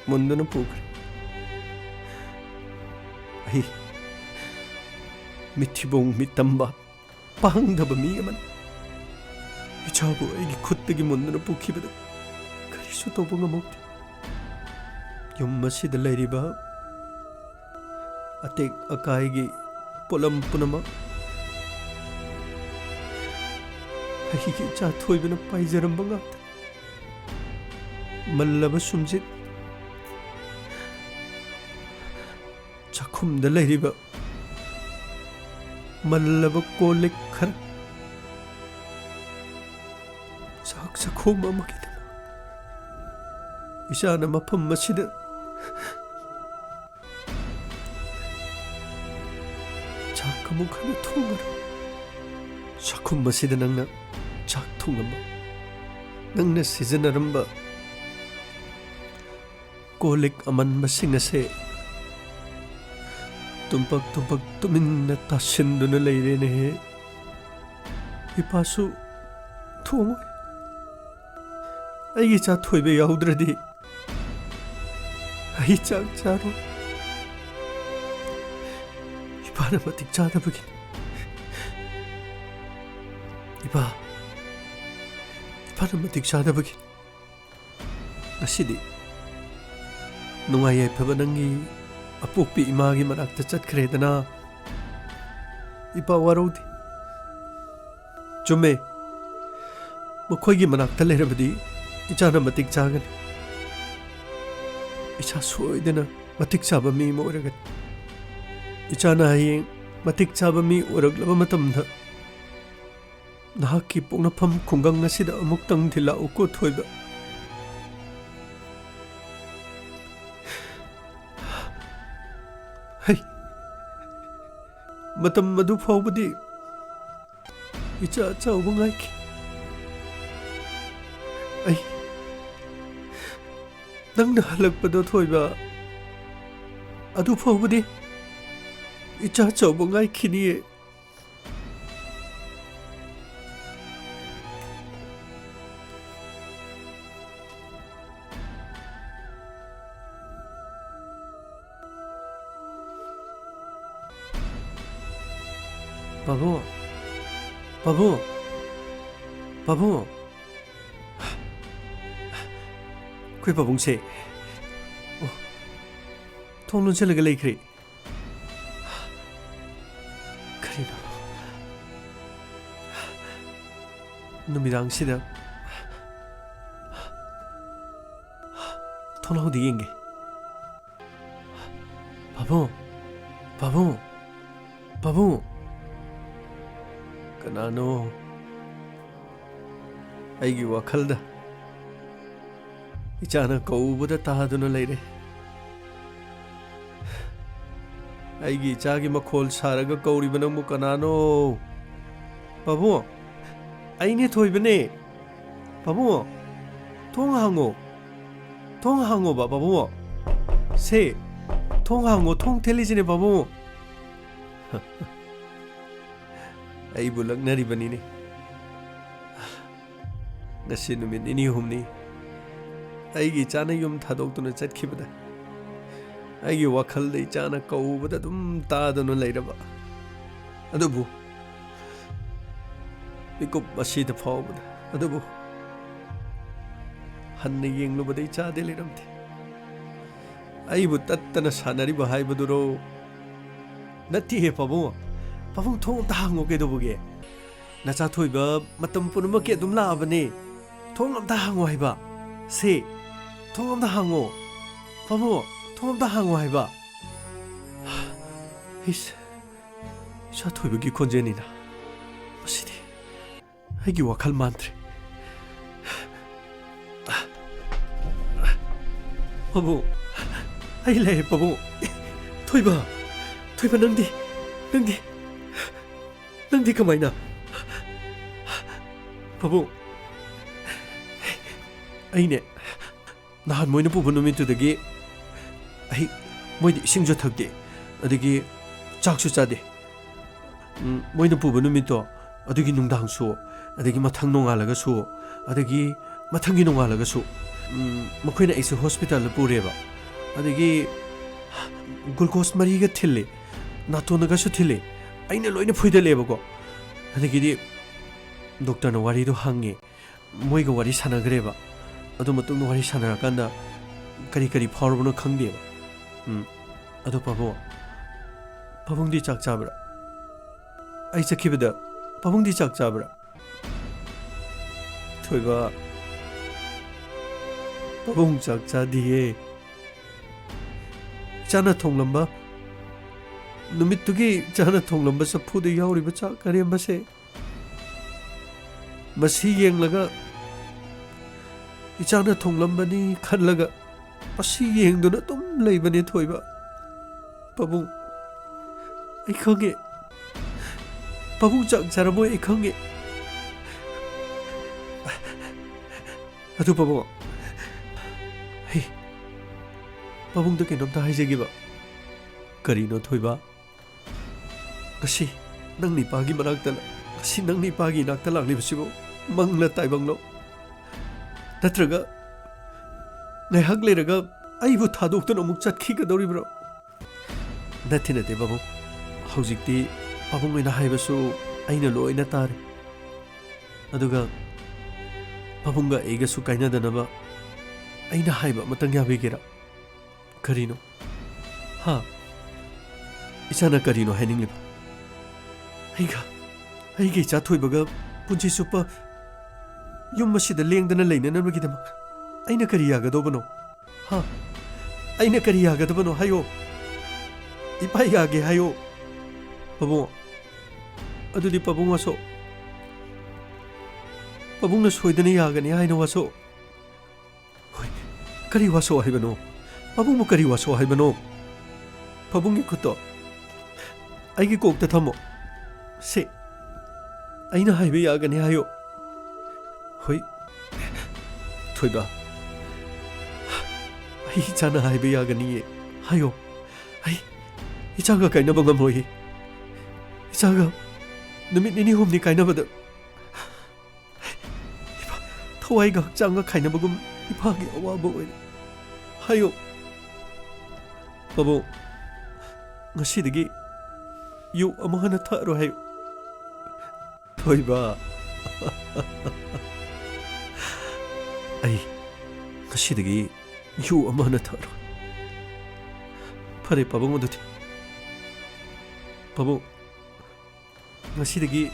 ꯃꯨꯟꯗꯨꯅ ꯄꯨꯈ꯭ꯔꯦ꯫ ꯑꯩ ꯃꯤꯊꯤꯕꯣꯡ ꯃꯤꯇꯝꯕ ꯄꯥꯡꯗꯕ ꯃꯤ ꯑꯃꯅꯤ꯫ ꯏꯆꯥꯕꯨ ꯑꯩꯒꯤ ꯈꯨꯠꯇꯒꯤ ꯃꯨꯟꯗꯨꯅ ꯄꯨꯈꯤꯕꯗ ꯀꯔꯤꯁꯨ ꯇꯧꯕ ꯉꯝꯍꯧꯗꯦ꯫ ꯌꯨꯝ ꯑꯁꯤꯗ ꯂꯩꯔꯤꯕ ꯑꯇꯦꯛ ꯑꯀꯥꯏꯒꯤ ꯄꯣꯠꯂꯝ ꯄꯨꯝꯅꯃꯛ ꯑꯩꯒꯤ ꯏꯆꯥ ꯊꯣꯏꯕꯅ ꯄꯥꯏꯖꯔꯝꯕ ꯉꯥꯛꯇꯅꯤ꯫ ꯃꯜꯂꯕ ꯁꯨꯝꯖꯤꯠ, ꯌꯨꯝꯗ ꯂꯩꯔꯤꯕ ꯃꯜꯂꯕ ꯀꯣꯜ ꯂꯤꯛ ꯈꯔ, ꯆꯥꯛ ꯆꯥꯛꯈꯣꯝ ꯑꯃꯒꯤꯗꯃꯛ ꯏꯆꯥꯅ ꯃꯐꯝ ꯑꯁꯤꯗ ꯆꯥꯛ ꯑꯃꯨꯛ ꯍꯟꯅ ꯊꯣꯡꯉꯔꯣꯏ꯫ ꯆꯥꯛꯈꯨꯝ ꯑꯁꯤꯗ ꯅꯪꯅ ꯆꯥꯛ ꯊꯣꯡꯉꯝꯕ, ꯅꯪꯅ ꯁꯤꯖꯤꯟꯅꯔꯝꯕ ꯀꯣꯜ ꯂꯤꯛ ꯑꯃꯟꯕꯁꯤꯡ ꯑꯁꯦ ꯇꯨꯝꯄꯛ ꯇꯨꯝꯄꯛ ꯇꯨꯃꯤꯟꯅ ꯇꯥꯁꯤꯟꯗꯨꯅ ꯂꯩꯔꯦꯅꯦꯍꯦ꯫ ꯏꯄꯥꯁꯨ ꯊꯣꯡꯉꯣꯏ꯫ ꯑꯩꯒꯤ ꯏꯆꯥ ꯊꯣꯏꯕ ꯌꯥꯎꯗ꯭ꯔꯗꯤ ꯑꯩ ꯆꯥꯛ ꯆꯥꯔꯣꯏ꯫ ꯏꯄꯥꯅ ꯃꯇꯤꯛ ꯆꯥꯗꯕꯒꯤꯅꯤ꯫ ꯏꯄꯥ, ꯏꯄꯥꯅ ꯃꯇꯤꯛ ꯆꯥꯗꯕꯒꯤꯅꯤ꯫ ꯉꯁꯤꯗꯤ ꯅꯨꯡꯉꯥꯏ ꯌꯥꯏꯐꯕ ꯅꯪꯒꯤ ꯑꯄꯣꯛꯄꯤ ꯏꯃꯥꯒꯤ ꯃꯅꯥꯛꯇ ꯆꯠꯈ꯭ꯔꯦꯗꯅ꯫ ꯏꯄꯥ ꯋꯥꯔꯧꯗꯦ꯫ ꯆꯨꯝꯃꯦ꯫ ꯃꯈꯣꯏꯒꯤ ꯃꯅꯥꯛꯇ ꯂꯩꯔꯕꯗꯤ ꯏꯆꯥꯅ ꯃꯇꯤꯛ ꯆꯥꯒꯅꯤ꯫ ꯏꯆꯥ ꯁꯣꯏꯗꯅ ꯃꯇꯤꯛ ꯆꯥꯕ ꯃꯤ ꯑꯃ ꯑꯣꯏꯔꯒꯅꯤ꯫ ꯏꯆꯥꯅ ꯍꯌꯦꯡ ꯃꯇꯤꯛ ꯆꯥꯕ ꯃꯤ ꯑꯣꯏꯔꯛꯂꯕ ꯃꯇꯝꯗ ꯅꯍꯥꯛꯀꯤ ꯄꯣꯛꯅꯐꯝ ꯈꯨꯡꯒꯪ ꯑꯁꯤꯗ ꯑꯃꯨꯛꯇꯪꯗꯤ ꯂꯥꯛꯎꯀꯣ, ꯊꯣꯏꯕ꯫ ꯍꯩ, ꯃꯇꯝ ꯑꯗꯨ ꯐꯥꯎꯕꯗꯤ ꯏꯆꯥ ꯆꯥꯎꯕ ꯉꯥꯏꯈꯤ꯫ ꯑꯩ ꯅꯪꯅ ꯍꯜꯂꯛꯄꯗꯣ, ꯊꯣꯏꯕ, ꯑꯗꯨ ꯐꯥꯎꯕꯗꯤ ꯏꯆꯥ ꯆꯥꯎꯕ ꯉꯥꯏꯈꯤꯅꯤꯌꯦ꯫ ꯄꯥꯕꯨꯡ! ꯄꯥꯕꯨꯡ! ꯄꯥꯕꯨꯡ! ꯑꯩꯈꯣꯏ ꯄꯥꯕꯨꯡꯁꯦ, ꯑꯣ, ꯊꯣꯡ ꯂꯣꯟꯁꯤꯜꯂꯒ ꯂꯩꯈ꯭ꯔꯦ꯫ ꯀꯔꯤꯅꯣ? ꯅꯨꯃꯤꯗꯥꯡꯁꯤꯗ ꯊꯣꯡꯅꯥꯎꯗ ꯌꯦꯡꯒꯦ꯫ ꯄꯥꯕꯨꯡ! ꯄꯥꯕꯨꯡ! ꯄꯥꯕꯨꯡ! ꯀꯅꯥꯅꯣ? ꯑꯩꯒꯤ ꯋꯥꯈꯜꯗ ꯏꯆꯥꯅ ꯀꯧꯕꯗ ꯇꯥꯗꯨꯅ ꯂꯩꯔꯦ꯫ ꯑꯩꯒꯤ ꯏꯆꯥꯒꯤ ꯃꯈꯣꯜ ꯁꯥꯔꯒ ꯀꯧꯔꯤꯕ ꯅꯪꯕꯨ ꯀꯅꯥꯅꯣ? ꯄꯥꯕꯨꯡ! ꯑꯩꯅꯦ ꯊꯣꯏꯕꯅꯦ꯫ ꯄꯥꯕꯨꯡ! ꯊꯣꯡ ꯍꯥꯡꯉꯣ꯫ ꯊꯣꯡ ꯍꯥꯡꯉꯣꯕ, ꯄꯥꯕꯨꯡ꯫ ꯁꯦ, ꯊꯣꯡ ꯍꯥꯡꯉꯣ, ꯊꯣꯡ ꯊꯤꯜꯂꯤꯁꯤꯅꯦ, ꯄꯥꯕꯨꯡ꯫ ꯑꯩꯕꯨ ꯂꯛꯅꯔꯤꯕꯅꯤꯅꯦ꯫ ꯉꯁꯤ ꯅꯨꯃꯤꯠ ꯅꯤꯅꯤ ꯍꯨꯝꯅꯤ ꯑꯩꯒꯤ ꯏꯆꯥꯅ ꯌꯨꯝ ꯊꯥꯗꯣꯛꯇꯨꯅ ꯆꯠꯈꯤꯕꯗ ꯑꯩꯒꯤ ꯋꯥꯈꯜꯗ ꯏꯆꯥꯅ ꯀꯧꯕꯗ ꯑꯗꯨꯝ ꯇꯥꯗꯨꯅ ꯂꯩꯔꯕ꯫ ꯑꯗꯨꯕꯨ ꯃꯤꯀꯨꯞ ꯑꯁꯤꯗ ꯐꯥꯎꯕꯗ, ꯑꯗꯨꯕꯨ ꯍꯟꯅ ꯌꯦꯡꯂꯨꯕꯗ ꯏꯆꯥꯗꯤ ꯂꯩꯔꯝꯗꯦ꯫ ꯑꯩꯕꯨ ꯇꯠꯇꯅ ꯁꯥꯟꯅꯔꯤꯕ ꯍꯥꯏꯕꯗꯨꯔꯣ? ꯅꯠꯇꯦꯍꯦ ꯄꯥꯕꯨꯡ꯫ ꯄꯥꯕꯨꯡ, ꯊꯣꯡ ꯑꯝꯇ ꯍꯥꯡꯉꯣ ꯀꯩꯗꯧꯕꯒꯦ? ꯅꯆꯥ ꯊꯣꯏꯕ ꯃꯇꯝ ꯄꯨꯝꯅꯃꯛꯀꯤ ꯑꯗꯨꯝ ꯂꯥꯛꯑꯕꯅꯦ꯫ ꯊꯣꯡ ꯑꯝꯇ ꯍꯥꯡꯉꯣ ꯍꯥꯏꯕ꯫ ꯁꯦ, ꯊꯣꯡ ꯑꯝꯇ ꯍꯥꯡꯉꯣ꯫ ꯄꯥꯕꯨꯡ, ꯊꯣꯡ ꯑꯝꯇ ꯍꯥꯡꯉꯣ ꯍꯥꯏꯕ꯫ ꯏꯁ, ꯏꯆꯥ ꯊꯣꯏꯕꯒꯤ ꯈꯣꯟꯖꯦꯜꯅꯤꯅ꯫ ꯃꯁꯤꯗꯤ꯫ ꯑꯩꯒꯤ ꯋꯥꯈꯜ ꯃꯥꯟꯗ꯭ꯔꯦ꯫ ꯄꯥꯕꯨꯡ, ꯑꯩ ꯂꯩꯔꯦ ꯄꯥꯕꯨꯡ꯫ ꯊꯣꯏꯕ, ꯊꯣꯏꯕ, ꯅꯪꯗꯤ, ꯅꯪꯗꯤ, ꯅꯪꯗꯤ ꯀꯃꯥꯏꯅ? ꯄꯥꯕꯨꯡ, ꯑꯩꯅꯦ, ꯅꯍꯥꯟ ꯃꯣꯏꯅ ꯄꯨꯕ ꯅꯨꯃꯤꯠꯇꯨꯗꯒꯤ ꯑꯩ, ꯃꯣꯏꯗꯤ ꯏꯁꯤꯡꯁꯨ ꯊꯛꯇꯦ, ꯑꯗꯒꯤ ꯆꯥꯛꯁꯨ ꯆꯥꯗꯦ꯫ ꯎꯝ, ꯃꯣꯏꯅ ꯄꯨꯕ ꯅꯨꯃꯤꯠꯇꯣ, ꯑꯗꯨꯒꯤ ꯅꯨꯡꯗꯥꯡꯁꯨ, ꯑꯗꯒꯤ ꯃꯊꯪ ꯅꯣꯡꯉꯥꯜꯂꯒꯁꯨ, ꯑꯗꯒꯤ ꯃꯊꯪꯒꯤ ꯅꯣꯡꯉꯥꯜꯂꯒꯁꯨ, ꯎꯝ, ꯃꯈꯣꯏꯅ ꯑꯩꯁꯦ ꯍꯣꯁꯄꯤꯇꯥꯜꯗ ꯄꯨꯔꯦꯕ꯫ ꯑꯗꯒꯤ ꯒ꯭ꯂꯨꯀꯣꯁ ꯃꯔꯤꯒ ꯊꯤꯜꯂꯦ, ꯅꯥꯇꯣꯟꯗꯒꯁꯨ ꯊꯤꯜꯂꯦ꯫ ꯑꯩꯅ ꯂꯣꯏꯅ ꯐꯣꯏꯗꯠꯂꯦꯕꯀꯣ꯫ ꯑꯗꯒꯤꯗꯤ ꯗꯣꯛꯇꯔꯅ ꯋꯥꯔꯤꯗꯣ ꯍꯪꯉꯦ꯫ ꯃꯣꯏꯒ ꯋꯥꯔꯤ ꯁꯥꯟꯅꯈ꯭ꯔꯦꯕ꯫ ꯑꯗꯨ ꯃꯇꯨꯡꯗ ꯋꯥꯔꯤ ꯁꯥꯟꯅꯔꯀꯥꯟꯗ ꯀꯔꯤ ꯀꯔꯤ ꯐꯥꯎꯔꯕꯅꯣ ꯈꯪꯗꯦꯕ꯫ ꯎꯝ꯫ ꯑꯗꯣ ꯄꯥꯕꯨꯡ, ꯄꯥꯕꯨꯡꯗꯤ ꯆꯥꯛ ꯆꯥꯕ꯭ꯔꯥ? ꯑꯩ ꯆꯠꯈꯤꯕꯗ ꯄꯥꯕꯨꯡꯗꯤ ꯆꯥꯛ ꯆꯥꯕ꯭ꯔꯥ? ꯊꯣꯏꯕ, ꯄꯥꯕꯨꯡ ꯆꯥꯛ ꯆꯥꯗꯤꯌꯦ꯫ ꯏꯆꯥꯅ ꯊꯣꯡꯂꯝꯕ ꯅꯨꯃꯤꯠꯇꯨꯒꯤ ꯏꯆꯥꯅ ꯊꯣꯡꯂꯝꯕ ꯆꯐꯨꯗ ꯌꯥꯎꯔꯤꯕ ꯆꯥꯛ ꯑꯔꯦꯝꯕꯁꯦ ꯃꯁꯤ ꯌꯦꯡꯂꯒ, ꯏꯆꯥꯅ ꯊꯣꯡꯂꯝꯕꯅꯤ ꯈꯜꯂꯒ ꯃꯁꯤ ꯌꯦꯡꯗꯨꯅ ꯑꯗꯨꯝ ꯂꯩꯕꯅꯦ, ꯊꯣꯏꯕ꯫ ꯄꯥꯕꯨꯡ, ꯑꯩ ꯈꯪꯉꯦ꯫ ꯄꯥꯕꯨꯡ ꯆꯥꯛ ꯆꯥꯔꯝꯃꯣꯏ, ꯑꯩ ꯈꯪꯉꯦ꯫ ꯑꯗꯨ ꯄꯥꯕꯨꯡ, ꯑꯩ ꯄꯥꯕꯨꯡꯗ ꯀꯩꯅꯣꯝꯇ ꯍꯥꯏꯖꯒꯦꯕ꯫ ꯀꯔꯤꯅꯣ, ꯊꯣꯏꯕ? ꯉꯁꯤ ꯅꯪ ꯅꯤꯄꯥꯒꯤ ꯃꯅꯥꯛꯇ, ꯉꯁꯤ ꯅꯪ ꯅꯤꯄꯥꯒꯤ ꯏꯅꯥꯛꯇ ꯂꯥꯛꯂꯤꯕꯁꯤꯕꯨ ꯃꯪꯂ ꯇꯥꯏꯕꯪꯂꯣ? ꯅꯠꯇ꯭ꯔꯒ ꯉꯥꯏꯍꯥꯛ ꯂꯩꯔꯒ ꯑꯩꯕꯨ ꯊꯥꯗꯣꯛꯇꯨꯅ ꯑꯃꯨꯛ ꯆꯠꯈꯤꯒꯗꯧꯔꯤꯕ꯭ꯔꯣ? ꯅꯠꯇꯦ, ꯅꯠꯇꯦ, ꯄꯥꯕꯨꯡ꯫ ꯍꯧꯖꯤꯛꯇꯤ ꯄꯥꯕꯨꯡ ꯍꯣꯏꯅ ꯍꯥꯏꯕꯁꯨ ꯑꯩꯅ ꯂꯣꯏꯅ ꯇꯥꯔꯦ꯫ ꯑꯗꯨꯒ ꯄꯥꯕꯨꯡꯒ ꯑꯩꯒꯁꯨ ꯀꯥꯏꯅꯗꯅꯕ ꯑꯩꯅ ꯍꯥꯏꯕ ꯑꯃꯇꯪ ꯌꯥꯕꯤꯒꯦꯔꯥ? ꯀꯔꯤꯅꯣ? ꯍꯥ? ꯏꯆꯥꯅ ꯀꯔꯤꯅꯣ ꯍꯥꯏꯅꯤꯡꯂꯤꯕ? ꯑꯩꯒ, ꯑꯩꯒ ꯏꯆꯥ ꯊꯣꯏꯕꯒ ꯄꯨꯟꯁꯤ ꯆꯨꯞꯄ ꯌꯨꯝ ꯑꯁꯤꯗ ꯂꯦꯡꯗꯅ ꯂꯩꯅꯅꯕꯒꯤꯗꯃꯛ ꯑꯩꯅ ꯀꯔꯤ ꯌꯥꯒꯗꯧꯕꯅꯣ? ꯍꯥ? ꯑꯩꯅ ꯀꯔꯤ ꯌꯥꯒꯗꯕꯅꯣ ꯍꯥꯏꯌꯣ? ꯏꯄꯥ ꯌꯥꯒꯦ ꯍꯥꯏꯌꯣ꯫ ꯄꯥꯕꯨꯡ, ꯑꯗꯨꯗꯤ ꯄꯥꯕꯨꯡ ꯋꯥꯁꯣ, ꯄꯥꯕꯨꯡꯅ ꯁꯣꯏꯗꯅ ꯌꯥꯒꯅꯤ ꯍꯥꯏꯅ ꯋꯥꯁꯣ꯫ ꯍꯣꯏ, ꯀꯔꯤ ꯋꯥꯁꯣ ꯍꯥꯏꯕꯅꯣ? ꯄꯥꯕꯨꯡꯕꯨ ꯀꯔꯤ ꯋꯥꯁꯣ ꯍꯥꯏꯕꯅꯣ? ꯄꯥꯕꯨꯡꯒꯤ ꯈꯨꯠꯇꯣ ꯑꯩꯒꯤ ꯀꯣꯛꯇ ꯊꯝꯃꯣ꯫ ꯁꯦ, ꯑꯩꯅ ꯍꯥꯏꯕ ꯌꯥꯒꯅꯤ ꯍꯥꯏꯌꯣ꯫ ꯍꯣꯏ, ꯊꯣꯏꯕ, ꯑꯩ ꯏꯆꯥꯅ ꯍꯥꯏꯕ ꯌꯥꯒꯅꯤꯌꯦ꯫ ꯍꯥꯏꯌꯣ꯫ ꯑꯩ ꯏꯆꯥꯒ ꯀꯥꯏꯅꯕ ꯉꯝꯂꯣꯏꯌꯦ꯫ ꯏꯆꯥꯒ ꯅꯨꯃꯤꯠ ꯅꯤꯅꯤ ꯍꯨꯝꯅꯤ ꯀꯥꯏꯅꯕꯗ ꯏꯄꯥ, ꯊꯋꯥꯏꯒ ꯍꯛꯆꯥꯡꯒ ꯈꯥꯏꯅꯕꯒꯨꯝ ꯏꯄꯥꯒꯤ ꯑꯋꯥꯕ ꯑꯣꯏꯔꯦ꯫ ꯍꯥꯏꯌꯣ꯫ ꯄꯥꯕꯨꯡ, ꯉꯁꯤꯗꯒꯤ ꯌꯨ ꯑꯃꯨꯛ ꯍꯟꯅ ꯊꯛꯑꯔꯣꯏ ꯍꯥꯏꯌꯨ꯫ ꯊꯣꯏꯕ꯫ ꯑꯩ ꯉꯁꯤꯗꯒꯤ ꯌꯨ ꯑꯃꯨꯛ ꯍꯟꯅ ꯊꯛꯑꯔꯣꯏ꯫ ꯐꯔꯦ ꯄꯥꯕꯨꯡ, ꯑꯗꯨꯗꯤ꯫ ꯄꯥꯕꯨꯡ, ꯉꯁꯤꯗꯒꯤ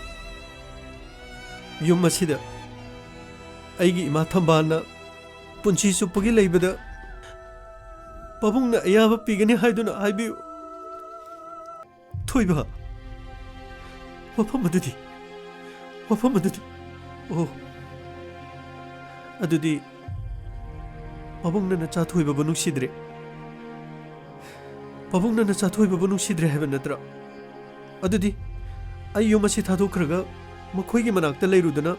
ꯌꯨꯝ ꯑꯁꯤꯗ ꯑꯩꯒꯤ ꯏꯃꯥ ꯊꯝꯕꯥꯜꯅ ꯄꯨꯟꯁꯤ ꯆꯨꯞꯄꯒꯤ ꯂꯩꯕꯗ ꯄꯥꯕꯨꯡꯅ ꯑꯌꯥꯕ ꯄꯤꯒꯅꯤ ꯍꯥꯏꯗꯨꯅ ꯍꯥꯏꯕꯤꯌꯨ꯫ ꯊꯣꯏꯕ, ꯋꯥꯐꯝ ꯑꯗꯨꯗꯤ, ꯋꯥꯐꯝ ꯑꯗꯨꯗꯤ, ꯑꯣ, ꯑꯗꯨꯗꯤ ꯄꯥꯕꯨꯡꯅ ꯅꯆꯥ ꯊꯣꯏꯕꯕꯨ ꯅꯨꯡꯁꯤꯗ꯭ꯔꯦ꯫ ꯄꯥꯕꯨꯡꯅ ꯅꯆꯥ ꯊꯣꯏꯕꯕꯨ ꯅꯨꯡꯁꯤꯗ꯭ꯔꯦ ꯍꯥꯏꯕ ꯅꯠꯇ꯭ꯔꯥ? ꯑꯗꯨꯗꯤ ꯑꯩ ꯌꯨꯝ ꯑꯁꯤ ꯊꯥꯗꯣꯛꯈ꯭ꯔꯒ ꯃꯈꯣꯏꯒꯤ ꯃꯅꯥꯛꯇ ꯂꯩꯔꯨꯗꯅ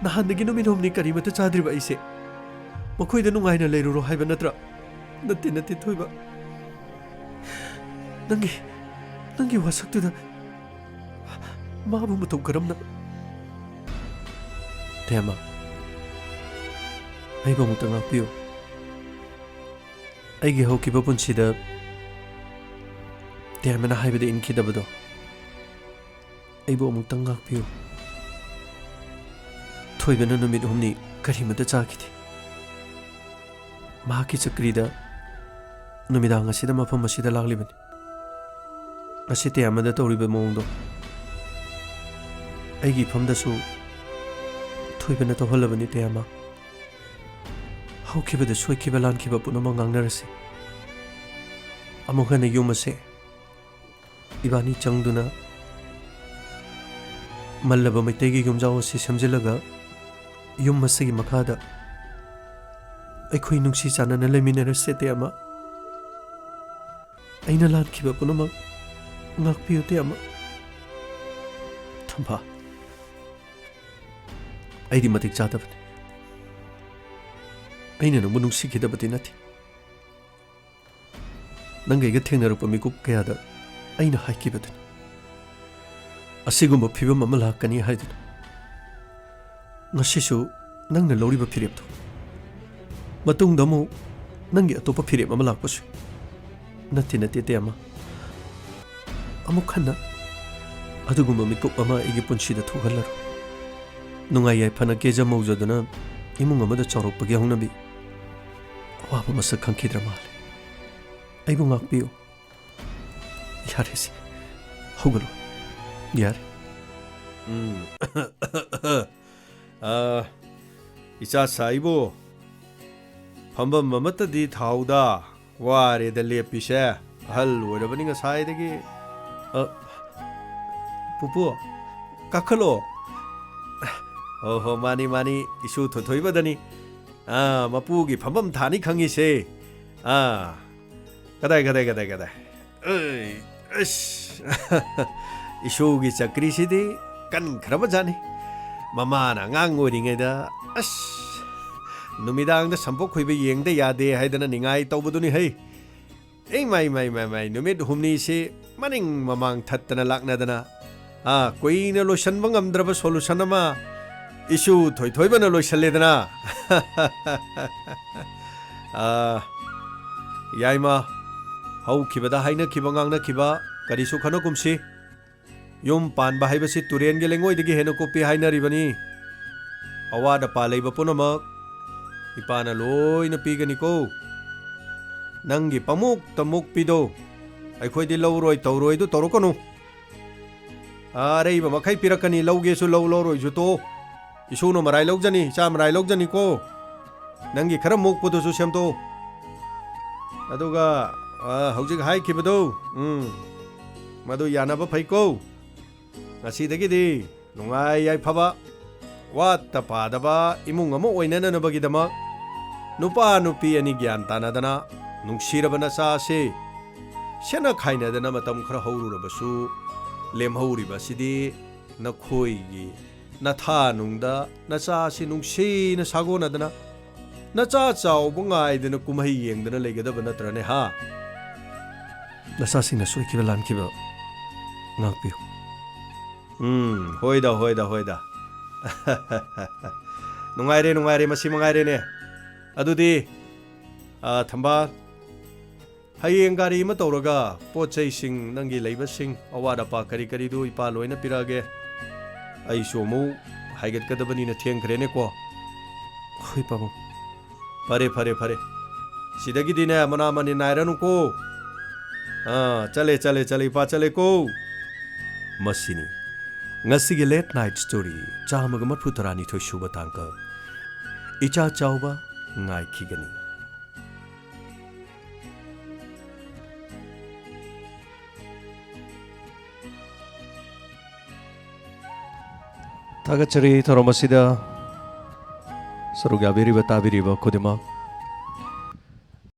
ꯅꯍꯥꯟꯗꯒꯤ ꯅꯨꯃꯤꯠ ꯍꯨꯝꯅꯤ ꯀꯔꯤꯃꯠꯇ ꯆꯥꯗ꯭ꯔꯤꯕ ꯑꯩꯁꯦ ꯃꯈꯣꯏꯗ ꯅꯨꯡꯉꯥꯏꯅ ꯂꯩꯔꯨꯔꯣ ꯍꯥꯏꯕ ꯅꯠꯇ꯭ꯔꯥ? ꯅꯠꯇꯦ, ꯅꯠꯇꯦ, ꯊꯣꯏꯕ꯫ ꯅꯪꯒꯤ, ꯅꯪꯒꯤ ꯋꯥꯁꯛꯇꯨꯗ ꯃꯥꯕꯨ ꯃꯇꯧ ꯀꯔꯝꯅ? ꯇꯦꯃ, ꯑꯩꯕꯨ ꯑꯃꯨꯛꯇ ꯉꯥꯛꯄꯤꯌꯨ꯫ ꯑꯩꯒꯤ ꯍꯧꯈꯤꯕ ꯄꯨꯟꯁꯤꯗ ꯇꯦꯃꯅ ꯍꯥꯏꯕꯗ ꯏꯟꯈꯤꯗꯕꯗꯣ, ꯑꯩꯕꯨ ꯑꯃꯨꯛꯇꯪ ꯉꯥꯛꯄꯤꯌꯨ꯫ ꯊꯣꯏꯕꯅ ꯅꯨꯃꯤꯠ ꯍꯨꯝꯅꯤ ꯀꯔꯤꯃꯠꯇ ꯆꯥꯈꯤꯗꯦ꯫ ꯃꯍꯥꯛꯀꯤ ꯆꯀ꯭ꯔꯤꯗ ꯅꯨꯃꯤꯗꯥꯡ ꯑꯁꯤꯗ ꯃꯐꯝ ꯑꯁꯤꯗ ꯂꯥꯛꯂꯤꯕꯅꯤ꯫ ꯉꯁꯤ ꯇꯦꯃꯗ ꯇꯧꯔꯤꯕ ꯃꯑꯣꯡꯗꯣ ꯑꯩꯒꯤ ꯏꯐꯝꯗꯁꯨ ꯊꯣꯏꯕꯅ ꯇꯧꯍꯜꯂꯕꯅꯤ꯫ ꯇꯦꯃ, ꯍꯧꯈꯤꯕꯗ ꯁꯣꯏꯈꯤꯕ ꯂꯥꯟꯈꯤꯕ ꯄꯨꯝꯅꯃꯛ ꯉꯥꯡꯅꯔꯁꯤ꯫ ꯑꯃꯨꯛ ꯍꯟꯅ ꯌꯨꯝ ꯑꯁꯦ ꯏꯕꯥꯅꯤ ꯆꯪꯗꯨꯅ ꯃꯜꯂꯕ ꯃꯩꯇꯩꯒꯤ ꯌꯨꯝꯖꯥꯎ ꯑꯁꯤ ꯁꯦꯝꯖꯤꯜꯂꯒ ꯌꯨꯝ ꯑꯁꯤꯒꯤ ꯃꯈꯥꯗ ꯑꯩꯈꯣꯏ ꯅꯨꯡꯁꯤ ꯆꯥꯟꯅꯅ ꯂꯩꯃꯤꯟꯅꯔꯁꯦ꯫ ꯇꯦꯃ, ꯑꯩꯅ ꯂꯥꯟꯈꯤꯕ ꯄꯨꯝꯅꯃꯛ ꯉꯥꯛꯄꯤꯌꯨ꯫ ꯇꯦꯃ꯫ ꯊꯝꯐꯥ, ꯑꯩꯗꯤ ꯃꯇꯤꯛ ꯆꯥꯗꯕꯅꯤ꯫ ꯑꯩꯅ ꯅꯪꯕꯨ ꯅꯨꯡꯁꯤꯈꯤꯗꯕꯗꯤ ꯅꯠꯇꯦ꯫ ꯅꯪꯒ ꯑꯩꯒ ꯊꯦꯡꯅꯔꯛꯄ ꯃꯤꯀꯨꯞ ꯀꯌꯥꯗ ꯑꯩꯅ ꯍꯥꯏꯈꯤꯕꯗꯨꯅꯤ, ꯑꯁꯤꯒꯨꯝꯕ ꯐꯤꯕꯝ ꯑꯃ ꯂꯥꯛꯀꯅꯤ ꯍꯥꯏꯗꯨꯅ꯫ ꯉꯁꯤꯁꯨ ꯅꯪꯅ ꯂꯧꯔꯤꯕ ꯐꯤꯔꯦꯞꯇꯣ, ꯃꯇꯨꯡꯗ ꯑꯃꯨꯛ ꯅꯪꯒꯤ ꯑꯇꯣꯞꯄ ꯐꯤꯔꯦꯞ ꯑꯃ ꯂꯥꯛꯄꯁꯨ ꯅꯠꯇꯦ, ꯅꯠꯇꯦ, ꯇꯦꯃ꯫ ꯑꯃꯨꯛ ꯍꯟꯅ ꯑꯗꯨꯒꯨꯝꯕ ꯃꯤꯀꯨꯞ ꯑꯃ ꯑꯩꯒꯤ ꯄꯨꯟꯁꯤꯗ ꯊꯣꯛꯍꯜꯂꯔꯣꯏ꯫ ꯅꯨꯡꯉꯥꯏ ꯌꯥꯏꯐꯅ ꯀꯦꯖ ꯃꯧꯖꯗꯨꯅ ꯏꯃꯨꯡ ꯑꯃꯗ ꯆꯥꯎꯔꯛꯄꯒꯤ ꯍꯧꯅꯕꯤ, ꯑꯋꯥꯕ ꯃꯁꯛ ꯈꯪꯈꯤꯗ꯭ꯔ ꯃꯥꯜꯂꯦ꯫ ꯑꯩꯕꯨ ꯉꯥꯛꯄꯤꯌꯨ꯫ ꯌꯥꯔꯦꯁꯦ, ꯍꯧꯒꯠꯂꯣ꯫ ꯌꯥꯔꯦ꯫ ꯎꯝ꯫ ꯑ, ꯏꯆꯥ ꯁꯥꯏꯕꯣ, ꯐꯝꯕꯝ ꯑꯃꯠꯇꯗꯤ ꯊꯥꯎꯗ, ꯋꯥꯔꯦꯗ ꯂꯦꯞꯄꯤꯁꯦ꯫ ꯑꯍꯜ ꯑꯣꯏꯔꯕꯅꯤ ꯉꯁꯥꯏꯗꯒꯤ꯫ ꯑ, ꯄꯨꯄꯨ, ꯀꯥꯈꯠꯂꯣ꯫ ꯑꯣ ꯍꯣ, ꯃꯥꯅꯤ, ꯃꯥꯅꯤ, ꯏꯁꯨ ꯊꯣꯏꯊꯣꯏꯕꯗꯅꯤ꯫ ꯑꯥ, ꯃꯄꯨꯒꯤ ꯐꯝꯐꯝ ꯊꯥꯅꯤ ꯈꯪꯉꯤꯁꯦ꯫ ꯑꯥ, ꯀꯗꯥꯏ, ꯀꯗꯥꯏ, ꯀꯗꯥꯏ, ꯀꯗꯥꯏ? ꯑꯩ, ꯑꯁ, ꯏꯁꯨꯒꯤ ꯆꯀ꯭ꯔꯤꯁꯤꯗꯤ ꯀꯟꯈ꯭ꯔꯕ ꯖꯥꯠꯅꯤ꯫ ꯃꯃꯥꯅ ꯑꯉꯥꯡ ꯑꯣꯏꯔꯤꯉꯩꯗ, ꯑꯁ, ꯅꯨꯃꯤꯗꯥꯡꯗ ꯁꯝꯄꯣꯛ ꯈꯣꯏꯕ ꯌꯦꯡꯗ ꯌꯥꯗꯦ ꯍꯥꯏꯗꯅ ꯅꯤꯡꯉꯥꯏ ꯇꯧꯕꯗꯨꯅꯤ ꯍꯩ꯫ ꯑꯦ, ꯃꯥꯏ, ꯃꯥꯏ, ꯃꯥꯏ, ꯃꯥꯏ, ꯅꯨꯃꯤꯠ ꯍꯨꯝꯅꯤꯁꯤ ꯃꯅꯤꯡ ꯃꯃꯥꯡ ꯊꯠꯇꯅ ꯂꯥꯛꯅꯗꯅ, ꯑꯥ, ꯀꯨꯏꯅ ꯂꯣꯏꯁꯟꯕ ꯉꯝꯗ꯭ꯔꯕ solution ꯑꯃ ꯏꯁꯨ ꯊꯣꯏꯊꯣꯏꯕꯅ ꯂꯣꯏꯁꯜꯂꯦꯗꯅ꯫ ꯑꯥ, ꯌꯥꯏꯃ, ꯍꯧꯈꯤꯕꯗ ꯍꯥꯏꯅꯈꯤꯕ ꯉꯥꯡꯅꯈꯤꯕ ꯀꯔꯤꯁꯨ ꯈꯟꯅꯒꯨꯝꯁꯤ꯫ ꯌꯨꯝ ꯄꯥꯟꯕ ꯍꯥꯏꯕꯁꯤ ꯇꯨꯔꯦꯟꯒꯤ ꯂꯩꯉꯣꯏꯗꯒꯤ ꯍꯦꯟꯅ ꯀꯨꯞꯄꯤ ꯍꯥꯏꯅꯔꯤꯕꯅꯤ꯫ ꯑꯋꯥꯠ ꯑꯄꯥ ꯂꯩꯕ ꯄꯨꯝꯅꯃꯛ ꯏꯄꯥꯅ ꯂꯣꯏꯅ ꯄꯤꯒꯅꯤꯀꯣ꯫ ꯅꯪꯒꯤ ꯄꯥꯃꯨꯛꯇ ꯃꯨꯛꯄꯤꯗꯣ ꯑꯩꯈꯣꯏꯗꯤ ꯂꯧꯔꯣꯏ ꯇꯧꯔꯣꯏꯗꯨ ꯇꯧꯔꯛꯀꯅꯨ꯫ ꯑꯔꯩꯕ ꯃꯈꯩ ꯄꯤꯔꯛꯀꯅꯤ, ꯂꯧꯒꯦꯁꯨ ꯂꯧ, ꯂꯧꯔꯣꯏꯁꯨ ꯇꯣꯛꯑꯣ꯫ ꯏꯁꯨꯅ ꯃꯔꯥꯏ ꯂꯧꯖꯅꯤ, ꯏꯆꯥ ꯃꯔꯥꯏ ꯂꯧꯖꯅꯤꯀꯣ꯫ ꯅꯪꯒꯤ ꯈꯔ ꯃꯨꯛꯄꯗꯨꯁꯨ ꯁꯦꯝꯗꯣꯛꯎ꯫ ꯑꯗꯨꯒ, ꯑ, ꯍꯧꯖꯤꯛ ꯍꯥꯏꯈꯤꯕꯗꯣ, ꯎꯝ, ꯃꯗꯨ ꯌꯥꯅꯕ ꯐꯩꯀꯣ꯫ ꯉꯁꯤꯗꯒꯤꯗꯤ ꯅꯨꯡꯉꯥꯏ ꯌꯥꯏꯐꯕ, ꯋꯥꯠꯇ ꯄꯥꯗꯕ ꯏꯃꯨꯡ ꯑꯃ ꯑꯣꯏꯅꯅꯕꯒꯤꯗꯃꯛ ꯅꯨꯄꯥ ꯅꯨꯄꯤ ꯑꯅꯤ ꯒ꯭ꯌꯥꯟ ꯇꯥꯅꯗꯅ ꯅꯨꯡꯁꯤꯔꯕ ꯅꯆꯥ ꯑꯁꯤ ꯁꯦꯠꯅ ꯈꯥꯏꯅꯗꯅ ꯃꯇꯝ ꯈꯔ ꯍꯧꯔꯨꯔꯕꯁꯨ, ꯂꯦꯝꯍꯧꯔꯤꯕ ꯑꯁꯤꯗꯤ ꯅꯈꯣꯏꯒꯤ ꯅꯊꯥ ꯅꯨꯡꯗ ꯅꯆꯥ ꯑꯁꯤ ꯅꯨꯡꯁꯤꯅ ꯁꯥꯒꯣꯟꯅꯗꯅ, ꯅꯆꯥ ꯆꯥꯎꯕ ꯉꯥꯏꯗꯅ ꯀꯨꯝꯍꯩ ꯌꯦꯡꯗꯅ ꯂꯩꯒꯗꯕ ꯅꯠꯇ꯭ꯔꯅꯦ, ꯍꯥ? ꯅꯆꯥꯁꯤꯡꯅ ꯁꯣꯏꯈꯤꯕ ꯂꯥꯟꯈꯤꯕ ꯉꯥꯛꯄꯤꯌꯨ꯫ ꯎꯝ, ꯍꯣꯏꯗ, ꯍꯣꯏꯗ, ꯍꯣꯏꯗ꯫ ꯅꯨꯡꯉꯥꯏꯔꯦ, ꯅꯨꯡꯉꯥꯏꯔꯦ, ꯃꯁꯤ ꯃꯉꯥꯏꯔꯦꯅꯦ꯫ ꯑꯗꯨꯗꯤ, ꯑ, ꯊꯝꯕꯥꯜ, ꯍꯌꯦꯡ ꯒꯥꯔꯤ ꯑꯃ ꯇꯧꯔꯒ ꯄꯣꯠ ꯆꯩꯁꯤꯡ, ꯅꯪꯒꯤ ꯂꯩꯕꯁꯤꯡ, ꯑꯋꯥꯠ ꯑꯄꯥ ꯀꯔꯤ ꯀꯔꯤꯗꯨ ꯏꯄꯥ ꯂꯣꯏꯅ ꯄꯤꯔꯛꯑꯒꯦ꯫ ꯑꯩꯁꯨ ꯑꯃꯨꯛ ꯍꯥꯏꯒꯠꯀꯗꯕꯅꯤꯅ ꯊꯦꯡꯈ꯭ꯔꯦꯅꯦꯀꯣ꯫ ꯍꯣꯏ ꯄꯥꯕꯨꯡ꯫ ꯐꯔꯦ, ꯐꯔꯦ, ꯐꯔꯦ꯫ ꯁꯤꯗꯒꯤꯗꯤꯅꯦ ꯃꯅꯥ ꯃꯅꯤꯟ ꯅꯥꯏꯔꯅꯨꯀꯣ꯫ ꯑꯥ, ꯆꯠꯂꯦ, ꯆꯠꯂꯦ, ꯆꯠꯂꯦ, ꯏꯄꯥ ꯆꯠꯂꯦꯀꯣ꯫ ꯃꯁꯤꯅꯤ ꯉꯁꯤꯒꯤ Late Night Story ꯆꯥꯝꯃꯒ ꯃꯔꯤꯐꯨ ꯇꯔꯥꯅꯤꯊꯣꯏ ꯁꯨꯕ ꯇꯥꯡꯀꯛ, ꯏꯆꯥ ꯆꯥꯎꯕ ꯉꯥꯏꯈꯤꯒꯅꯤ꯫ ꯊꯥꯒꯠꯆꯔꯤ ꯊꯧꯔꯝ ꯑꯁꯤꯗ ꯁꯔꯨꯛ ꯌꯥꯕꯤꯔꯤꯕ, ꯇꯥꯕꯤꯔꯤꯕ ꯈꯨꯗꯤꯡꯃꯛ꯫